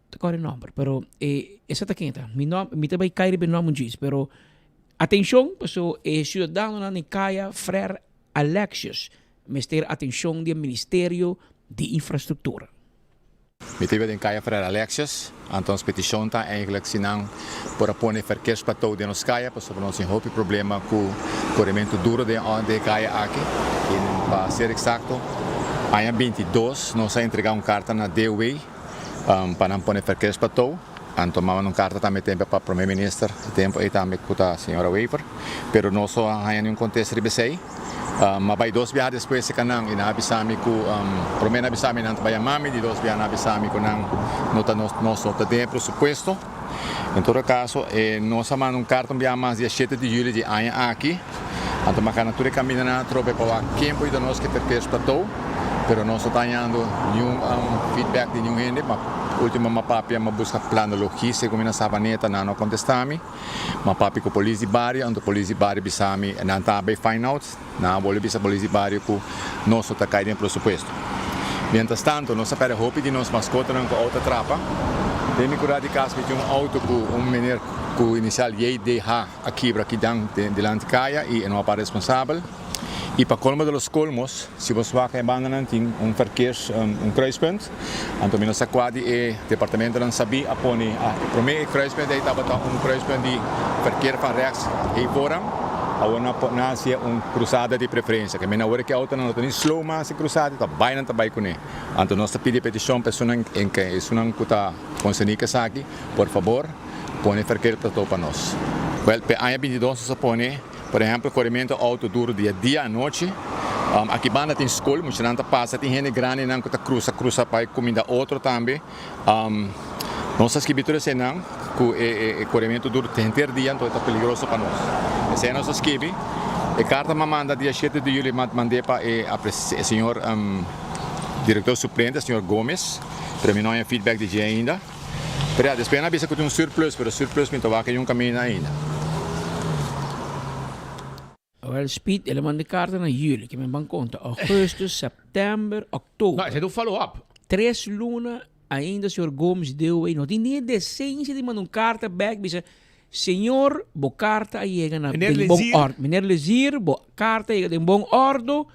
Ta kòrda e nòmber, pero e esa ta ken ta. Mi nòm, mi ta bai kai riba e nòmber djis, pero atenshon paso e siudadanonan di Kaya Frère Alexius mester atenshon di e Ministerio di Infrastruktura. Mi ta biba den Kaya Frère Alexius, anto nos petishon ta eigenlijk si nan por a pone verkeersplateau den nos kaya pasobra nos tin hopi problema ku korementu duro den e kaya aki. I pa ser eksakto, aña 22 nos a entrega un karta na DOW pa nan pone verkeersplateau. Anto manda un karta tambe tempu pa Prome Minister, e tempu ei tambe ku ta señora Wever, pero nos no a haña niun kontesta riba esei. M'a bai dos biaha despues e kanan i nan a bisa mi ku, prome nan a bisa mi nan ta bai yama mi, di dos biaha nan a bisa mi ku nan no ta nos no ta den e presupuesto. En todo kaso e nos a manda un karta un biaha mas dia shete di juli di aña aki, anto m'a kana tur e kamindanan atrobe pa wak ken por yuda nos ku e verkeersplateau, pero nos no ta hañando niun feedback di niun hende. Ultimo m'a papia m'a busca plan de logistica cu mi na Savaneta, nan no a contesta mi. M'a papia cu polis di bario, anto polis di bario bisa mi nan ta bay find out, nan a bolbe bisa polis di bario cu nos no ta cay den presupuesto. Mientras tanto nos a perde hopi di nos mascotanan cu auto a trapa. Den mi cura di cas mi tin un auto cu un meneer cu inicial JDH a kibra aki dan dilanti caya y e no a para responsabel. Y pa colmo de los colmos, si bo wak e bandanan tin un verkeers, un kruispunt, anto mi no sa cua di e departamentonan sabí a pone, a prome e kruispunt ei tabata un kruispunt di verkeer van rechts hei voorrang, awor nan a nan a hacié un cruzada di preferencia, ke men awor e autonan no ta ni slow mas e cruzada, ta bai nan ta bai cune. Anto nos ta pidi e peticion pa esunnan en ke esunnan cu ta concerni cu esaki, por fabor pone verkeerplateau pa nos. Wel, p'e aña bintidos nos a pone. Por ehempel, korementu outo duru dia dia anochi. Aki banda tin skol, muchanan ta pasa, tin hende grandinan ku ta krusa krusa pa e kuminda otro tambe. Nos ta skibi tur eseinan ku e korementu duru henter dia, anto e ta peligroso pa nos. Esei nos a skibi. E karta m'a manda dia shete di juli m'a mand'é pa e señor direktor suplente, señor Gomez, pero mi no haña feedback di dje ainda. Pero ya, despues nan a bisa ku tin un surplus, pero surplus mi ta wak ei un kaminda ainda. Wel Speed, el a manda e karta na juli, ke men ban konta, augustus, september, oktober. No, esei ta un follow up. Tres luna ainda señor Gomes Dewey no tin ni e desensia di manda un karta bek bisa, Señor, bo karta a yega na Meneer den bon Lezier. orde. Meneer Lezier, bo karta a yega den bon ordo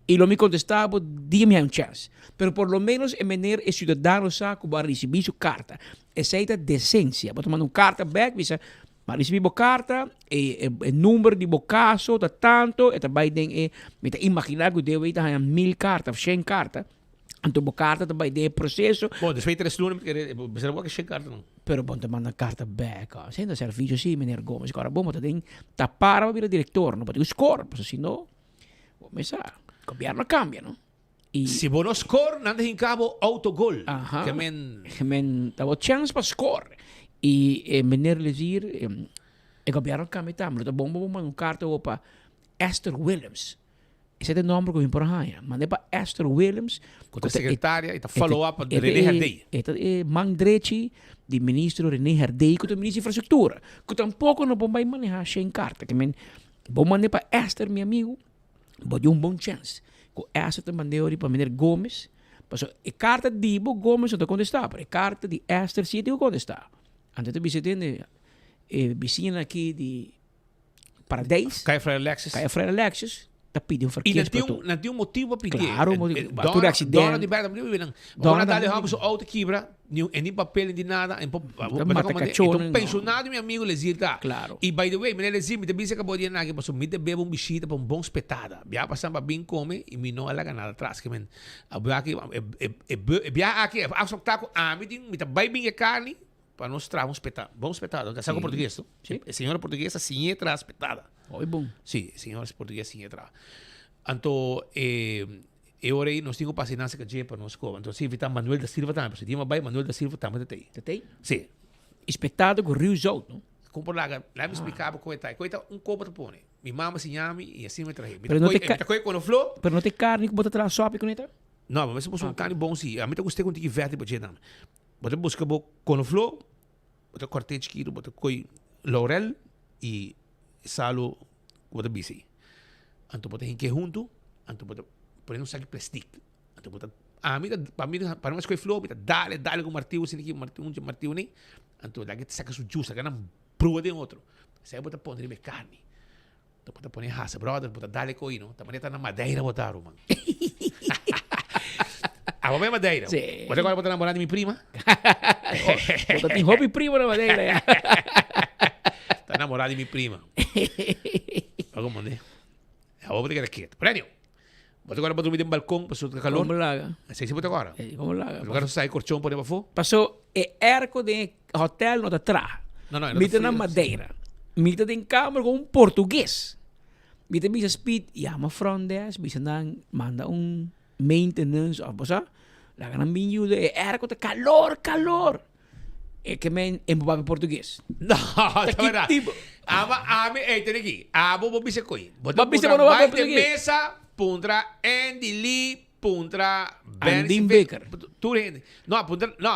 y lo mi contesta bo dia mi hay un chance. Pero por lo menos e meneer, e ciudadano sa cu bo a ricibi su carta. Esey ta decencia. Bo ta manda un carta bek, bisa, Mi a ricibi bo carta, e, e, e number di bo caso ta tanto, e ta bay den e, mi ta imagina cu debe ta haya mil carta of shen carta. Anto bo karta ta bai den e proseso. Bon, despues di tres luna mi ta kere, bo mester wak e shen karta nan. Pero bon ta manda karta bek. Sendo servisio si, meneer Gomez. Kora bon bo ta den ta para pa bira direktor, no? Bo tin ku skor, pasobra si no, bo mes sa, gobièrnu a kambia, no? I. Si bo no skor, nan ta hinka bo autogol. Aha. Ke men. Ke men ta bo chèns pa skor. I e meneer Lezier, e gobièrnu a kambia tambe. Lo ta bon pa bo manda un karta awor pa Esther Willems. Esei ta e nòmber ku mi por a haña. Mand'é pa Esther Willems. Ku ta sekretaria i ta follow up pa René Herdé. E ta e man drechi di ministro René Herdé ku ta ministro di infrastruktura. Ku tampoko no por bai manehá shen karta. Ke men bo mand'é pa Esther mi amigu, bo di un bon chèns. Ku Esther ta mand'é ori pa meneer Gomes. Pasobra e karta di bo Gomes no ta kontestá, pero e karta di Esther si e tin ku kontestá. Anto e ta bisa tende e bisiñanan aki di. Paradijs. Kaya Frère Alexis. Kaya Frère Alexis ta pidi un I nan tin verkeersplateau. un, nan tin un motibu pa pidié. Claro, un motibu. Ba tur accident. Dòna di bèrda motibu bibi nan. Dòna Ora dale tambe. hòmber su auto kibra, ni un, e ni papel ni di nada, en por, Ta bo ta mata komand'é. E ta kachónan, un no. pensionado mi amigu Lezier ta. Claro. I by the way, meneer Lezier, mi ta bisa ku bo dia naki pasobra mi ta bebe un bishita pa un bon spetada. Biaha pasá mi a bin kome i mi no a laga nada atras. Ke men, a biaha aki, e, e, e, e biaha aki, e afsprak ta ku ami tin, mi ta bai bin e karni, Pa nos traha un speta, bon spetada. Sa ku portugues to? Sí. E señora portugues a siñ'é traha spetada. Hoy bon. Sí, e señora portugues a siñ'é traha. Anto e e ora ei nos tin ku pasa e nan serka dje pa nos koba. Anto nos a invitá Manuel da Silva tambe. Pasobra dia mi a bai Manuel da Silva tambe ta tei. Ta tei? Sí. E spetada ku riu zout, no? Kon por laga, laga mi splika bo kon e ta. Kon e ta un koba ta pone. Mi mama a siña mi i asina mi trahe. Mi ta Pero no kohe, te ka mi ta kohe konofló. Pero no ta e karni ku bo ta traha sòpi kuné ta? No, mi mester puso un karni bon si. Ami ta gust'é ku un tiki vèt riba dje tambe. Bo ta buska bo konofló, bo ta kòrt'é chikitu, bo ta koi laurel i salu. Ku bo ta bisa ei. Anto bo ta hinke huntu, anto bo ta pone un saki plastic. Anto bo ta, ami ta, pa mi, pa mi skohe flor, mi ta dale, dale ku martiu, asina ki martiu, un martiu ni. Anto laga e saka su juice, laga nan brua den otro. Esei bo ta pone riba e karni. Anto bo ta pone hasa, brother, bo ta dale ko'i no. Ta manera ta na Madeira bo ta, ruman. Abo bai Madeira? Sí. Bo ta kòrda bo ta namorá di mi prima? Bo ta tin hopi primo na Madeira ya. Ta namorá di mi prima. Bo komprendé? Abo bo ta keda ketu. Pero anyway, bo ta kòrda bo drumi den balkon pasobra ta kalor? Komo laga? Esei si bo ta kòrda? Komo laga? Bo ta kòrda sai korchon pone pafó? Paso e airco den e hotel no ta traha. No, no, e no Mi ta ta na frio. Madeira. Mi ta den kamer ku un portugues. Mi ta bisa Speed, yama front desk, bisa nan manda un maintenance of bo sa, laga nan bin yuda e airco ta calor, calor. E ke men e bo papia portugues. No, ta ki verdad. tipo? Ama ami, ey, tene aki. Abo bo bisa koe. Bo ta Bo bisa puntra bo no papia Mike de portugues. Mesa, puntra Andy Lee, puntra Ben Andin Sive- Baker. Tur hende. No, puntra, no.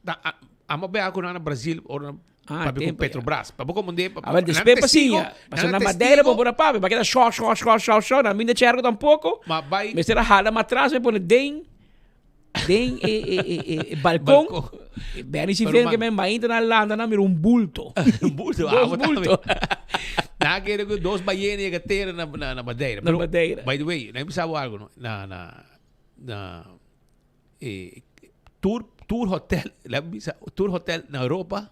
Ta, a, amo bea ku nan na Brasil, ora nan Ah, papia ku tempo, ya. Petrobras. Pa bo komundé, pa, A ver, nan después testigo, pasinha. Paso nan na Madeira testigo. bo por a papia, pa keda sho, sho, sho, sho, sho, na minda cherco tampoco. Ma bai. Mester a hala matras, me pone den, den e, e, e, e, e balcon. Balcon. Benny si Pero ven que man- me mainta na landa na mira un bulto. Un bulto, ah, Dos bo tambe. bulto. Na kere ku dos bayena yega tera na, na, na Madeira. Na Pero, Madeira. By the way, na bisa bo algo, no? Na, na, na, eh, tur, tur hotel, la bisa, tur hotel na Europa,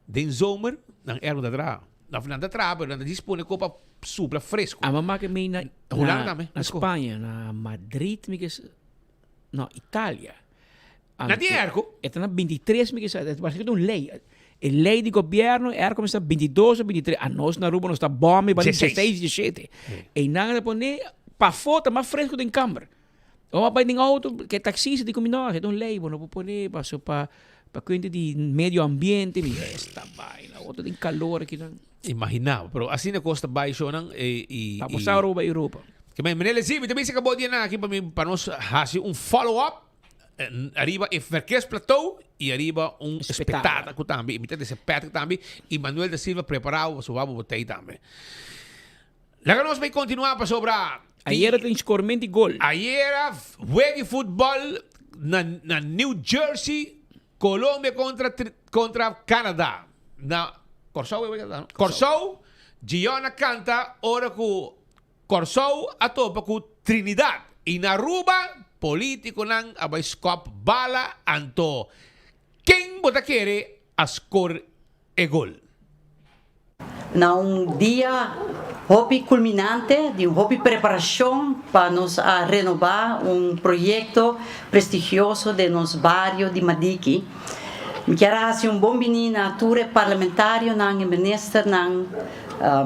den zomer, nan airco ta traha. Na, nan ta traha, pero nan ta dispone ko pa supla fresco. A mama ke mi na, Hulanda na, tambe, na fresco. Spanje, na Madrid, mi ke, no, Italia. Na tin airco? E ta na 23, mi ke sa, parece ke ta un ley. E ley di gobierno, e airco mester 22 o 23. A nos na Aruba nos ta bombe, bani 16. 16, 17. E nan ta pone, pafó ta mas fresco den kamber. Ora bai den auto, ke taxista di ku mi no, e ta un ley, bo no por pone paso pa pa kuenta di medio ambiente, mi esta baina, otro den calor aki nan. Imagina bo, pero asina kos ta bai shownan e i Pa bo sa Aruba Europa. Ke men meneer Lezzie, mi ta bisa ke bo dia nan aki pa mi pa nos hasi un follow up ariba e verkeersplateau i ariba un spetada ku tambe i mi ta dese Patrick tambe i Manuel da Silva prepara bo pasobra bo tei tambe. Laga nos bay continua pasobra. Ayera tin scorement di gol. Ayera wega di futbol na na New Jersey, Colombia contra contra Canada. Na Corsou e wega ta no? Corsou, Gion a canta ora cu Corsou a topa cu Trinidad. Y na Aruba politiconan a bay scop bala anto ken bo ta kere a score e gol? Na un dia hopi culminante di un hopi preparacion pa nos a renoba un proyecto prestigioso den nos bario di Madiki. Mi kier a haci un bon bini na tur e parlamentarionan, e ministernan,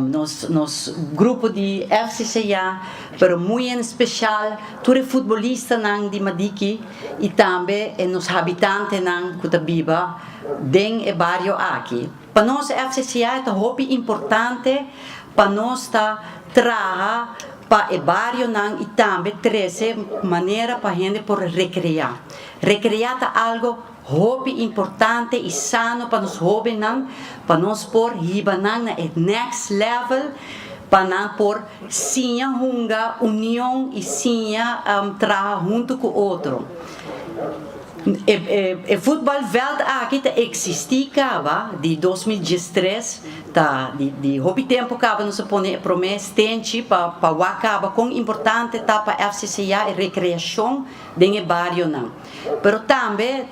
nos nos grupo di FCCA, pero muy en special tur e futbolistanan di Madiki y tambe e nos habitantenan cu ta biba den e bario aki. Pa nos FCCA e ta hopi importante pa nos ta traha pa e barionan y tambe trece manera pa hende por recrea. Recrea ta algo hopi importante y sano pa nos hobennan, pa nos por hiba nan na e next level, pa nan por siña hunga union y siña traha hunto cu otro. E voetbalveld aki ta existi caba di 2013, ta di hopi tempo caba nos a pone e prome stenchi pa pa wak caba con importante ta pa FCCA e recreacion den e barionan. Pero tambe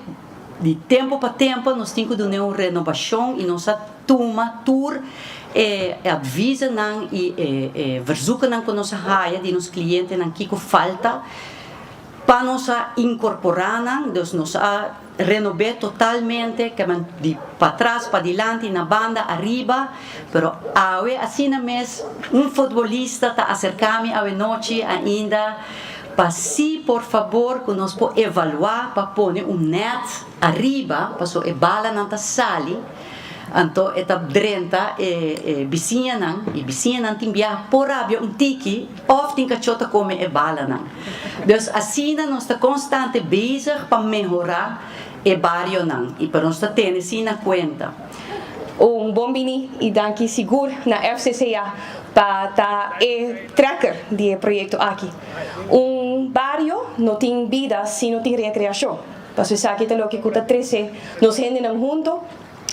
di tempo pa tempo nos tin cu dune un renobacion y nos a tuma tur e advisenan y e verzoekennan cu nos a haya di nos clientenan kico falta. Pa nos a incorpora nan, dus nos a renob'é totalmente, kemen di patras padilanti, na banda, ariba, pero awe asina mes un futbolista ta acerca mi awe nochi ainda pa si por fabor cu nos por evalua pa pone un net ariba, paso e balanan ta sali. Anto e ta drenta e e bisiñanan y bisiñanan tin biaha por rabia un tiki of tin cachó ta come e balanan. Dus asina nos ta constante bezig pa mehora e barionan y pero nos ta tene si na cuenta. Un bon bini y danki sigur na FCCA pa ta e trekker di e proyecto aki. Un bario no tin bida si no tin recreacion. Paso esaki ta loke cu ta trece nos hendenan hunto.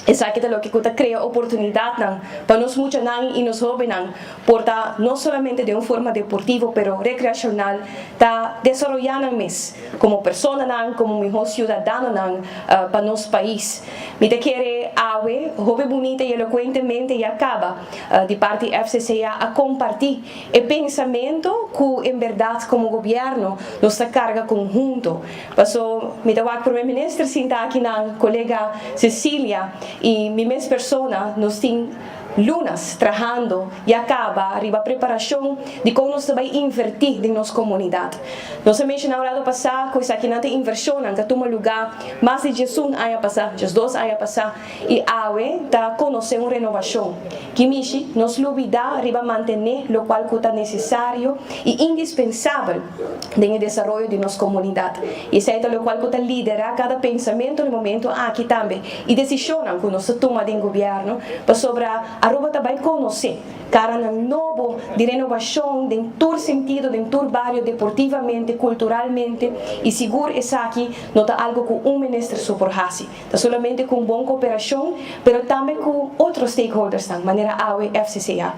Esaki ta loke ku ta krea oportunidatnan pa nos muchanan i nos hóbennan por ta no solamente den un forma deportivo pero rekreashonal ta desaroyá nan mes komo personanan, komo mihó siudadanonan pa nos pais. Mi ta kere awe hopi bunita i elokuentemente ya kaba di parti FCCA a kompartí e pensamentu ku en bèrdat komo gobièrnu nos ta karga konhunto. Paso mi ta wak Prome Minister sinta aki nan, colega Cecilia y mi mes persona nos tin lunas trahando ya caba riba preparacion di con nos ta bay inverti den nos comunidad. Nos a menciona un rato pasa cu esakinan ta inversionnan ta tuma luga mas di diesun aña pasa, diesdos aña pasa y awe ta conoce un renovacion. Ki mishi nos lubida riba mantene locual cu ta necesario y indispensabel den e desaroyo di nos comunidad. Y esey ta locual cu ta lidera cada pensamento na e momento aki tambe y decisionnan cu nos ta tuma den gobierno pasobra Aruba ta bay conoce caranan nobo di renovacion den tur sentido, den tur bario deportivamente, culturalmente y sigur esaki no ta algo cu un minister so por haci. Ta solamente cu un bon cooperacion, pero tambe cu otro stakeholdersnan, manera awe FCCA.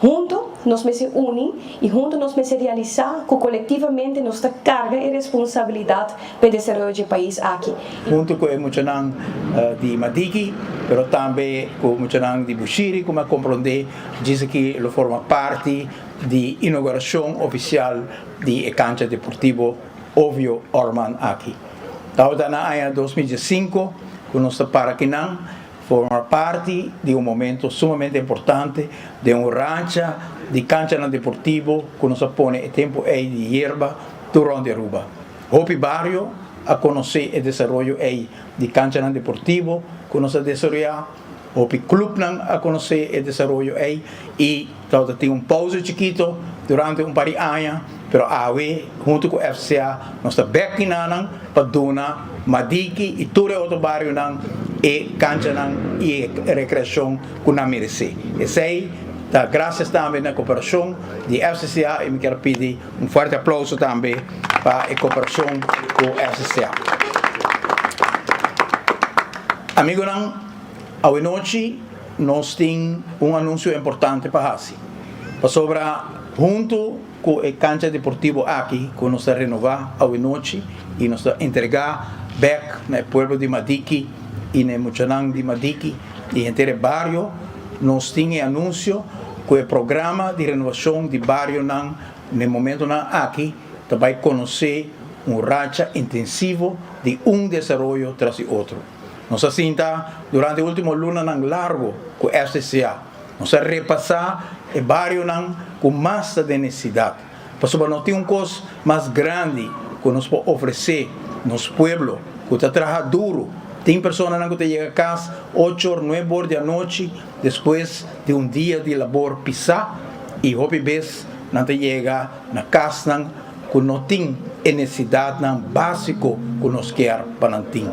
Hunto nos mester uni y hunto nos mester realisa cu colectivamente nos ta carga e responsabilidad p'e desaroyo dje pais aki. Hunto cu e muchanan di Madiki, pero tambe cu muchanan di Bushiri, cu mi a comprende djis aki lo forma parti di inauguracion oficial di e cancha deportivo Ovio Orman aki. Tabata na aña 2005 ku nos ta para kinan forma parti di un momento sumamente importante den un rancha di kanchanan deportivo ku nos a pone e tempu ei di yerba tur rònt di Aruba. Hopi bario a konosé e desaroyo ei di kanchanan deportivo ku nos a desaroyá, hopi klupnan a konosé e desaroyo ei i tabata tin un pauze chikito durante un par di aña, pero awe huntu ku FCA nos ta bek kinanan pa duna Madiki i tur e otro barionan e kanchanan i e rekreashon ku nan meresé. Esei ta grasias tambe na koperashon di FCCA i mi kier pidi un fuerte aplouso tambe pa e koperashon ku FCCA. Amigonan, awenochi nos tin un anunsio importante pa hasi, pasobra huntu ku e kancha deportivo aki ku nos ta renová awenochi i nos ta entregá bèk na e pueblo di Madiki i na e muchanan di Madiki i henter e bario, nos tin e anunsio ku e programa di renovashon di barionan na e momentonan aki ta bai konosé un racha intensivo di un desaroyo tras di otro. Nos a sinta durante e ultimo lunanan largo ku FCCA. Nos a repasá e barionan ku mas ta den nesesidat, pasobra no tin un kos mas grandi ku nos por ofresé nos pueblo ku ta traha duru. Tin personanan ku ta yega kas ocho or, nuebe or di anochi despues di un dia di labor pisá i hopi bes nan ta yega na kasnan ku no tin e nesesidatnan básiko ku nos kier pa nan tin.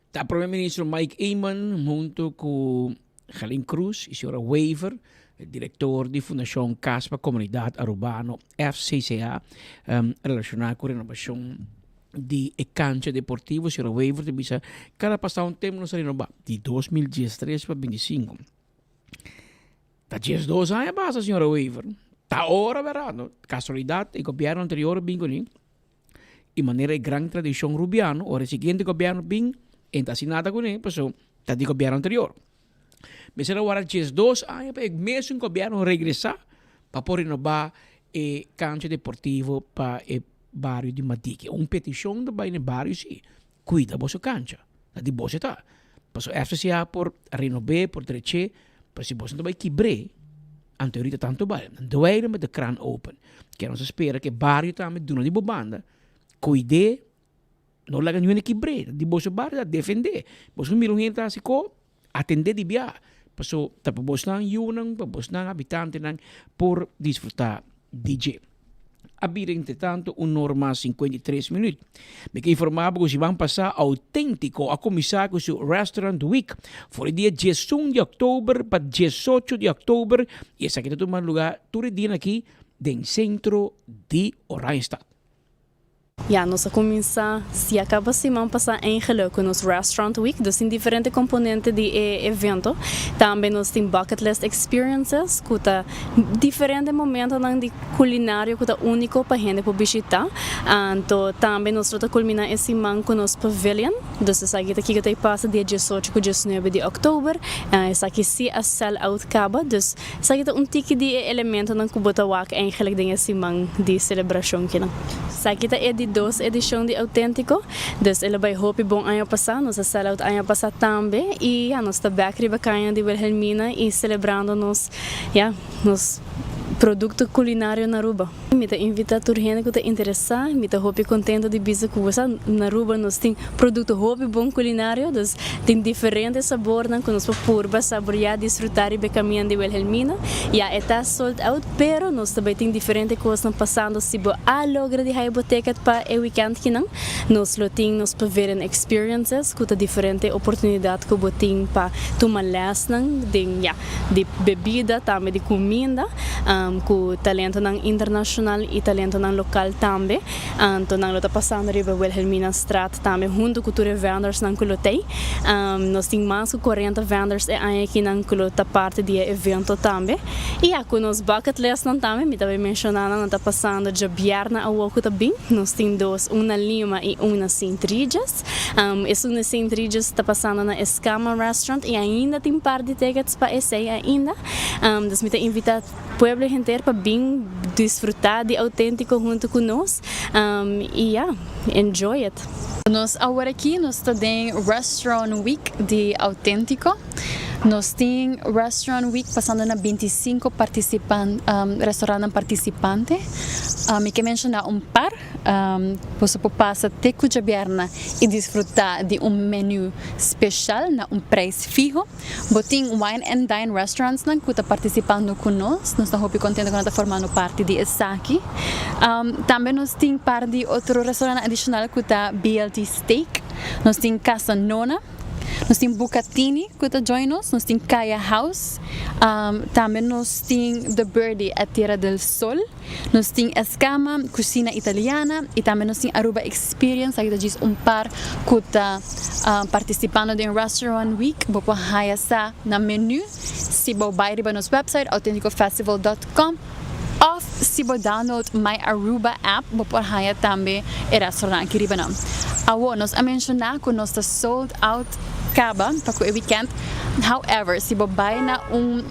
Ta Prome Ministro Mike Eman hunto cu Gelin Cruz y señora Wever, director di Fundacion Cas pa Comunidad Arubano, FCCA, relaciona cu renovacion di e cancha deportivo. Señora Wever ta bisa cada pasa un tempo nos ta renoba, di 2013 pa 25. Ta 12 aña pasa, señora Wever. Ta ora, verdad? No? Casualidad, e gobierno anterior bin con Y manera e gran tradicion Rubiano, ora e siguiente gobierno bin, e ta haci nada cune, paso ta di gobierno anterior. Mester a warda 12 aña pa e mesun gobierno regresa pa por renoba e cancha deportivo pa e bario di Madiki. Un peticion ta bay na e bario si, cuida boso cancha, ta di boso e ta. Paso FCCA por renob'é, por drech'é, pero si boso no ta bay kibr'é, anto ahorita tanto bal. Nan dweile met de kraan open. Ke nos a spera ke bario tambe duna di bo banda, kuid'é, no laga niun hende kibr'é, ta di boso bario ta defend'é. Boso mira un hende ta hasi ko, atend'é di bia. Paso ta pa bosnan yunan, pa bosnan habitantenan por disfrutá di dje. A bira entretanto un or mas 53 minuut. Mi ke informa bo ku siman pasá Auténtiko a kuminsá ku su Restaurant Week for e dia 11 di òktober pa 18 di òktober i esaki ta tuma lugá tur e dianan aki den sentro di Oranjestad. Ya, nos a cuminsa si a caba siman pasa eigenlijk cu nos Restaurant Week, dus tin diferente componente di e evento. Tambe nos tin Bucket List Experiences cu ta diferente momentonan di culinario cu ta unico pa hende por bishita. Anto tambe nos lo ta culmina e siman cu nos Pavilion, dus esaki ta kico ta pasa dia diesocho cu diesnuebe di october. Esaki si a sell out caba, dus Esaki ta un tiki di e elementonan ku bo ta wak eigenlijk den e siman di selebrashon kinan. Esaki ta e di dos edishon di Auténtiko, dus el a bai hopi bon aña pasá, nos a sell out aña pasá tambe i ya nos ta bèk riba kaña di Wilhelmina i selebrando nos ya nos produkto kulinario na Aruba. Mi ta invitá tur hende ku ta interesá, mi ta hopi kontento di bisa ku bo sa na Aruba nos tin produkto hopi bon kulinario, dus tin diferente sabornan ku nos por purba, saboriá, disfrutá riba e kaminda di Wilhelmina. Ya e ta sold out, pero nos ta bai tin diferente kosnan pasando si bo a logra di haya bo ticket pa e wikènt kinan. Nos lo tin nos Pavilion Experiences ku ta diferente oportunidat ku bo tin pa tuma lèsnan den ya. di bebida, tambe di kuminda, ku talentonan internashonal i talentonan lokal tambe. Anto nan lo ta pasando riba Wilhelminastraat tambe huntu ku tur e vendorsnan ku lo t'ei. Nos tin mas ku kuarenta vendors e aña akinan ku lo ta parti di e evento tambe. I ya, ku nos bucket listnan tambe, mi ta bai menshoná nan, nan ta pasando djabièrnè awor ku ta bin. Nos tin dos, un na Lima i un na Sint Regis. Esun di Saint Regis ta pasando na Escama Restaurant y ainda tin par di tickets pa esey ainda. Dus mi ta invita pueblo henter pa bin disfruta di Autentico hunto cu nos y ya, enjoy it. Nos awor aki nos ta den Restaurant Week di Autentico. Nos tin Restaurant Week pasando na 25 participan restaurantnan participante. Mi ke menciona un par. Boso por pasa te ku djabièrnè i disfrutá di un menu speshal na un preis fiho. Bo tin Wine and Dine restaurantsnan ku ta partisipando ku nos. Nos ta hopi kontento ku nan ta formando parti di esaki. Tambe nos tin par di otro restaurantnan adishonal ku ta BLT Steak. Nos tin Casa Nona. Nos tin Bucatini cu ta join nos, nos tin Kaya House, tambe nos tin The Birdie at Tierra del Sol, nos tin Escama, Cucina Italiana y tambe nos tin Aruba Experience, aki ta djis un par cu ta participando den Restaurant Week. Bo por haya sa na menu si bo bay riba nos website autenticofestival dot com. Of si bo download My Aruba app bo por haya tambe e restaurant aki riba nan. Awor nos a menciona cu nos ta sold out caba pa cu e weekend, however si bo bay na un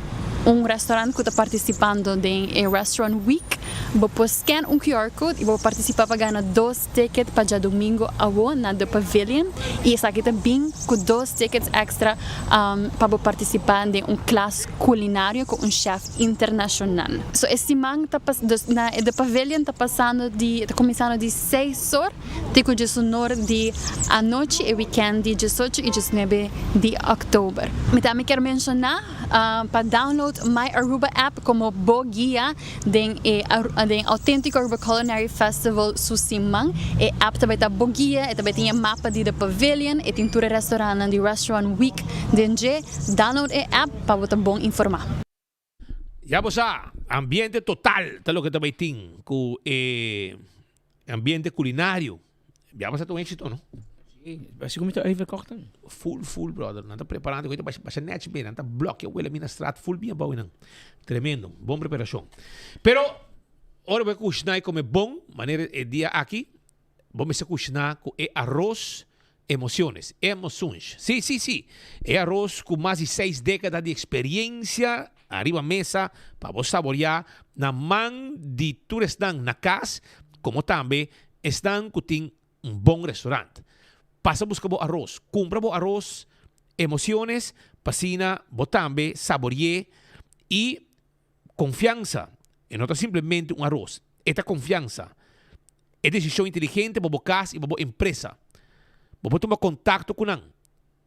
un restaurant cu ta participando den e restaurant week bo por scan un QR code y bo por participa pa gana dos ticket pa djadomingo awo na The Pavilion y esaki ta bin cu dos tickets extra pa bo participa den un klas culinario cu un chef internacional. So e siman ta pas dus na e The Pavilion ta pasando di ta cuminsando di seis or te cu diesunor di anochi e weekend di diesocho y diesnuebe di october. Mi tambe kier menciona pa download My Aruba app como bo guia den e den Authentico Aruba Culinary Festival su siman. E app ta bay ta bo guia, e ta bay tin e mapa di The Pavilion, e tin tur e restaurantnan di Restaurant Week den dje. Download e app pa bo ta bon informá. Ya bo sa, ambiente total ta loke ta bay tin cu e ambiente culinario. Ya bo sa ta un éxito, no? Sí, así como ta uitverkocht dan. Full, full, brother. Nan ta preparando, cu ta basha nech be. Nan ta blokea Wilhelmina straat full bien abao nan. Tremendo, bon preparacion. Pero, ora bo cushna y come bon, manera e dia aki, Bo mester kushiná ku e aros Emociones, Emosuns. Sí, sí, sí! E aros ku mas di seis dékada di eksperiencia ariba mesa pa bo saboriá na man di tur esnan na kas komo tambe esnan ku tin un bon restaurant. Pasa buska bo aros, kumpra bo aros Emociones pa asina bo tambe sabori'é i Konfiansa, e no ta simplemente un aros, e ta konfiansa. E desishon inteligente pa bo kas i pa bo empresa. Bo por tuma kontakto ku nan.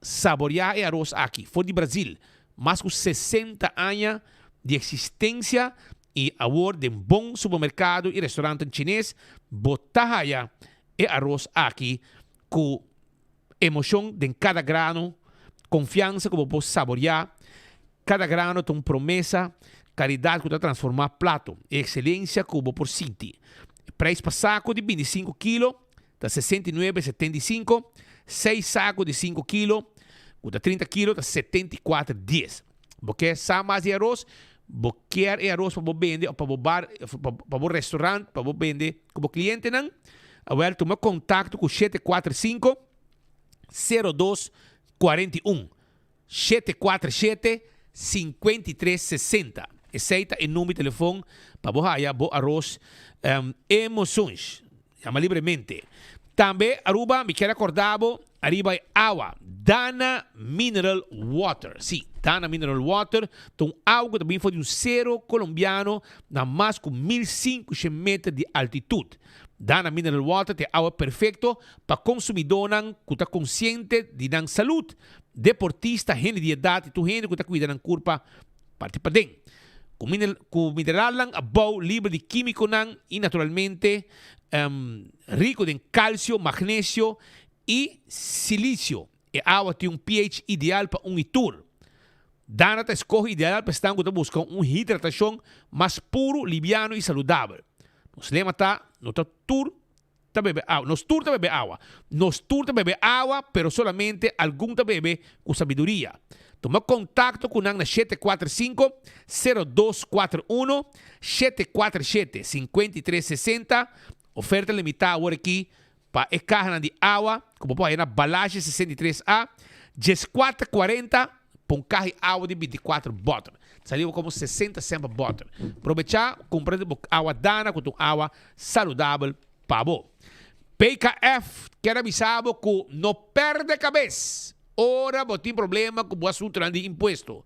Saboriá e aros aki for di Brazil, mas ku 60 aña di eksistensia. I awor den bon supermerkado i restauranten chines bo ta haya e aros aki ku emoshon den kada grano, konfiansa ku bo por saboriá. Kada grano ta un promesa, kalidat ku ta transformá plato i ekselensia ku bo por sinti. E preis pa sako di 25 kilo ta 69 75, seis sako di 5 kilo ku ta 30 kilo ta 74 dies. Bo ke sa mas di aros? Bo kier e aros pa bo bende of pa bo bar, pa bo restaurant, pa bo bende ku bo klientenan? Awel tuma kontakto ku 745 02 41, 747 53 60. Esei ta e number di telefon pa bo haya bo aros Emoções. Yama libremente. Tambe Aruba mi kier acorda bo ariba e awa Dana Mineral Water. Si, Dana Mineral Water ta un awa cu ta bin for di un cero Colombiano na mas cu 1500 meter di altitud. Dana Mineral Water ta e awa perfecto pa consumidonan cu ta consciente di nan salud, deportista, hende di edad y tur hende cu ta cuida nan curpa parti paden. Ku ku mineralnan abou liber di kímikonan i naturalmente riku den kalsio, magnesio i silisio. E awa tin un pH ideal pa un i tur. Dana ta eskohe ideal pa esnan ku ta buska un hidratashon mas puru, libiano i saludabel. Nos lema ta, No ta tur ta bebe awa. Nos tur ta bebe awa. Nos tur ta bebe awa, pero solamente algun ta bebe ku sabiduria. Tuma kontakto ku nan na 745 0241, 747 5360. Oferta limitá awor aki pa e kahanan di awa ku bo por haña na Balashi 63 A, 1440 pa un kaha di awa di 24 bòter. Ta sali bo komo 60 sènt pa bòter. Probechá kumpra bo awa Dana ku ta un awa saludabel pa bo. PKF kier a bisa bo ku no perde kabes ora bo tin problema ku bo asuntunan di impuesto.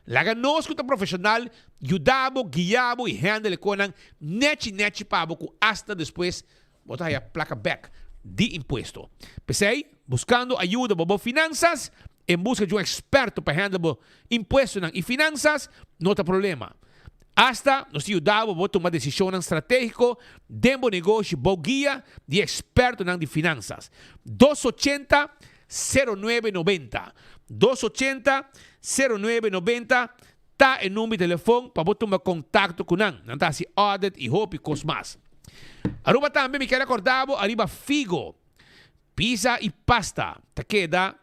Laga nos ku ta profeshonal yuda bo, guia bo i handle e konan nechi nechi pa bo ku asta despues bo ta haya plaka bek di impuesto. P'esei, buskando ayuda pa bo finansas, en buska di un eksperto pa handle bo impuestonan i finansas no ta problema. Asta nos ta yuda bo bo tuma desishonnan stratégiko den bo negoshi bou guia di ekspertonan di finansas. 280 09 90 280 09 90 ta e number di telefon pa bo tuma kontakto ku nan. Nan ta hasi audit i hopi kos mas. Aruba tambe mi kier akorda bo ariba Figo, pizza i pasta ta keda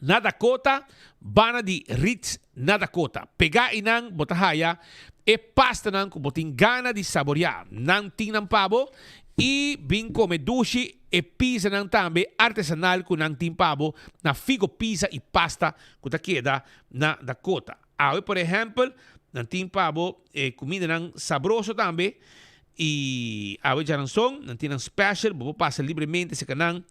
Na Dakota, banda di Ritz na Dakota. Pegá einan bo ta haya e pastanan ku bo tin gana di saboriá. Nan tin nan pa bo i bin kome dushi e pizanan tambe artesanal ku nan tin pa bo na Figo Pizza i Pasta ku ta keda na Dakota. Awe por ehèmpel nan tin pa bo e kumindanan sabroso tambe i awe djaranson nan tin nan special bo por pasa libremente serka nan.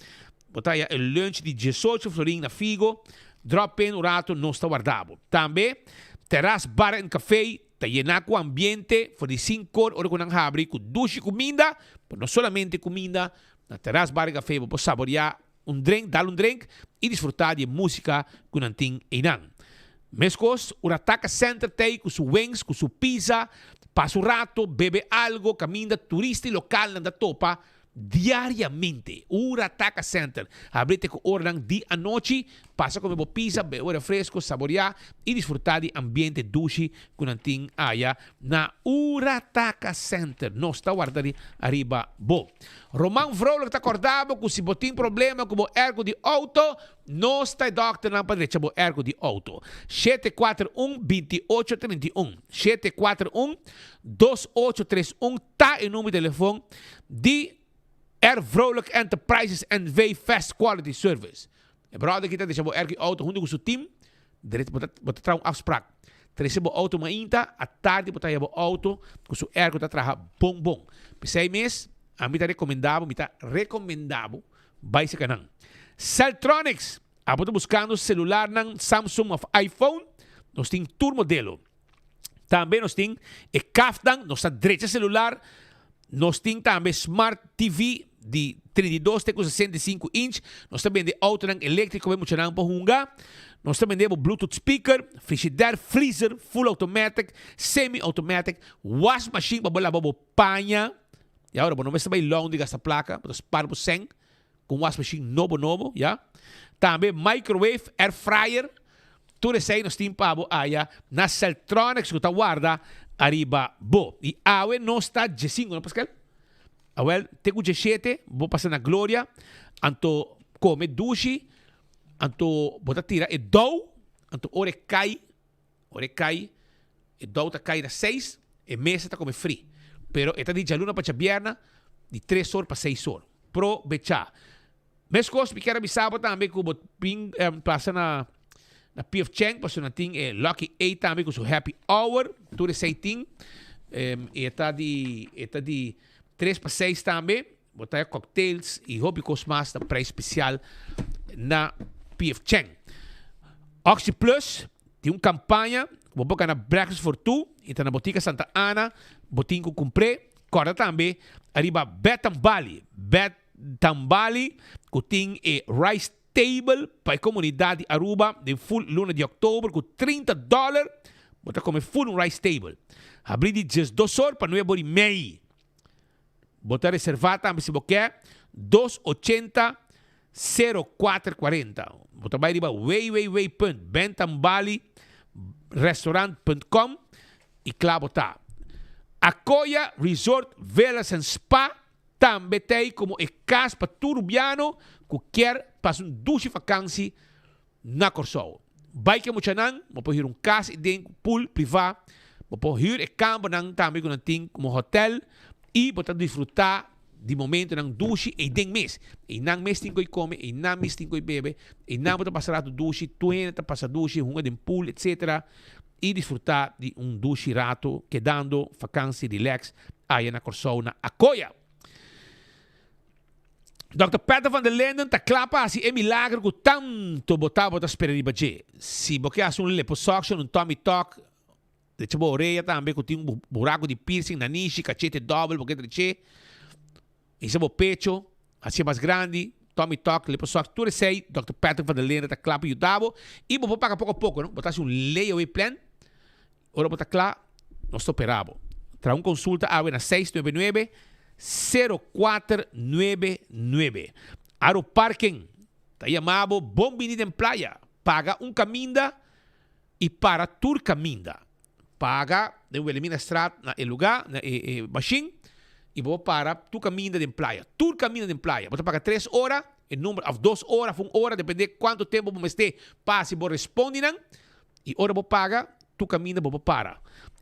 Bo ta haya e lunch di 18 florin na Figo. Drop in un rato, nos ta warda bo. Tambe, Terras Bar and Café ta yena ku ambiente for di sinkor ora ku nan habri ku dushi kuminda, pero no solamente kuminda, na Terras Bar and Café bo por saborea un drink, dal un drink i disfruta di e musika ku nan tin einan. Meskos, Urataka Center t'ei ku su wings, ku su pizza, pasa un rato, bebe algo, kaminda turista i lokalnan ta topa Diariamente, Urataka Center habri te ku oranan di anochi. Pasa kome bo pizza, bebe refresco, saboreá i disfrutá di ambiente dushi ku nan tin aya na Urataka Center. Nos ta warda di ariba bo. Roman Vrolijk ta kòrda bo ku si bo tin problema ku bo airco di outo, nos ta e dòkternan pa drecha bo airco di outo. 741 2831, 741 2831. Ta e number di telefon di R. Vrolijk Enterprises NV Fast Quality Service. E brother aki ta desha bo erki auto hunto cu su team. Dret bo ta bo ta traha un afspraak. Trece bo auto mainta, atardi bo ta haya bo auto cu su airco ta traha bon bon. P'esey mes ami ta recomenda bo, mi ta recomenda bo bay cerca nan. Celltronics, abo ta buscando celularnan Samsung of iPhone? Nos tin tur modelo. Tambe nos tin e kaftan, nos ta drecha celular, nos tin tambe smart TV di 32 te ku 65 inch, nos ta bende autonan eléctrico pa e muchanan por hunga. Nos ta bende bo Bluetooth speaker, frigidaire, freezer, full automatic, semi automatic, wash machine pa bo laba bo paña. Ya ora bo no mester bai laundry gasta placa, bo ta spar bo cen cu un wash machine nobo nobo, ya. Tambe microwave, air fryer, tur esey nos tin pa bo aya na Celtronics cu ta warda ariba bo. Y awe nos ta djesinco, no Pascal? Awel, te cu djeshete bo pasa na Gloria, anto come dushi, Anto bo ta tira e dou, anto ora e kai, ora e kai, e dou ta kai na seis, e mesa ta kome fri. Pero e ta di djaluna pa djabierna, di tres or pa seis or. Probecha. Meskos mi kier a bisa bo tambe ku bo bin pasa na na PF Chang pasobra nan tin e Lucky Eight tambe ku su happy hour, tur esei tin. E ta di e ta di tres pa seis tambe. Bo ta cocktails y hopi cos mas na prijs special na PF Chang. Oxy Plus tin un campaña cu bo por gana breakfast for two y ta na Botica Santa Ana. Bo tin cu cumpr'e. Corda tambe ariba Bet Tambali. Bet Tambali cu tin e rice table pa e comunidad di Aruba den full luna di october cu 30 dollar bo ta come full un rice table. Habri di diesdos or pa nuebe or y mei. Bo ta reservá tambe si bo ke, dos ochenta sero kuater kuarenta. Bo ta bai riba www punt bentambali restaurant punt com i kla bo ta. Akoya Resort Villas and Spa tambe ta ei komo e kas pa tur rubiano ku kier pasa un dushi fakansi na Kòrsou. Bai ku e muchanan, bo por hür un kas i den ku pool privá, bo por hür e kambernan tambe ku nan tin komo hotèl i bo ta disfrutá di momentonan dushi ei den mes. Einan mes tin ku ei kome, einan mes tin ku ei bebe, einan bo ta pasa ratu dushi, tur hende ta pasa dushi, hunga den pool etsetera i disfrutá di un dushi ratu kedando fakansi rilèks aya na Kòrsou na Akoya. Dòkter Peter van der Linden ta kla pa hasi e milagro ku tantu bo tabata spera riba dje. Si bo ke hasi un liposuction, un tummy tuck, drecha bo orea tambe ku tin un buraku di piercing, nanishi, kachete dòbel bo ke drech'é, hisa bo pecho, hasié mas grandi, tummy tuck, liposuction, tur esei Dòkter Patrick van der Linden ta kla pa yuda bo i bo por paga poko a poko, no? Bo ta hasi un layaway plan. Ora bo ta kla, nos ta opera bo. Traha un konsulta awe na seis nuebe nuebe, sero kuater nuebe nuebe. Aro Parking ta yama bo bon bini den playa. Paga un kaminda i para tur kaminda. Paga den Wilhelminastraat na e luga, na e mashin, i bo por para tur kaminda den playa. Tur kaminda den playa. Bo ta paga tres ora, e number, of dos ora of un ora, depende kuantu tempu bo mester pa hasi bo respondinan. I ora bo paga, tur kaminda bo por para.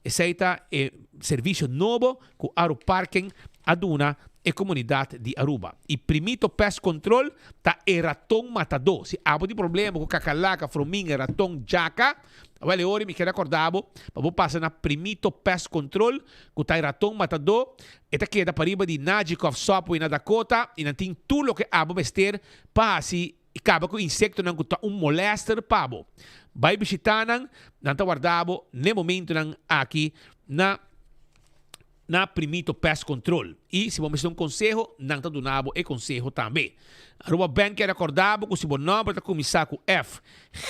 Esei ta e servisio nobo ku Aruparking a duna e komunidat di Aruba. I Primito Pest Control ta e raton matadó. Si abo tin problema ku kakalaka, frominga, raton, djaka, awel e ora mi kere akorda bo pa bo pasa na Primito Pest Control ku ta e raton matadó. E ta keda pariba di Najikoff Subway na Dakota i nan tin tur loke abo mester pa hasi I kaba ku insektonan ku ta un molèster pa bo. Bai bishitá nan, nan ta warda bo n'e momentunan aki na na Primito Pest Control. I si bo mester un konseho, nan ta duna bo e konseho tambe. Aruba Bank kier rekordá bo ku si bo nòmber ta kuminsá ku F,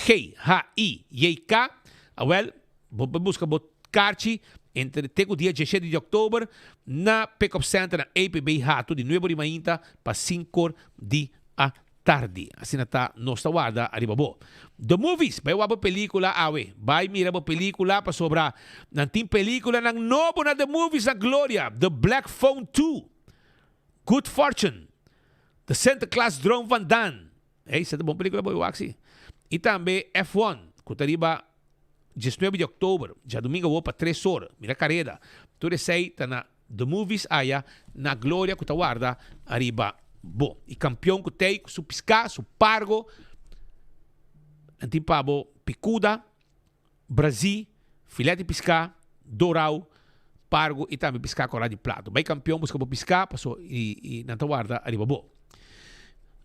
G, H, I, J, K, awèl, bo por buska bo karchi entre te ku dia diesshete di òktober na Pick Up Center na APB Hato di nuebe or di mainta pa sinkor di atardi. Asina ta nos ta warda ariba bo. The movies, bai wak bo pelicula awe. Bai mira bo pelicula pasobra nan tin peliculanan nobo na The Movies na Gloria, The Black Phone 2, Good Fortune, The Sinterklaas Droom van Daan. Ey, esei ta bon pelicula bo bai wak si. I tambe F1 cu ta riba diesnuebe di october, djadumingo awor pa tres or. Mira careda. Tur esei ta na The Movies aya na Gloria cu ta warda ariba bo. Y campeon cu tey cu su pisca, su pargo, nan tin pa bo picuda, brazi, filet di pisca, dorao, pargo y tambe pisca cora di plato. Bay campeon busca bo pisca paso y nan ta warda ariba bo.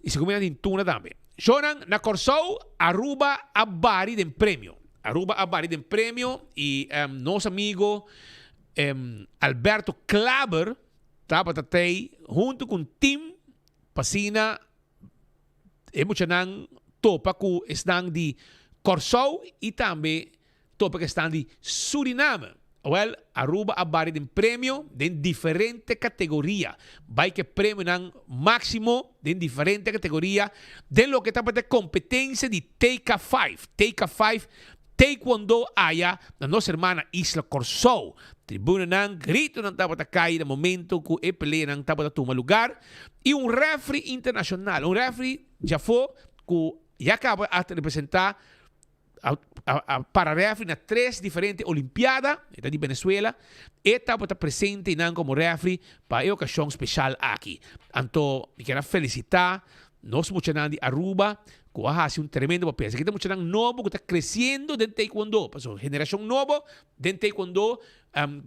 Y segun mi nan tin tuna tambe. Shownan na Corsou, Aruba a bari den premio. Aruba a bari den premio y nos amigo Alberto Klaber tabata tei huntu ku un tim pa asina e muchanan topa ku esnan di. Kòrsou i tambe topa ku esnan di Suriname. Awèl, Aruba a bari den premio den diferente kategoria. Bai ku e premionan máksimo den diferente kategoria den loke tabata e kompetensia di TK Five, TK Five Taekwondo aya na nos hermana isla Kòrsou. Tribunanan, gritonan tabata kai na momento ku e peleanan tabata tuma lugar i un rèfri internashonal, un rèfri djafó ku ya kaba a representá a para rèfri na tres diferente olimpiada, e ta di Venezuela, e tabata presente einan komo rèfri pa e okashon speshal aki. Anto mi kier a felisitá nos muchanan di Aruba ku a hasi un tremendo papel. Esaki ta muchanan nobo ku ta kresiendo den taekwondo, pasobra generashon nobo den taekwondo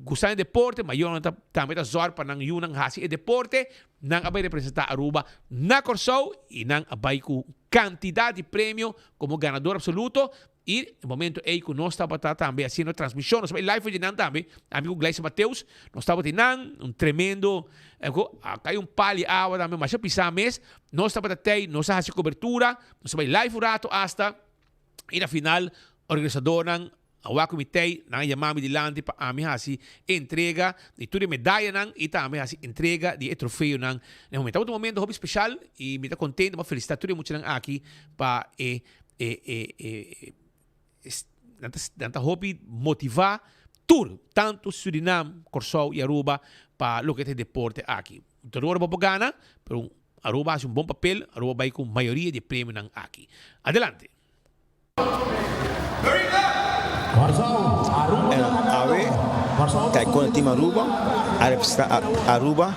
gusta den deporte, mayornan ta tambe ta zòrg pa nan yunan hasi e deporte. Nan a bai representá Aruba na Kòrsou i nan a bai ku kantidat di premio komo ganador absoluto. I e momento ei ku nos tabata tambe hasiendo transmishon, nos tabata live for di nan tambe, ami ku Gleison Mateus, nos tabata einan, un tremendo, a kai un pal di awa tambe masha pisá mes, nos tabata tei, nos a hasi kobertura, nos a bai live un rato asta, i na final organisadornan a wak ku mi tei, nan a yama mi dilanti pa ami hasi e entrega di tur e medayanan i tambe hasi entrega di e trofeonan na e momento. Tabata un momento hopi speshal i mi ta kontento, mi a felisitá tur e muchanan aki pa e e e e nan ta nan ta hopi motivá tur, tantu Surinam, Kòrsou i Aruba pa loke ta e deporte aki. Tur ora bo por gana, pero Aruba hasi un bon papel, Aruba bai ku mayoria di e premionan aki. Adelante! Awe Taekwondo Team Aruba a representa Aruba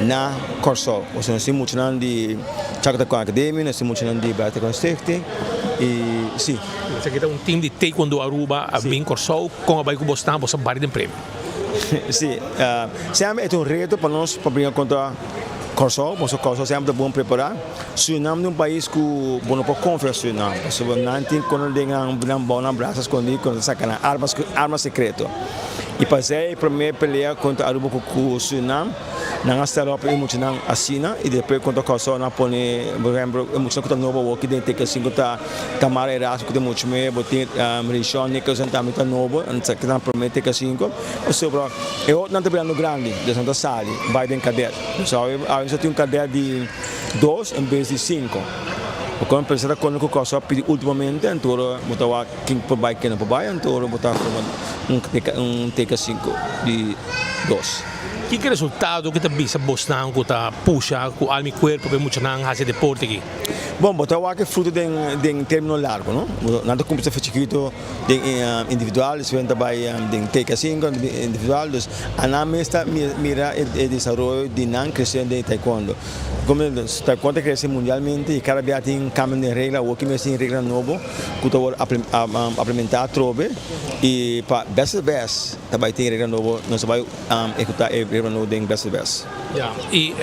na Kòrsou. Nos tin muchanan di Chaco Taekwondo Academie, nos tin muchanan di Bra Taekwondo Stichting y si. Esaki ta un team di Taekwondo Aruba a bin Kòrsou, kon a bai ku bos ta? Bos a bari den premio. Si, semper e ta un reto pa nos pa bringa kontra Kòrsou, pasobra Kòrsou semper ta bon prepará. Surinam ta un pais ku bo no por konfia Surinam, pasobra nan tin kono den nan bou nan brasa skondí ku nan ta saka nan arma sekreto. I pasei e promé pelea kontra Aruba ku Surinam, nan a start op e muchanan asina i despues kontra Kòrsou nan a pone por ehempel e muchanan ku ta nobo awoki den teken sinku ta Tamara Erasmo ku ta muchu mei, bo tin Rishon Nicholson tambe ta nobo, nan ta nan promé teken sinku, pasobra e otronan ta birando grandi, dus nan ta sali bai den kadet. Dus awe awe nos a tin un kadet di dos en bes di sinku. Bo kon pensa ta kono ku Kòrsou a pidi ultimamente, anto ora bo ta wak ken por bai ken no por bai, anto ora bo ta forma un teken sinku di dos. Kiko resultado ku ta bisa bosnan ku ta pusha ku alma i kuerpo pa e muchanan hasi deporte aki? Bon, bo ta wak e fruto den den termino largo, no? Nan ta kuminsá for chikito den individual, despues nan ta bai den teka sinku, individual, dus anan mes ta mira e desaroyo di nan kresiendo den taekwondo. Como taekwondo ta krese mundialmente i kada bia tin kambio den regla, awor ki mes tin regla nobo ku ta wòrdu aplementá atrobe i pa bèst di bèst ta bai tin regla nobo, nos ta bai ehekutá e regla nobo den bèst di bèst. Ya, i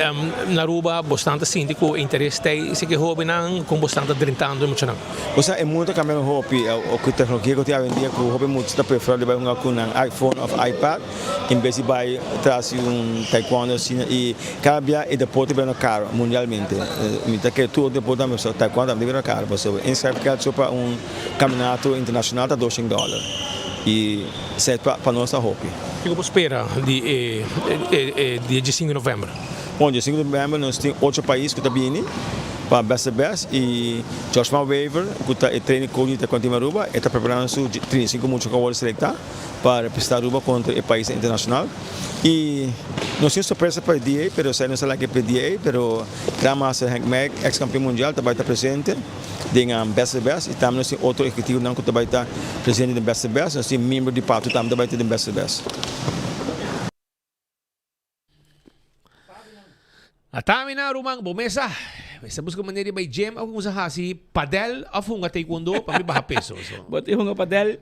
na Aruba bosnan ta sinti ku interes ta ei si ke hóbennan, kon bosnan ta drentando e muchanan? Bo sa e mundu ta kambiando hopi, ku teknologia ku tin awendia ku hopi mucha ta preferá di bai hunga ku nan iPhone òf iPad en bes di bai tras di un taekwondo asina i kada bia e deporte ta birando karo mundialmente. Mi ta kere tur otro deporte tambe pasobra taekwondo tambe ta birando karo pasobra inschrijf geld so pa un kampionato internashonal ta doshen dòler i esei pa nos ta hopi. Kiko bo spera di e dia diesinku di novèmber? Bon, diesinku di novèmber nos tin ocho pais ku ta bini pa Best of Best i Joshua Wever ku ta e training coach di Taekwondo Team Aruba e ta preparando su 35 mucha ku a wòrdu selektá pa representá Aruba kontra e paisnan internashonal i nos tin sorpresa pa e dia ei pero esei nos ta laga pa e dia ei pero Grandmaster Henk Meij eks kampeon mundial ta bai ta presente. Den Best of the Best y tambe nos tin otro ehecutivonan cu ta bay ta presente den Best of the Best. Nos tin miembro di Patu tambe ta bay ta den Best of the Best. Atami na ruman bo mesa. Mester busca manera di bay gym of cuminsa haci padel of hunga taekwondo pa mi baha peso. So. Bo tin hunga padel.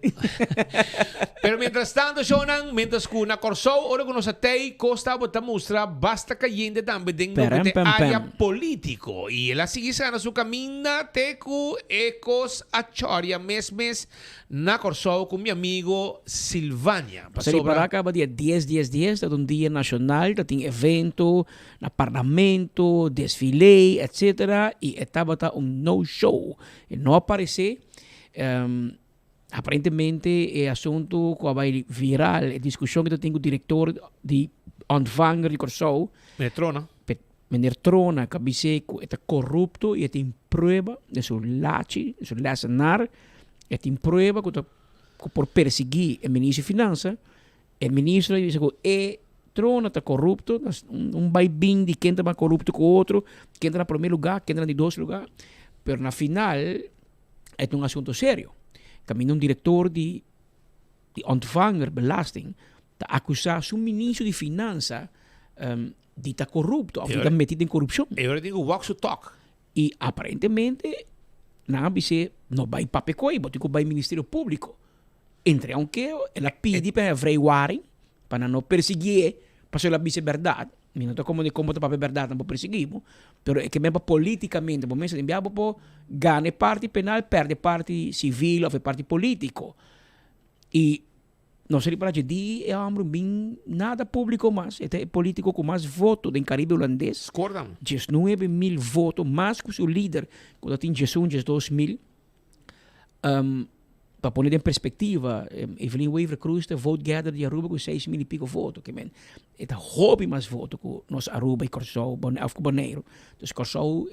Pero mientras tanto shownan, mientras cu na Corsou ora cu nos a tey cos tabata mustra basta cayente tambe den loke Perem te pem area pem. politico. Y el a sigui sana su caminda te cu e cos a choria mes mes na Corsou cu mi amigo Silvania. Pasobra Pasobra. ripará caba dia dies dies dies ta un dia nacional, ta tin evento na parlamento, desfile, etc. Y e tabata un no show. E no a parece. Um, aparentemente e asunto ku a bai viral, e diskushon ku ta tin ku direktor di Ontvanger di Kòrsou. Meneer Trona. Meneer Trona ku a bis'é ku e ta korupto i e tin prueba den su lachi, den su lèsenar, e tin prueba ku ta ku por persiguí e minister di Finansa. E ministro a bisa ku e Trona ta korupto, un bai bin di ken ta mas korupto ku otro, ken ta na promé lugá, ken ta na di dos lugá, pero na final e ta un asunto serio. Kaminda un direktor di di ontvanger belasting ta akusá su ministro di finansa di ta korupto òf di ta meti den korupshon. E ora tin ku walk su talk. I aparentemente nan a bis'é no bai papia ku ei, bo tin ku bai Ministerio Públiko. Entre aunke el a pidi pa e vrijwaring pa nan no persiguié pasobra el a bisa e bèrdat. Mi no ta komo di kon bo ta papia bèrdat nan por persiguí bo, pero e ke men pa polítikamente bo mester bia bo por gana e parti penal pèrdè e parti sivil òf e parti polítiko. I nos a ripara dje di e hòmber bin nada públiko mas, e ta e polítiko ku mas voto den Karibe Hulandes, 19 mil voto mas ku su lider ku ta tin 11, 12 mil. Pa pone den perspectiva, Evelyn Wever-Croes ta vote getter di Aruba cu 6 mil y pico voto. Ke men, e ta hopi mas voto cu nos Aruba y Kòrsou, of cu Boneiru. Dus Kòrsou,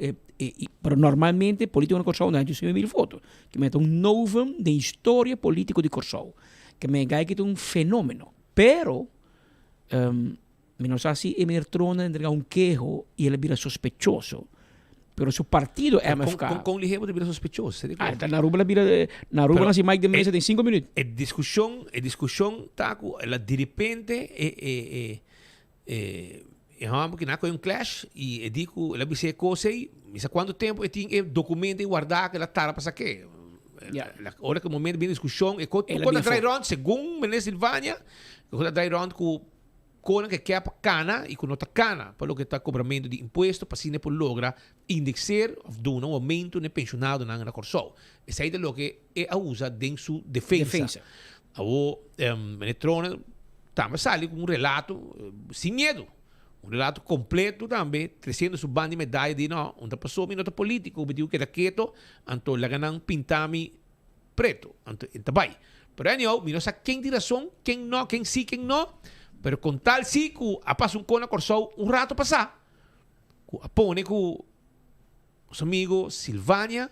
pero normalmente politico na Kòrsou no haña 9 mil voto. Ke men ta un novum den historia politico di Kòrsou. Ke men esaki ta un fenomeno. Pero, mi no sa si e meneer Trona a entrega un keho y el a bira sospechoso. Pero su partido MFK. Con lihe bo ta bira sospechoso? Ah, na Aruba la bira, na Aruba nan si Mike de Meza den 5 minuut. E discusion ta cu la di repente e homber cu na coge un clash y e di cu el a bisa e cos ey, mi sa cuanto tempo e tin e documento ey guarda cu el a tarda pa sake. Ora cu e momento bin discusion e cos El a ta bin draai afo. rond segun meneer Silvania, e cos ta draai rond cu konan ke ke pa kana i ku no ta kana pa loke ta kobramentu di impuesto pa asina por logra indekseer òf duna un oumento na e penshonadonan na Kòrsou. Esei ta loke e a usa den su defensa. Defensa. Awor meneer Trone tambe a sali ku un relato sin miedu, un relato kompleto tambe tresiendo su banda di medaya di no, un ta pasobra mi no ta politiko, mi tin ku keda keto, anto laga nan pinta mi preto. Anto e ta bai. Pero anyhow, mi no sa ken tin rason, ken no, ken si, ken no. Pero con tal si cu a pasa un con na Corsou un rato pasa, cu a pone cu nos amigo Silvania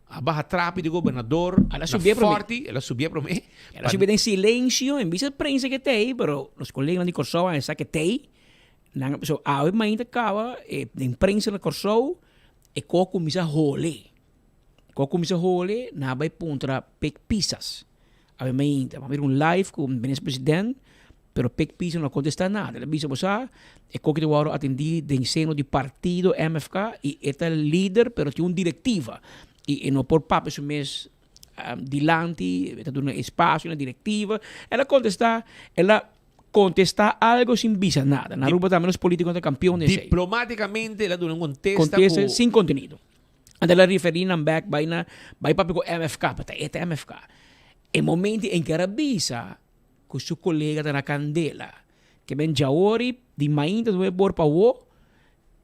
a baha trapi di gobernador El a na subié promé. Forti, el a subié promé. El a subié den silencio, en bista prensa ke t'ei, pero nos coleganan di Corsou a sa ke t'ei. Nan, so awe mainta caba, e den prensa na Corsou, e ko a cuminsa hole. Ku a kuminsá hole, nan a bai puntra Pik Pisas. Awe mainta, m'a mira un live ku minister president, pero Pik Pisas no a kontestá nada. El a bisa, Bo sa, e koki ta wòrdu atendí den seno di partido MFK i e ta lider, pero tin un direktiva i e no por papia su mes dilanti, e ta duna espasio na direktiva. El a kontestá, el a kontestá algo sin bisa nada. Na Aruba tambe nos polítikonan ta kampion den esei. Diplomátikamente el a duna un kontesta ku. Kontesta sin kontenido. Anto el a referí nan bek bai na bai papia ku MFK, pa ta e ta MFK. E momento en ker a bisa ku su kolega ta na kandela, ke men djaori di mainta nuebe bor pa awo,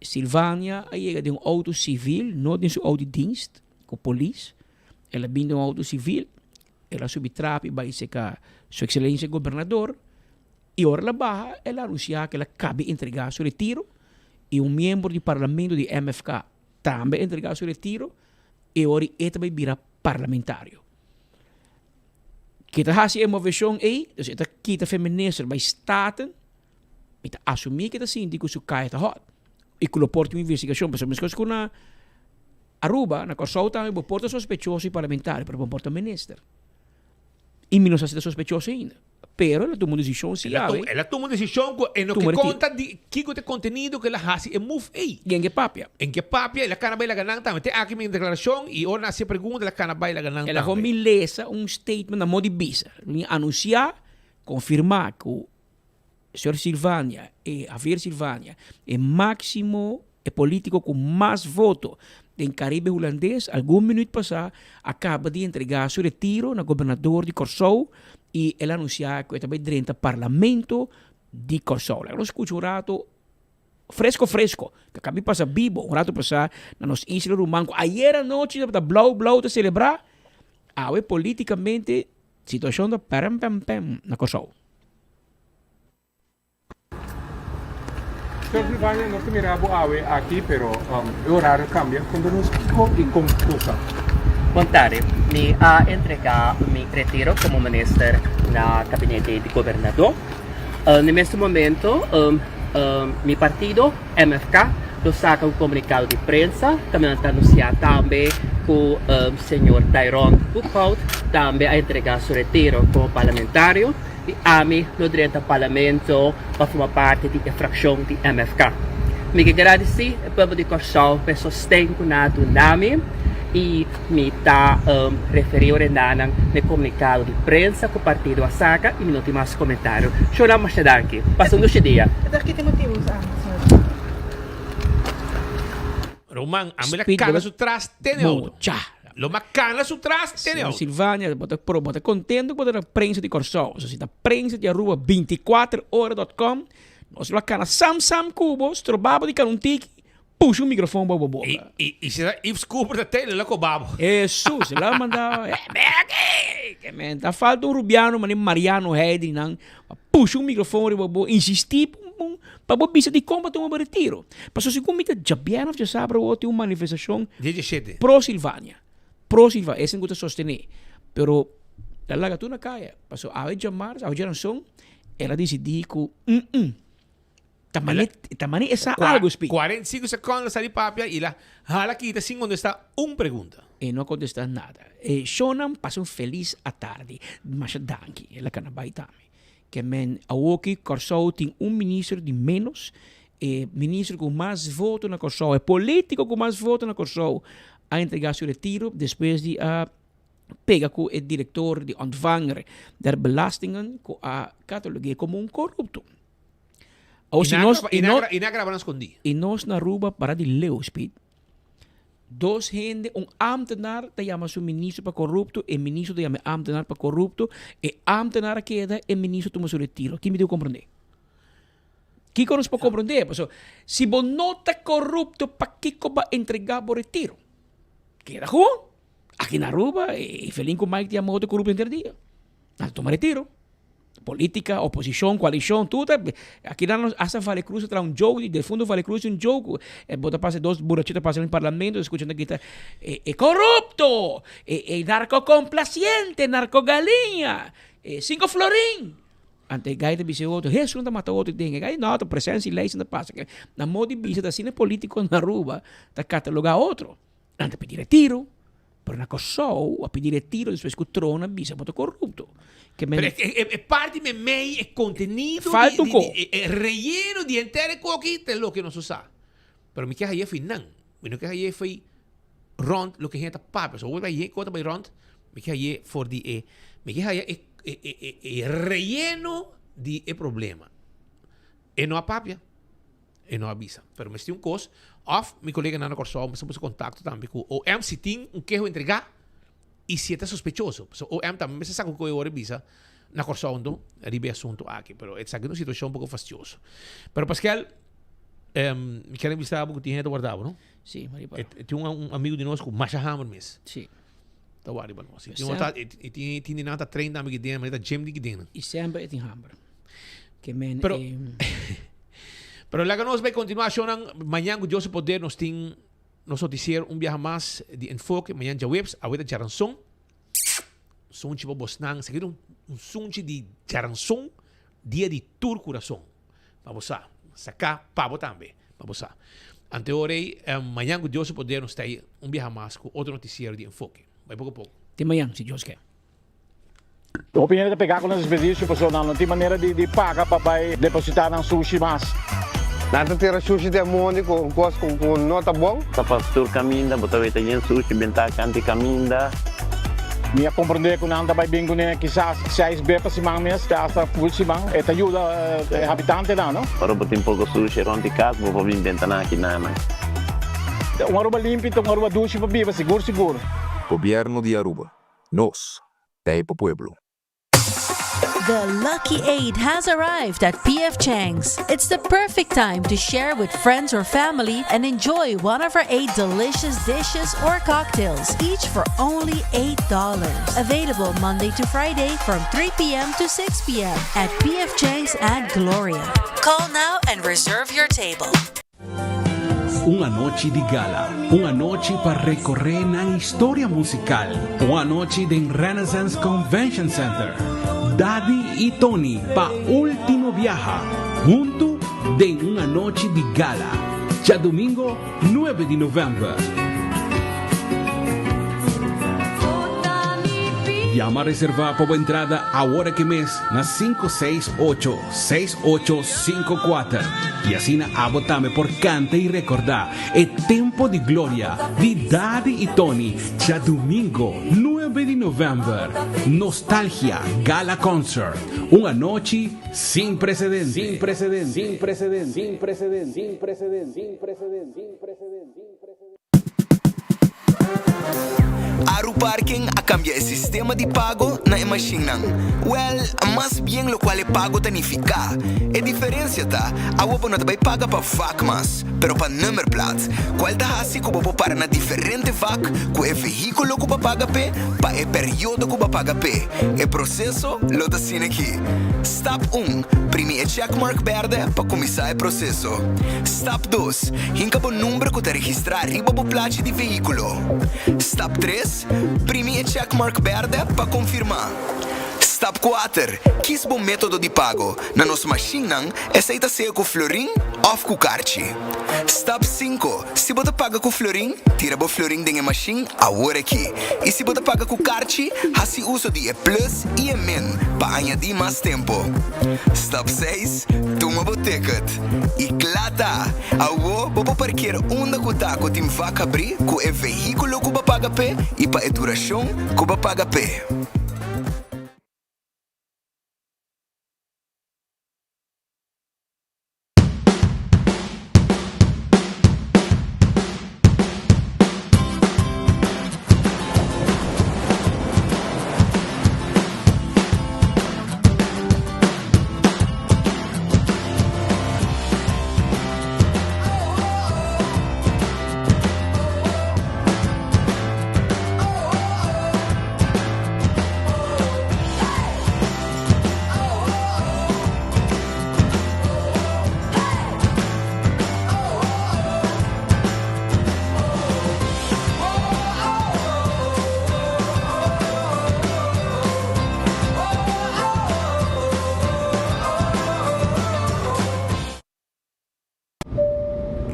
Silvania a yega den un outo sivil, no den su outo di dienst ku polis, el a bin den un outo sivil, el a subi trapi bai seka su ekselencia gobernador, i ora el a baha el a anunsiá ku el a kabi entregá su retiro i un miembro di parlamento di MFK tambe a entregá su retiro i ora e ta bai bira parlamentario. Ke ta hasi e moveshon ei, dus e ta kita fe minister bai Staten, mi ta asumí ke ta sinti ku su kaya ta hòt i ku lo por tin un investigashon, pasobra meskos ku na Aruba, na Kòrsou tambe bo por ta sospechoso i parlamentario, pero bo no por ta minister. I mi no sa si ta sospechoso ainda. Pero el a tuma un desishon si awe. El a tuma un desishon ku e no ke konta di kiko ta e kontenido ku el a hasi e move ei. I en ke papia. En ke papia el a kana bai laga nan tambe. Te aki mi deklarashon i ora nan hasi e pregunta el a kana bai laga nan tambe. El a for mi lesa un statement na modo di bisa. Mi anunsiá, konfirmá ku señor Silvania, e Javier Silvania, e máksimo, e polítiko ku mas voto den Karibe Hulandes, algun minüt pasá a kaba di entregá su retiro na gobernador di Kòrsou i el a anunsiá ku e ta bai drenta parlamento di Kòrsou. Laga nos skucha un rato fresko fresko ku a kaba di pasa bibo un rato pasá na nos isla ruman ku ayera anochi tabata blou blou ta selebrá. Awe politikamente situashon ta pèrèm pèm pèm na Kòrsou. Señor Silvania, nos ta mira bo awe aki, pero e horario cambia. Conta nos kico y con cosa. Bon tardi. Mi a entrega mi retiro como minister na gabinete di gobernador. Na mesun momento mi partido MFK lo saca un comunicado di prensa caminda ta anuncia tambe cu señor Tyrone Boekhoudt tambe a entrega su retiro como parlamentario. I ami lo drenta Parlamento pa forma parti di e frakshon di MFK. Mi ke gradisí e pueblo di Kòrsou pa e sosten ku nan a duna mi i mi ta referí orendanan na e komunikado di prensa ku partido a saka i mi no tin mas komentario. Shona masha danki. Pasa un dushi dia. Roman, ami la kana su tras tene auto. Lo ma kana su tras tene auto. Silvania, bo ta pro, bo ta contento cu bo ta na prensa di Corsou. So si ta prensa di Aruba 24 ora dot com, nos lo a kana sam sam cu bo, stroba bo di kana un tiki, pusha un microfoon bo bo boca. I, i, i si ta Yves Cooper ta tene, lo coba bo. Jesus, lo a manda, eh, ben aki! Ke men, ta falta un Rubiano mane Mariano Heidri nan, pa pusha un microfoon riba bo, insisti pa bo bisa dikon bo tuma bo retiro. Pasobra segun mi ta djabièrnè òf djasabra awor tin un manifestashon pro Silvania. Pro Silvania, esen ku ta sostené. Pero ta laga tur na kaya. Pasobra awe djamars, awe djaranson, el a disidí ku mm ta mane ta mane e sa algu spi. 45 sekònde el a sali papia i el a hala kita sin kontestá un pregunta. E no a kontestá nada. E shownan pasa un felis atardi. Masha danki. El a kana bai tambe. Ke men awoki Kòrsou tin un minister di ménos, e minister ku mas voto na Kòrsou, e polítiko ku mas voto na Kòrsou a entregá su retiro despues di a pega ku e direktor di Ontvanger der Belastingen ku a katalogu'é komo un korupto. Awor si nos i no i na graba nan skondí. I nos na Aruba para di leu, Speed. Dos hende, un ambtenaar ta yama su ministro pa corrupto, e ministro ta yama e ambtenaar pa corrupto, e ambtenaar a keda, e ministro tuma su retiro. Ki mi tin ku komprondé? Kiko nos por komprondé? Pasobra si bo no ta corrupto, pakiko bo a entregá bo retiro? Keda gewoon. Aki na Aruba, e Evelyn ku Mike ta yama otro corrupto henter dia. Nan ta tuma retiro. Politica, oposicion, coalicion, tur ta, aki nan nos hasta Vale Cruz a traha un joke, di defunto Vale Cruz un joke, e bo ta pasa dos burachito ta pasa den parlamento, ta scucha nan grita, e e corrupto, e e narcocomplaciente, narcogaliña, e cinco florin. Anto e guy ta bisa e otro, Hesu nan ta mata otro den, e guy no, ta presencia y ley ta pasa. Na modo di bisa ta asina e politico na Aruba ta cataloga otro. Nan ta pidi retiro, pero na Kòrsou a pidi retiro despues ku Trona bisa bo ta korupto. Ke men. Pero e e parti memei, e kontenido Falta di un ko. di e reyeno di henter e koki ta loke nos sa. Pero mi ke haye fo'i nan. Mi no ke haye fo'i rònt loke hende ta papia. So ora hende kos ta bai rònt, mi ke haye for di e, mi ke haya e e e e reyeno di e problema. E no a papia. E no a bisa. Pero mester tin un kos, òf mi koleganan na Kòrsou mester buska kontakto tambe ku OM si tin un keho entregá i si e ta sospechoso. Pasobra OM tambe mester sa ku koe ora e bisa na Kòrsou anto riba e asuntu aki. Pero esaki ta un situashon un poko fastioso. Pero Paskel, mi kier a bisa bo ku tin hende ta warda bo, no? Sí, mi riba. E tin un amigu di nos ku masha hamber mes. Sí. Ta warda riba nos. I tin tin di nan ta train tambe kiden, manera ta gym di kiden. I semper e tin hamber. Ke men Pero, e. pero laga nos bai continua shownan mañan cu Dios su poder nos tin nos noticiero un biaha mas di Enfoke mañan djaweps awe ta djaranson sunchi pa bosnan esaki ta un sunchi di djaranson dia di tur curason pa bo sa saca pa bo tambe pa bo sa ante ora ey mañan cu Dios su poder nos ta ey un biaha mas cu otro noticiero di Enfoke bai poco poco. Te mañan si Dios ke. Hopi hende ta pegá ku nan desperdicio pasobra nan no tin manera di paga pa bai depositá nan sushi mas. Nan ta tira shushi den mondi ku kos ku no ta bon. Ta pas tur kaminda, bo ta weta yen sushi bentá kanti kaminda. Mi a komprondé ku nan ta bai bin kuné kisas seis be pa siman mes, te asta ful siman. E ta yuda e habitantenan, no? Ora bo tin poko sushi rònt di kas, bo por bin benta nan aki nanan. Un Aruba limpi ta un Aruba dushi pa biba, sigur sigur. Gobierno di Aruba. Nos ta e pa pueblo. The Lucky 8 has arrived at PF Chang's. It's the perfect time to share with friends or family and enjoy one of our 8 delicious dishes or cocktails, each for only $8. Available Monday to Friday from 3 p.m. to 6 p.m. at PF Chang's at Gloria. Call now and reserve your table. Un anochi di gala, un anochi pa recorre nan historia musical, un anochi den Renaissance Convention Center. Daddy y Tony pa ultimo biaha, hunto den un anochi di gala. Diadomingo 9 di november. Yama reserva pa bo entrada awor aki mes na 568 6854 y asina abo tambe por canta y recorda e tempo di gloria di Daddy y Tony djadomingo 9 di november. Nostalgia Gala Concert, un anochi sin precedente. Sin precedente. Sin precedente. Sin precedente. Sin precedente. Sin precedente. Sin precedente. Aruparking a kambia e sistema di pago na e mashinnan. Wèl, mas bien lokual e pago ta nifiká. E diferensia ta, awo bo no ta bai paga pa vak mas, pero pa nummerplaat, kual ta hasi ku bo por para na diferente vak ku e vehíkulo ku bo a paga p'e pa e periodo ku bo a paga p'e. E proseso lo ta asina aki. Stap un, Primi e checkmark bèrdè pa kuminsá e proseso. Stap dos, Hinka bo number ku ta registrá riba bo plachi di vehíkulo. Stap tres, Primi e checkmark bèrdè pa konfirmá. Stap kuater, Kis bo método di pago. Na nos mashinnan, esei ta sea ku florin òf ku karchi. Stap sinku, Si bo ta paga ku florin, tira bo florin den e mashin awor aki. I si bo ta paga ku karchi, hasi uso di e plus i e min pa añadí mas tempu. Stap seis, Tuma bo ticket. I kla ta! Awo bo por parkeer unda ku ta ku tin vak habrí ku e vehíkulo ku bo paga p'e i pa e durashon ku bo paga p'e.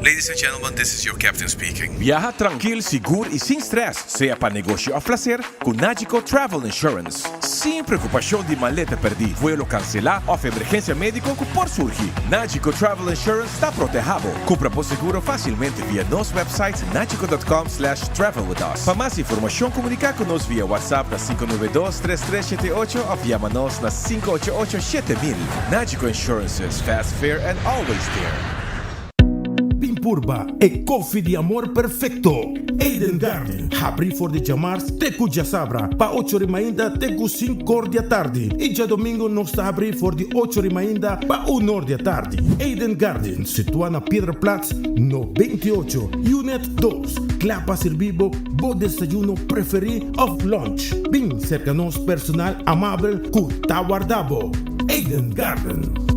Ladies and gentlemen, this is your captain speaking. Biaha trankil, sigur i sin strès, sea pa negoshi òf plaser, ku Nagico Travel Insurance. Sin preokupashon di maleta pèrdí, vuelo kanselá òf emergensia médiko ku por surgi, Nagico Travel Insurance ta protehá bo. Kumpra bo seguro fásilmente via nos website nagico dot com slash travel with us. Pa mas informashon komuniká ku nos via WhatsApp na 592 3378 òf yama nos na 588 7000. Nagico Insurances, fast, fair and always there. Bin purba e koffie di amor perfecto! Eden Garden, habri for di djamars te ku djasabra pa ocho ri mainta te ku sinkor di atardi i djadomingo nos ta habri for di ocho ri mainta pa unor di atardi. Eden Garden, situa na Piedraplaats no 28, Unit dos, kla pa sirbi bo bo desayuno preferi of lunch. Bin serka nos personal amabel ku ta warda bo. Eden Garden.